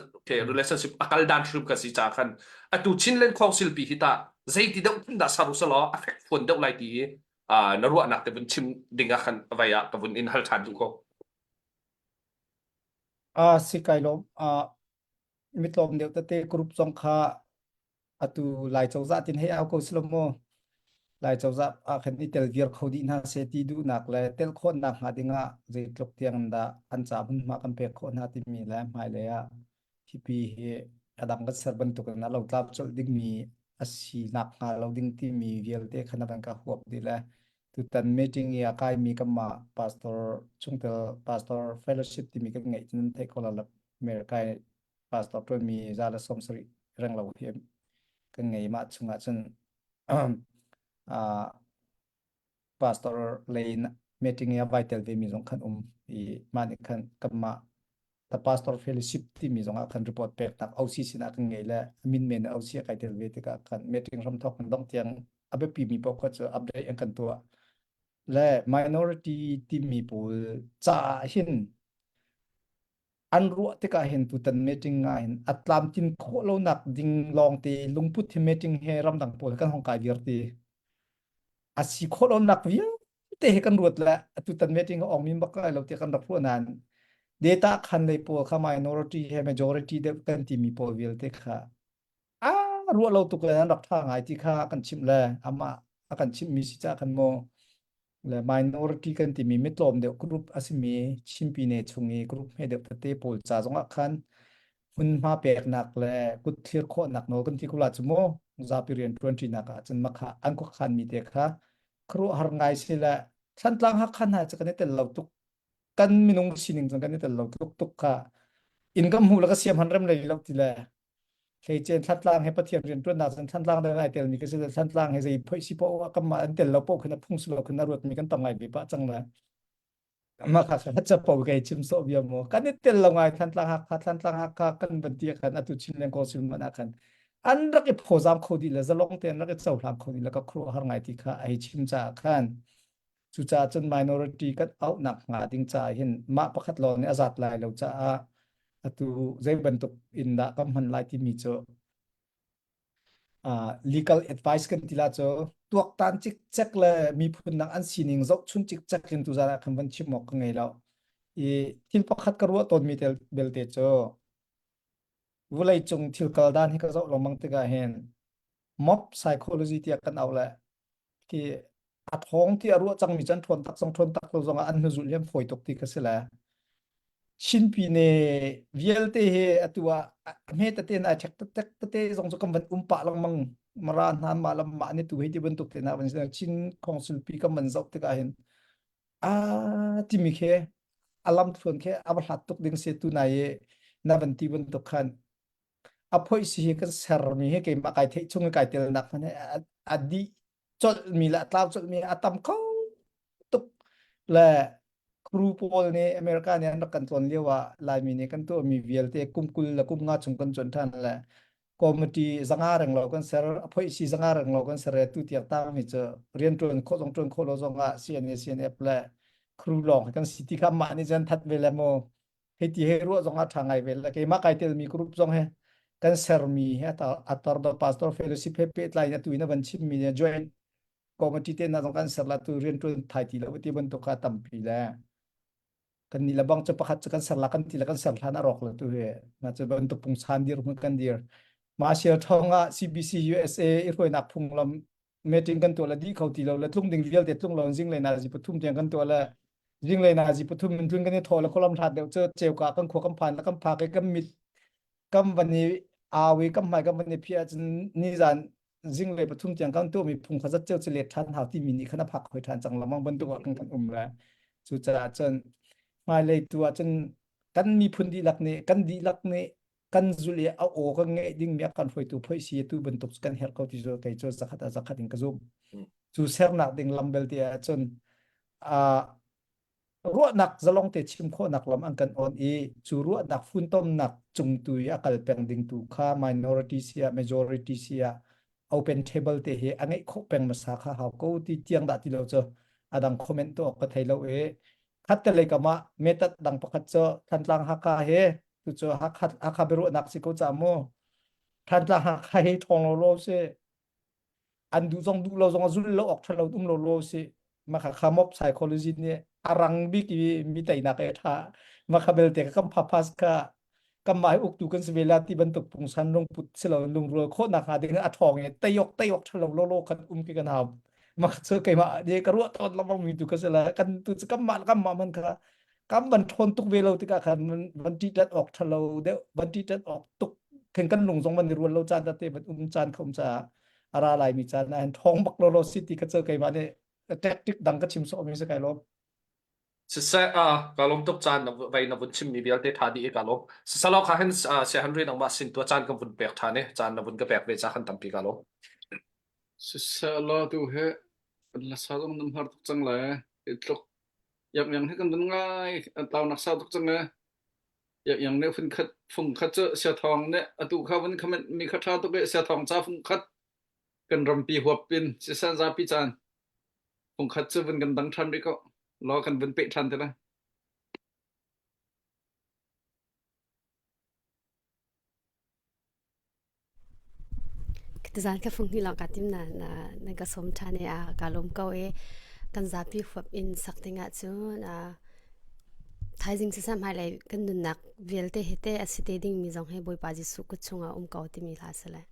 relationship a kal dan hrim ka si ca khan atu Chinland Council pi hi ta zeiti deuh khin dah ser usalaw a fek fuan deuh lai ti na ruahnak te vun chim ding ah khan vai ah ka vun in hal ṭhan duh ko. Ah si kai lawm. Ah. Mitlawm deuh tete group zong kha atu Lai cozah tin hei au ko si lo maw? Lai cozah ah khan i tel viar kho dih hna seh ti duhnak le tel khawhnak hnga dingah zeitluk tiang in dah an ca hmunhma kan pek khawh hna timi le hmailei ah hipi hi a dang kan ser bantukin a lotlau colh dingmi a si nakhnga lo ding timi vialte khan a kan ka huap dih le tutan meeting i a kaimi kanmah pastor chungtel pastor fellowship timi kan ngeih cun theih ko la America i pastor ṭuanmi za le 70 reng lo hi kan ngei mah chungah cun uh, pastor lei meeting i a vai tel vemi zong khan um i mah nih khan kanmah the pastor fellowship timi zong ah khan report peknak OC sinah kan ngei le min men OC a kai tel ve tikah khan meeting hramthok kan dong tiang a biapi mi paoh kha cu update an kan tuah le minority timi pawl caah hin an ruah tikah hin tutan meeting ah hin a tlamtlin khawh lonak ding lawngte lungput hi meeting he ramdang pawl kan hong kai viar ti a si khawh lonak vialte he kan ruat le tutan meeting a ong mi bak lai lo ti kan rak ruah nain data khan lei pawl kha minority he majority deuh kan timi pawl vialte kha a ruah lo tuk le an rak tha ngai ti kha kan chimh le amah a kan chimh mi si ca khan maw le minority kan timi mitlawm deuh group a simi Chin Pyine chung i group hme deuh tete pawl ca zongah khan hmunhma peknak le kut thlir khawhnak nawl kan ti ko la cu mu zapi rian ṭuanṭinak ah cun makha an khuakhan mi te kha khuaruahhar ngai si le Thantlang Hakha hna cu kan i tel lo tuk kan minung sining cun kan i tel lo tuk tuk kha inn kan hmuh le ka siam han rem lei lo ti le Hleicen Thantlang he Pathian rianṭuannak cun Thantlang dang ai telmi ka si le Thantlang he zei phoih si poah kanmah an tel lo poh khin a phung si lo khin a ruatmi kan tam ngai ve pah cang le mah kha kha capo kei chim sawh bia mu kan i tel lo ngai Thantlang Hakha Thantlang Hakha kan van ti khan atu Chinland Council man ah khan an rak i phozam kho dih le zalong te an rak i cohlang kho dih le ka khuaruahhar ngai ti kha ai chim caah khan Cucaah cun minority kan auhnak hnga ding caah hin mah pakhat lawng nih a zat lai lo caah atu zei bantuk in dah kan hman lai timi cu uh, legal advice kan ti la cu tuaktan cikcek le miphun dang an sining zohchun cikcek in tuzan ah khan van chim awk ka ngei lo. I thil pakhat ka ruah tawnmi tel belte cu vulei cung thil kal dan hi ka zoh lengmang tikah hin mob psychology tiah kan auh le khi a thawng ti a ruah cangmi cu an ṭhawn tak zong ṭhawn tak lo zongah an hnuzulh hi an fawi tuk ti ka si le Chinpine vialte hi atu ah a hme tete in ai ṭhek tek tete zong cu kan van um pah lengmang mara hna mah lam mah ni tu hei ti bantuk te na van Chin Council pi kan van zoh tikah hin a timi khi a lam thluan khi a va hlat tuk ding si tu nai i na van ti bantuk khan a phoih si hi kan sermi hi keimah kai theih chung i kai telnak hmanh hi a dih colhmi le a tlau colhmi a tam kho tuk le crew pawl nih America nih an rak kan tlawn lio ah Laimi nih kan tuahmi vialte kum 20 le kum nga chung kan cuan ṭhan le committee zanga reng lo kan ser a phoih si zanga reng lo kan ser e tu tiang tangmi cu rian ṭuan khawh zong ṭuan khawh lo zong ah CNA CNF le crew lawng kan si ti kha mah nih cun that ve le mu hei ti hei ruah zong ah ṭha ngai ve le keimah kai telmi group zong he kan sermi he atar the pastor fellowship he pehtlai in atu in a van chimmi ne joint committee te na zong kan ser la tu rian ṭuan thai ti lo ti bantuk kha tampi le kan nih le bang cu pakhat cu kan ser la kan ti le kan ser hlan a rawk le tu he na cu bantuk pungsan dir hmun kan dir Martial thong ah CBC USA i hruainak phunglam meeting kan tuah le dih kho ti lo le tlung ding vialte tlung lo zinglei nazi pathum tiang kan tuah le zinglei nazi pathum in tlun kan i thaw le khualam hlat deuh cu ceuka kan khua kan phan le kan phak i kan mit kan van i au i kan hmai kan van i phiah cun nizan zinglei pathum tiang kan tuahmi phung kha zat ceu cu let ṭhan hau timi nih khan a phak hoi ṭhan cang lengmang bantuk ah kan kan um le cucaah cun hmailei tu ah cun kan miphun dihlak nih kan dihlak nih kan zulh i a aw kan ngeih dingmi a kan hruaitu phoih si tu bantuk kan herh ko ti cu kei cu zakhat ah zakhat in ka zumh. Cu sernak ding lam belte ah cun ruahnak zalong te chim khawhnak lam an kan on i cu ruahnak funtomnak cung tu i a kal peng ding tu kha minority si ah majority si ah open table te hi a ngeih khawh peng hmasa kha hau ko ti tiang dah ti lo cu adang comment tu ka thei lo i khat te lei kam ah method dang pakhat cu Thantlang Hakha he tu cu Hakha Hakha biaruahnak si ko ca mu Thantlang Hakha hi ṭhawng lo lo si an duh zong duh lo zong a zul lo awk ṭha lo um lo lo si makha kha mob psychology nih a rang bik i mi teinak e ṭha makha belte ka kam phaphas kha. Kanmah hi uktu kan si ve la ti bantuk pungsan lungput si lo lungrual khawhnak hnga ding a ṭhawng i teiok teiok ṭhalo lawlaw khan um khi kan hau. Mah cu keimah nih ka ruah tawn lengmang mi tu ka si la kan tu cu kanmah kanmah man kha kan van ṭhawn tuk ve lo tikah khan van ṭihṭat awk ṭhalo deuh van ṭihṭat awk tuk khin kan lung zong van i rual lo caan te van um caan kha um caah a ra laimi caan ah hin ṭhawng bak lawlaw si ti kha cu keimah nih tactic dang ka chim sawh mi si kai lawm. Siseh, ka lawm tuk caan na vei na vun chimmi vialte ṭha dih i ka lawm. Sisalaw kha hin Saya Henry nangmah sin tu caan kan vun pek ṭhan i caan na vun ka pek ve ca khan tampi ka lawm. Siseh law tu hi kan hlasa zong nam har tuk cang le i tluk yang yang hi kan vun ngai taunak sau tuk cang e yang yang nih fun khat fung khat cu sia thawng nih atu kha vun comment mi kha ṭha tuk i sia thawng ca fung khat kan rampi huap in sisan zapi caan Fungkhat cu vun kan dang ṭhan rih ko. Law kan vun peh ṭhan te lai. Tuzaan ka fung hni lawng ka tim na na na ka som ṭhan i a ka lawm ko i kan zapi huap in sak ding ah cun a thaizing siseh hmailei kan nunnak vialte hi te a si te dingmi zong hi Bawipa Jesuh kut chungah um ko timi hla si le.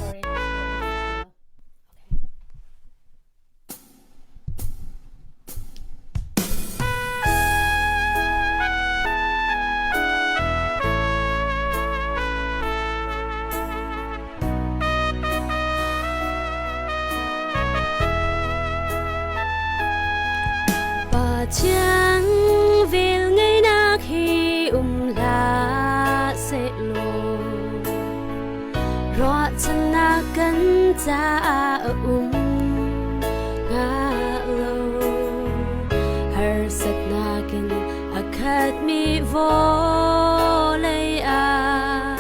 Sorry. Okay. Pathian velngeihnak hi um hlah sehlaw Ruahchannak kan caah a um hnga lo. Harsatnak in a khatmi vawlei ah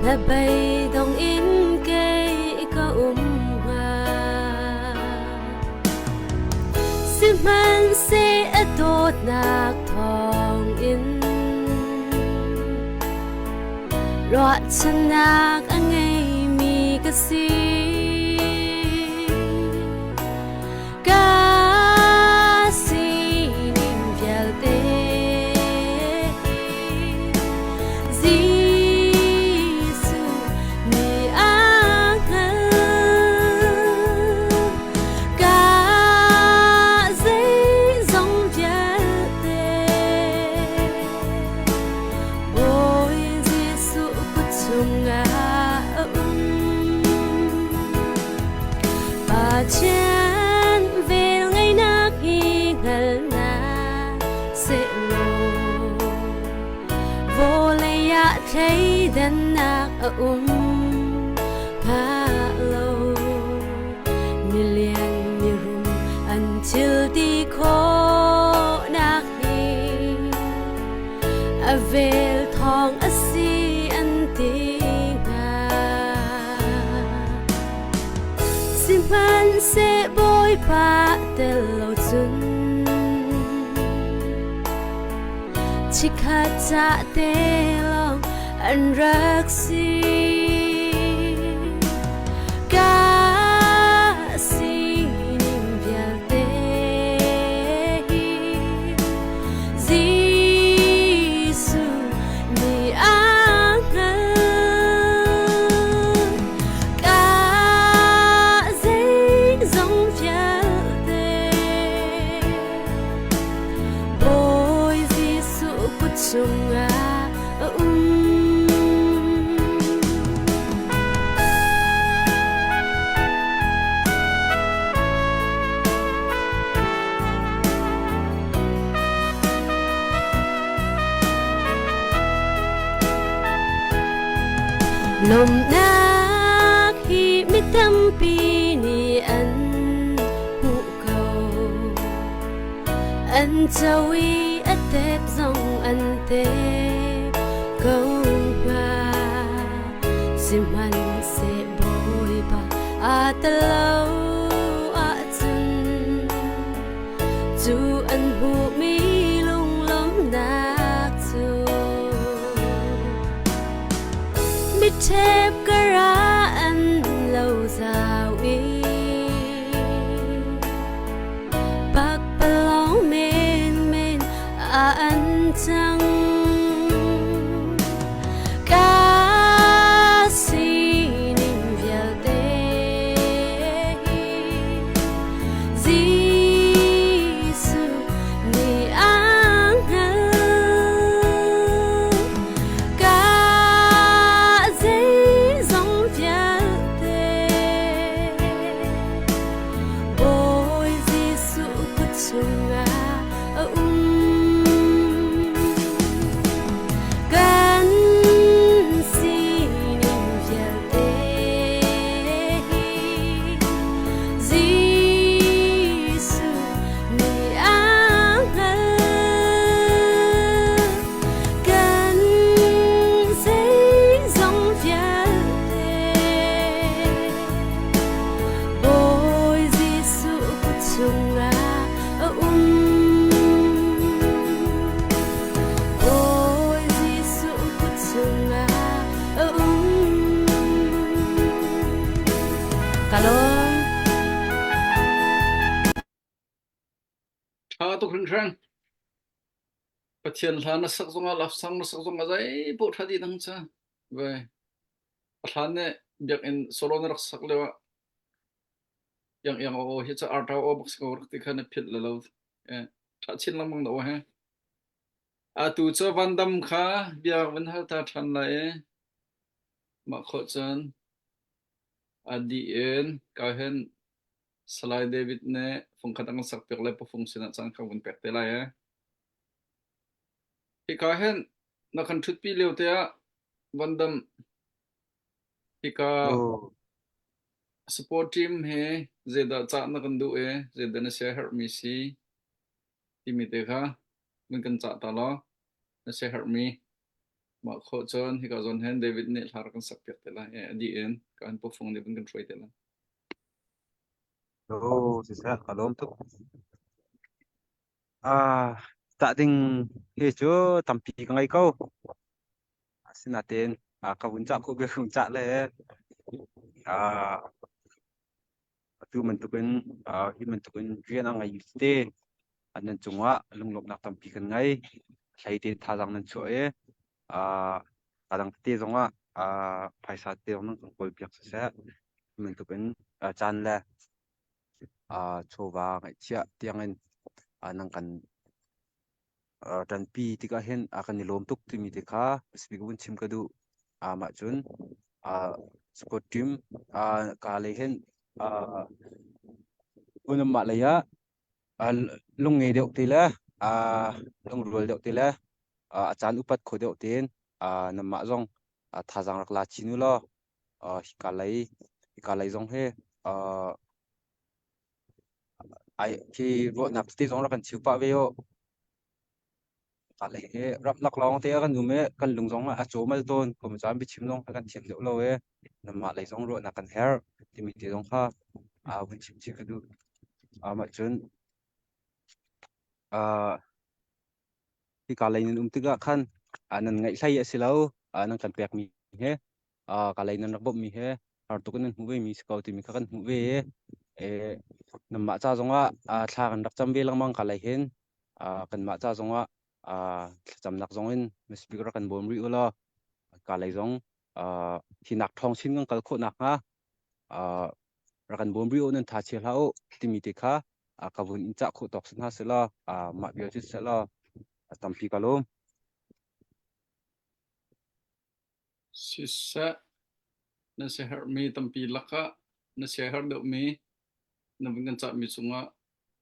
hnabei dong in kei ka um hnga. Sihmanhseh a dawtnak thawngin Ruahchannak a ngeimi ka si. Ka sining vialte Jesuh nih a hngalh. Ka zeizong vialte Bawi Jesuh kut chungah a um. Pathian velngeihnak hi hngalhnak sehlaw vawlei ah thleidannak a um hnga lo. Milian mirum an thil ti khawhnak hi A vel thawng a si an ti hnga. Sihmanhseh Bawipa tel lo cun chikkhat ca te lawng an rak si. Ka sining vialte hi Jesuh nih a hngalh. Ka zeizong vialte Bawi Jesuh kut chungah a um. Lawmhnak hi mi tampi nih an hmuh ko. An co i a tep zong an tep ko hnga. Sihmanhseh Bawipa aa tel lo ahcun. Ṭhep kara an lo zau i pakpalawng menmen a an cang. Ka sining vialte hi Jesuh nih a hngalh. Ka zeizong vialte Bawi Jesuh kut chungah a um. Kan sining vialte hi Jesuh nih a hngalh. Kan zeizong vialte Bawi Jesuh kut chungah a um. Bawi Jesuh kut chungah a um. Ka lawm. Ṭha tuk hringhran. Pathian hla na sak zongah love song na sak zongah zei paoh ṭha dih nang ca. Ve. A hlan nih biakinn solo na rak sak lio ah iang iang aw hi cu artau aw bak si ko rak ti kha na philh le lo. Eh, ṭha chin lengmang na aw he. Atu cu Van Dam kha bia van hal ta ṭhan lai i mah khawh cun a dih in ka hin Salai David nih fungkhat a kan sakpiak le pafung sinah caan kha vun pek te lai ee. Hika hin na kan ṭhutpi lio te ah Van Dam hika Oh. support team he zeidah cah na kan duh i zeidah na siaherhmi si timi te kha vun kan cah ta law na siaherhmi mah khawh cun hika zawn hin David nih hla rak kan sakpiak te lai i a dih in kan pafung nih vun kan hruai te lai. Oh, siseh, ka lawm tuk. Ah, tah ding hi cu tampi ka ngei ko. Asinain ah, ka vun cah khawh bia vun cah le ah, atu bantukin ah, hi bantukin rian a ngei te nan cungah lunglawmhnak tampi kan ngei. Hlei te thazaang nan chuah i ah, a dang tete zongah ah, phaisa te zong nan kan kawlpiak siseh. Hi bantukin ah, caan le ah, chawva ngeihchiah tiangin ah, nan kan ṭanpi tikah hin a kan i lawm tuk timi te kha speak vun chim ka duh. Mah cun sport team ka lei hin unamah lei ah lung ngei deuh te le lungrual deuh te le a caan upat kho deuh tein nanmah zong thazaang rak la chin u law hika lei hika lei zong hi Ai khi ruahnak tete zong rak kan cheu pah ve u. Ka lei hi ramlak lawng te ah kan um i kan lung zong a cawmal tawn. Kum caan biachim zong kan thiam deuh lo i nanmah lei zong ruahnak kan herh timi te zong kha aa vun chim chih ka duh. Mah cun uh, hika lei nan um tikah khan nan ngaih hlei a si lo nan kan pekmi he ka lei nan rak bawmhmi he har tuk in nan hmuh ve mi si ko timi kha kan hmuh ve i nanmah ca zongah thla kan rak cam ve lengmang ka lei hin kanmah ca zongah thlacamnak zong in speaker rak kan bawm rih u law ka lei zong hinak ṭhawng chin kan kal khawh nakhnga rak kan bawm rih u nan tha chia hlah u timi te kha ka vun in cah khawh tawk si hna selaw mah bia cu selaw tampi ka lawm. Siseh, na siaherhmi tampi lakah na siaherh deuhmi na vun kan cahmi cungah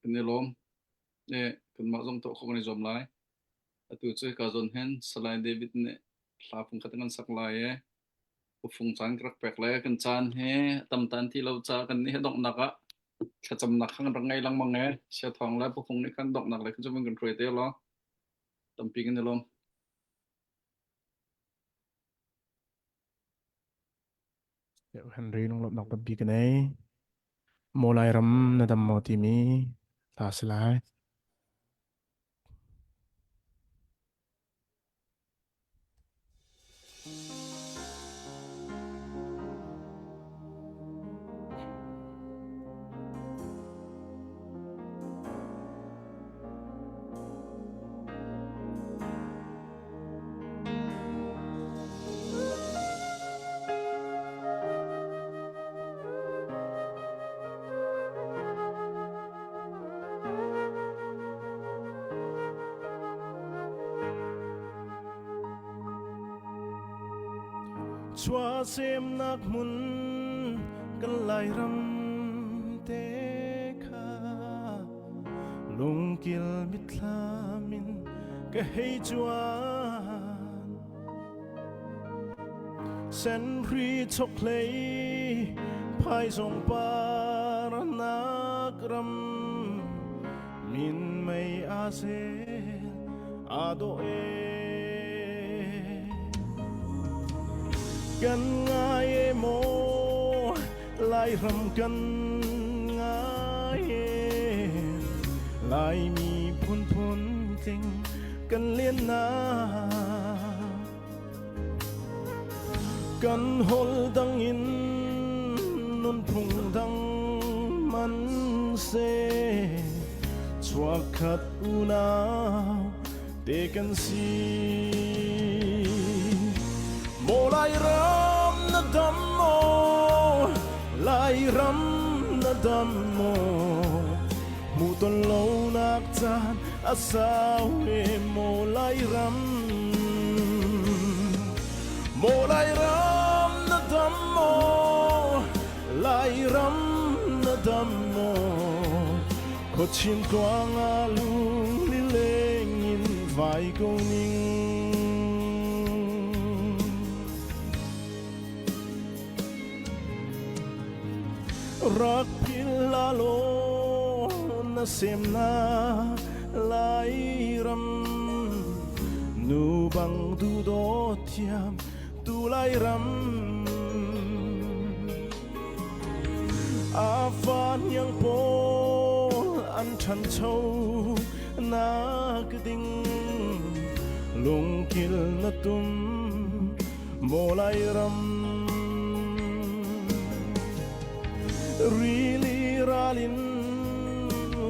kan i lawm. I kanmah zong tuah khawh kan i zuam lai. Atu cu hika zawn hin Salai David nih hla phungkhat a kan sak lai i ufung caan ka rak pek le kan caan hi tam tan ti lo ca kan nih donghnak ah thlacamnak kha kan rak ngei lengmang e sia thawng le pufung nih khan donghnak le khan cu kan hruai te law tampi kan i lawm. Henry lunglawmhnak tampi ka nei. Maw Lairam na dam maw timi hla si lai. Chuahsemnak hmun kan Lairam te kha lungkil mitthlam in ka hei cuan. Senhri chokhlei phaizawng par nak ram min mei a zel a dawh e. Kan ngai e maw Lairam kan ngai e Laimi phunphun tling kan lian nak Kan holh dang in nunphung dang man seh chuakkhat unau te kan si. Maw Lairam na dam maw? Lairam na dam maw? Hmuhton lonak caan a sau e maw Lairam Maw Lairam na dam maw Lairam na dam maw Khuachin tluang ah lung lileng in vai ko ning Rak philh la law na semnak Lairam nu bang duhdaw thiam tu Lairam a fa hniang pawl an ṭhancho nak ding lungkil na tum Maw Lairam rili ral in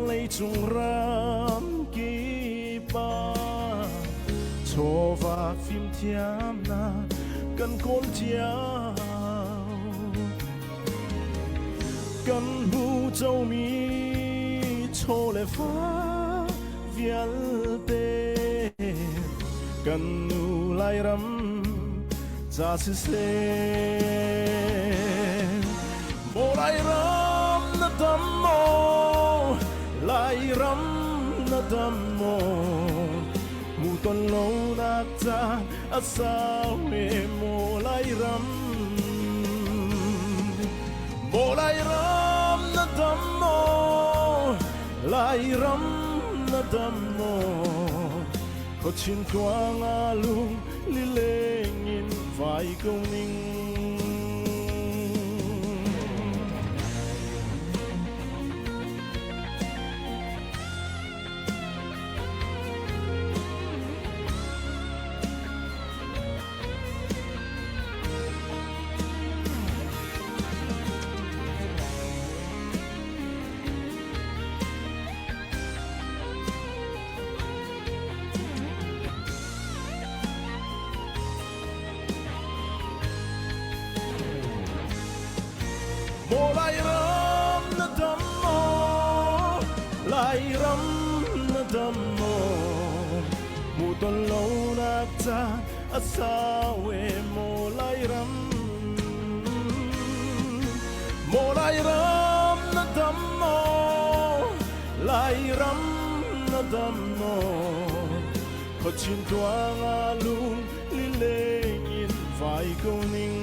leicung ram kip ah chawva fimthiamnak kan kawl cio kan hmu comi chaw le fa vialte kan nu Lairam ca siseh Maw Lairam na dam maw Lairam na dam maw Mu ton lo nak ca a sau e maw Lairam Maw Lairam na dam maw Lairam na dam maw Khuachin tluang ah lung lileng in vai ko ning. Maw Lairam na dam maw Lairam na dam maw Hmuhton lonak caan a sau e maw Lairam Maw Lairam na dam maw Lairam na dam maw Khuachin tluang ah lung lileng in vai ko ning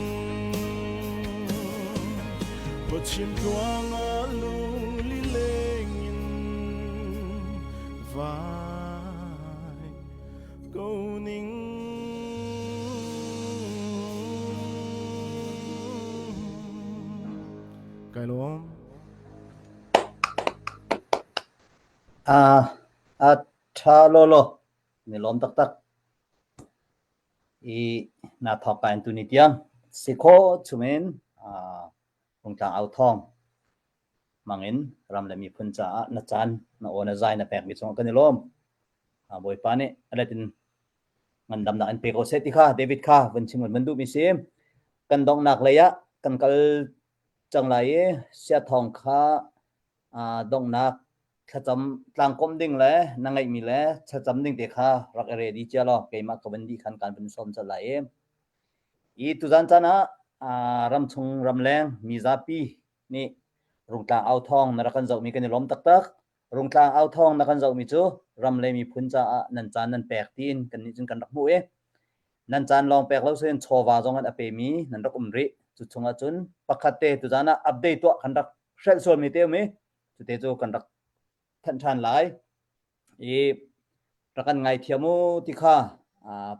Khuachin tluang ah lung lileng in vai ko ning Kai lawm. A a ṭha lawlaw. Ni lawm taktak. I na thawk ka in tuni tiang si khawh chungin Rungtlang au thawng mangin ram le miphun caah na caan na aw na zai na pekmi cungah kan i lawm. Bawipa nih a let in ngandamnak in pe ko seh ti kha David kha vun chim kan duhmi si. Kan donghnak lei ah kan kal cang lai i siathawng kha donghnak thlacam tlangkawmh ding le na ngeihmi le thlacam ding te kha rak i ready cia law keimah ka van dih khan kan van sawm colh lai i. I tuzan caan ah ramchung ramleng mizapi nih Rungtlang au thawng na rak kan zohmi kan i lawm taktak. Rungtlang au thawng na kan zohmi cu ram le miphun caah nan caan nan pek tiin kannih cun kan rak hmuh i nan caan lawng pek lo sin chawva zong an a pemi nan rak um rih. Cu chungah cun pakhat te tuzan ah update tuah kan rak hrelh sualmi te um i cute cu kan rak thanh ṭhan lai. I rak kan ngaithiam u ti kha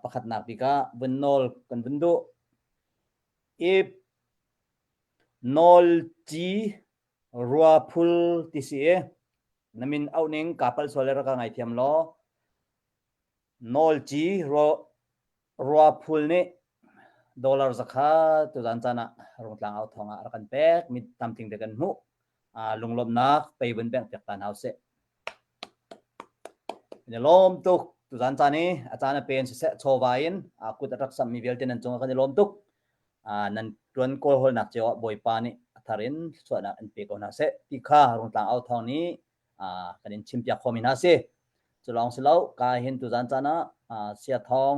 pakhatnak bik ah vun nawl kan vun duh. I nawl ci rua phul ti si i na min auh ning kaa palh sual le rak ka ngaithiam law nawl ci rua phul nih dollar zakha tuzan caan ah Rungtlang au thawng ah rak kan pek mi tamtling te kan hmuh lunglawmhnak pei vun bengh piak ta hna usih. Kan i lawm tuk. Tuzan caan i a caan a pen siseh chawva in a kut a rak sammi vialte nan cungah kan i lawm tuk. Nan tuan kawlhawlnak cio ah Bawipa nih a thar in thluachuahnak in pe ko hna seh ti kha Rungtlang au thawng nih kan in chimpiak khawhmi hna si. Cu lawng si lo, ka hin tuzan caan ah sia thawng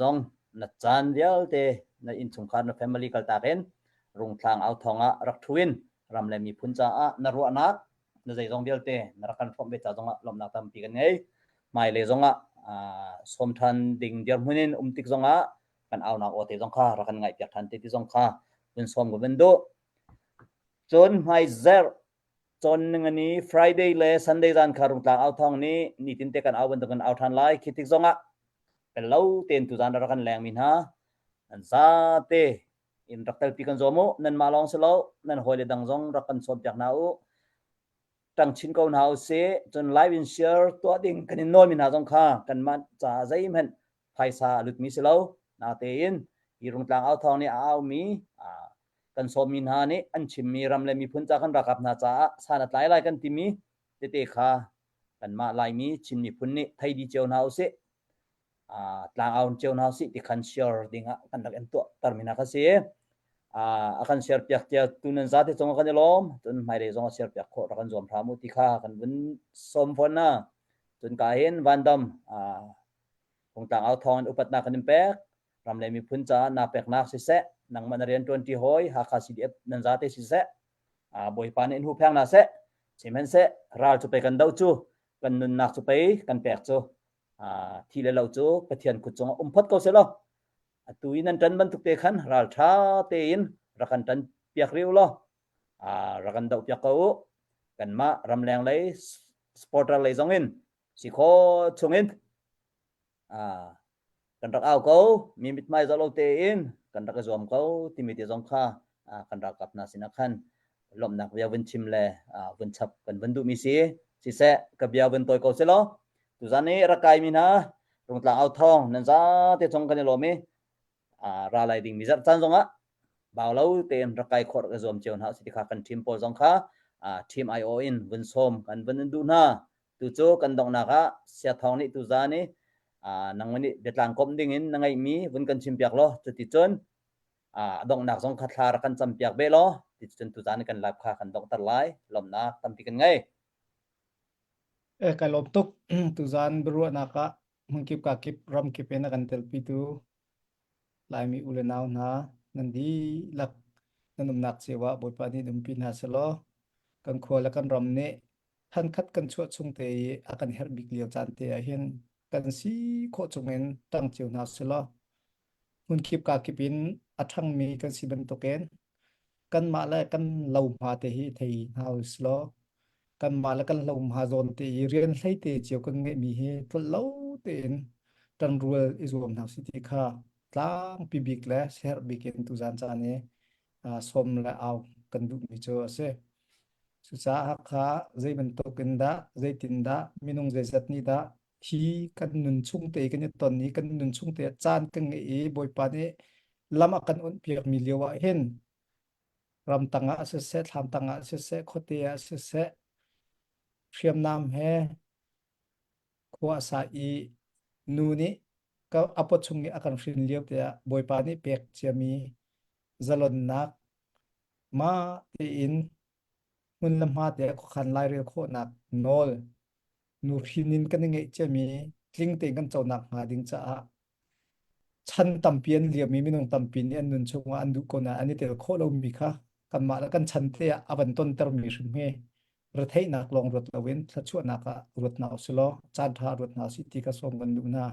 zong na caan vialte na innchungkhar na family kaltak in Rungtlang au thawng ah rak ṭhu in ram le miphun caah na ruahnak na zeizong vialte na rak kan hrawmh ve ca zongah lawmhnak tampi kan ngei. Hmailei zongah sawm ṭhan ding dirhmun in um tik zongah kan aunak aw te zong kha rak kan ngaihpiak ṭhan te ti zong kha vun sawm ka vun duh. Cun hmaizerh cawn ningani Friday le Sunday zan kha Rungtlang au thawng nih nitin te kan au bantuk in au ṭhan lai. Khi tik zongah pel lo tein tuzan rak kan lengmi hna an zate in rak telpi kan zuam u. Nanmah lawng si lo, nan hawile dang zong rak kan sawmpiak hna u. Ṭang chin ko hna usih. Cun live in share tuah ding kan in nawlmi hna zong kha kanmah caah zeihmanh phaisa a lutmi si lo. Natein hi Rungtlang au thawng nih a aumi kan sawmmi hna nih an chimmi ram le miphun ca kan ralkap hna caah san a tlai lai kan timi tete kha kanmah Laimi Chin miphun nih thei dih cio hna usih. Tlangau cio hna usih ti khan share ding ah kan rak in tuah termi hna kha si. A kan share piak tia tu nan zate cung kan i lawm. Cun hmailei zong a share piak khawh rak kan zuam hram u ti kha kan vun sawm fawn na. Cun ka hin vandam Rungtlang au thawng in upatnak kan in pek. Ram le miphun caah naa peknak siseh, nangmah na rian ṭuanṭi hawi Hakha CDF nan zate siseh, Bawipa nih in huhpheng hna seh. Sihmanhseh ral cu pei kan doh cu, kan nunnak cu pei kan pek cu, thi le lo cu Pathian kut cungah um phot ko seh law, atu i nan ṭan bantuk te khan ral ṭha tein rak kan ṭan piak rih u law, rak kan doh piak ko u. Kanmah ramleng lei supporter lei zong in si khawh chungin kan rak au ko mi mithmai zoh lo tein kan rak i zuam ko timi te zong kha kan ralkap hna sinah khan lawmhnak bia vun chim le vun chap kan vun duhmi si siseh ka bia vun tawi ko selaw tuzan i rak kaimi hna Rungtlang au thawng nan zate cung kan i lawm i ra lai dingmi zarh caan zongah bau lo tein rak kai khawh rak i zuam cio hna usih ti kha kan team pawl zong kha team IO in vun sawm kan vun in duh hna. Tu cu kan donghnak ah Sia Thawng nih tuzaan i nangmah nih biatlang komh ding in na ngeihmi vun kan chimpiak law cuticun a donghnak zong kha thla rak kan campiak ve law ticun tuzaan i kan live kha kan donghter lai. Lawmhnak tampi kan ngei. Eh, kai lawm tuk. Tuzaan biaruahnak ah hmunkip kakip ramkip in a kan telpitu Laimi u le nau hna nan dihlak nan umnak cio ah Bawipa nih umpi hna selaw kan khua le kan ram nih thankhat kan chuah chung te i a kan herh bik lio caan te ah hin kan si khawh chungin ṭang cio hna selaw hmunkip kakip in a ṭhangmi kan si bantukin kanmah le kan lohma te hi thei hna usilaw kanmah le kan lohma zawn te i rian hlei te cio kan ngeihmi hi tlolh lo tein ṭanrual i zuam hna usih ti kha tlangpi bik le siaherh bik in tuzan caan i sawm le au kan duhmi cu a si. Cucaah Hakha zei bantuk in dah, zeitin dah, minung zeizat nih dah hi kan nun chung te kan i ton i kan nun chung te caan kan ngeih i Bawipa nih lam a kan onhpiakmi lio ah hin ramtang ah siseh, thlam tang ah siseh, khuate ah siseh, hriamnam he khua a sa i nu nih ka a paw chung i a kan hrin lio tiah Bawipa nih pek ciami zalonnak mah tein hmun le hma te khuakhan lairel khawhnak nawl nuhrin in kan i ngeih ciami tling tein kan conak hnga ding caah. Chan tampi an liam i minung tampi nih an nun chungah an duh ko nain an i tel khawh lomi kha kanmah le kan chan te ah a van tontermi hrim hi retheihnak lawng ruat loin thluachuahnak ah ruat hna usih law caan ṭha ruat hna usih ti kha sawm kan duh hna.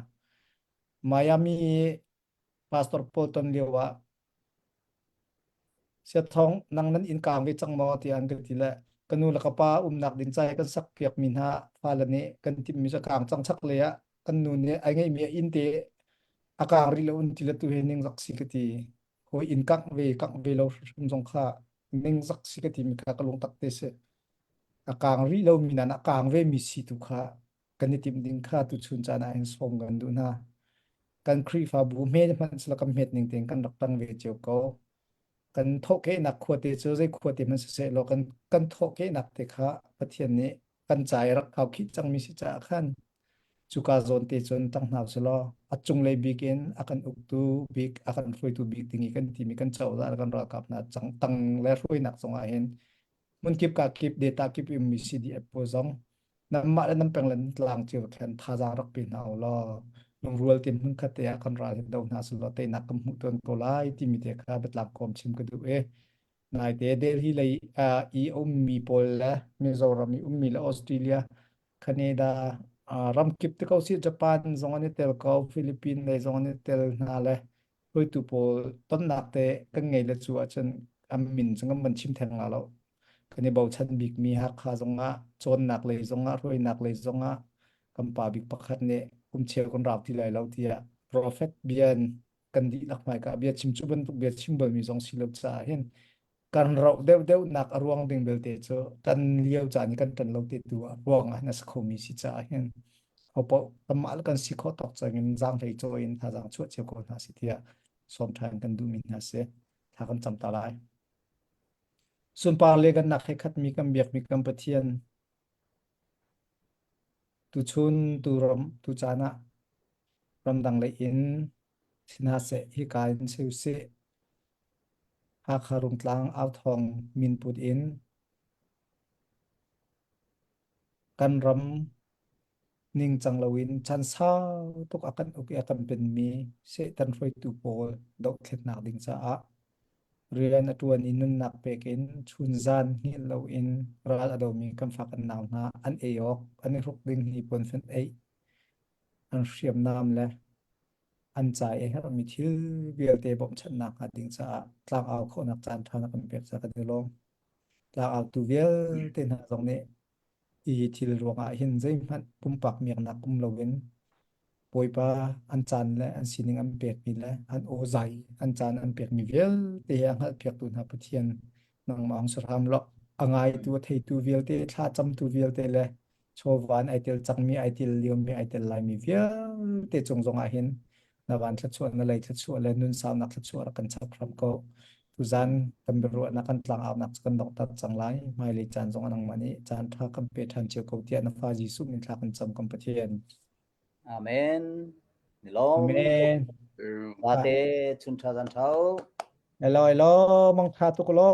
Miami pastor pawl ton lio ah Siathawng nang nan inn kaang ve cang maw tiah an ka ti le ka nu le ka pa umnak ding ca i kan sak piakmi hna fale nih kan timhmi cu a kaang cang chak lei ah kan nu nih ai ngeihmi a inn te a kaang rih lo an ti le tu hi ningzak si ka ti. Hawi inn kangh ve kangh ve lo hrim zong kha ningzak si ka timi kha ka lungtak te si. A kaang rih lomi nain a kaang ve mi si tu kha kan i timh ding kha tuchun caan ah hin sawm kan duh hna. Kan Khrihfabu hme hmanh sila kan hmet ning tein kan rak tang ve cio ko. Kan thawhkehnak khuate cu zei khuate hmanh siseh law kan kan thawhkehnak te kha Pathian nih kan ca i rak khaukhih cangmi si caah khan cuka zawn te cun tang hna usih law a cunglei bik in a kan uktu bik a kan hruaitu bik ding i kan timi kan cozah le kan ralkap hna cang tang le hruainak zongah hin hmunkip ka kip data kip ummi CDF pawl zong nanmah le nan peng le nan tlang cio khan thazaang rak pe hna u law lungrual tein hmunkhat te ah kan ral hi do hna selaw teinak kan hmuh tawn ko lai timi te kha biatlang kawm chim ka duh i naite Delhi lei uh, i ummi pawl le Mizoram i ummi le Australia Canada uh, ramkip te ko si Japan zong an i tel ko Philippines lei zong an i tel hna le hruaitu pawl tonnak te kan ngei le cu ahcun an min cu kan van chim theng la lo. Kan i bochan bikmi Hakha zongah cawnnak lei zongah hruainak lei zongah kan pa bik pakhat nih kum cheu kan rau ti lai lo tiah prophet bia in kan dihlak hmaika bia chim cu bantuk bia chim balmi zong si lo caah hin kan rauh deuhdeuhnak a ruang ding belte cu kan lio caan i kan ṭan lo te tu ah ruang ah na si khomi si caah hin hopaoh kanmah le kan si khawh tawk cangin zaanghlei cawi in thazaang chuah cio ko hna si tiah sawm ṭhan kan duhmi hna si. Thla kan cam ta lai. Sunpar le kan nak he khatmi kan biakmi kan Pathian tuchun tu ram tu caan ah ramdang lei in si hna seh hika in si usih Hakha Rungtlang authawng minput in kan ram ningcang loin caan sau tuk a kan uk i a kan penmi Satan hruaitu pawl dohthlennak ding caah rian a ṭuan i nunnak pek in chunzan hngilh loin ral a domi kan fa kan nau hna an ei awk an i hruk ding hnipuan fenh eih an hriamnam le an ca i a herhmi thil vialte bawmhchanhnak hnga ding caah tlangau khawhnak caan ṭha na kan pek caah kan i lawm. Tlangautu vialte hna zong nih hi thil ruangah hin zeihmanh pumpak miaknak um loin Bawipa an caan le an sining an pekmi le an aw zai an caan an pekmi vialte hi a hngalhpiaktu hna Pathian nangmah hung si hram law a ngaitu a theitu vialte thlacamtu vialte le chawva in ai tel cangmi ai tel liomi ai tel laimi vialte cung zongah hin na van thluachuah na lei thluachuah le nun saunak thluachuah rak kan chap hram ko tuzan kan biaruahnak kan tlangaunak cu kan donghter cang lai hmailei caan zong nangmah nih caan ṭha kan pe ṭhan cio ko tiah na fa Jesuh min thla kan cam kan Pathian Amen. Ni lawm. Amen. Tate chun tha zan thau. Hello hello mang tha tuk lo.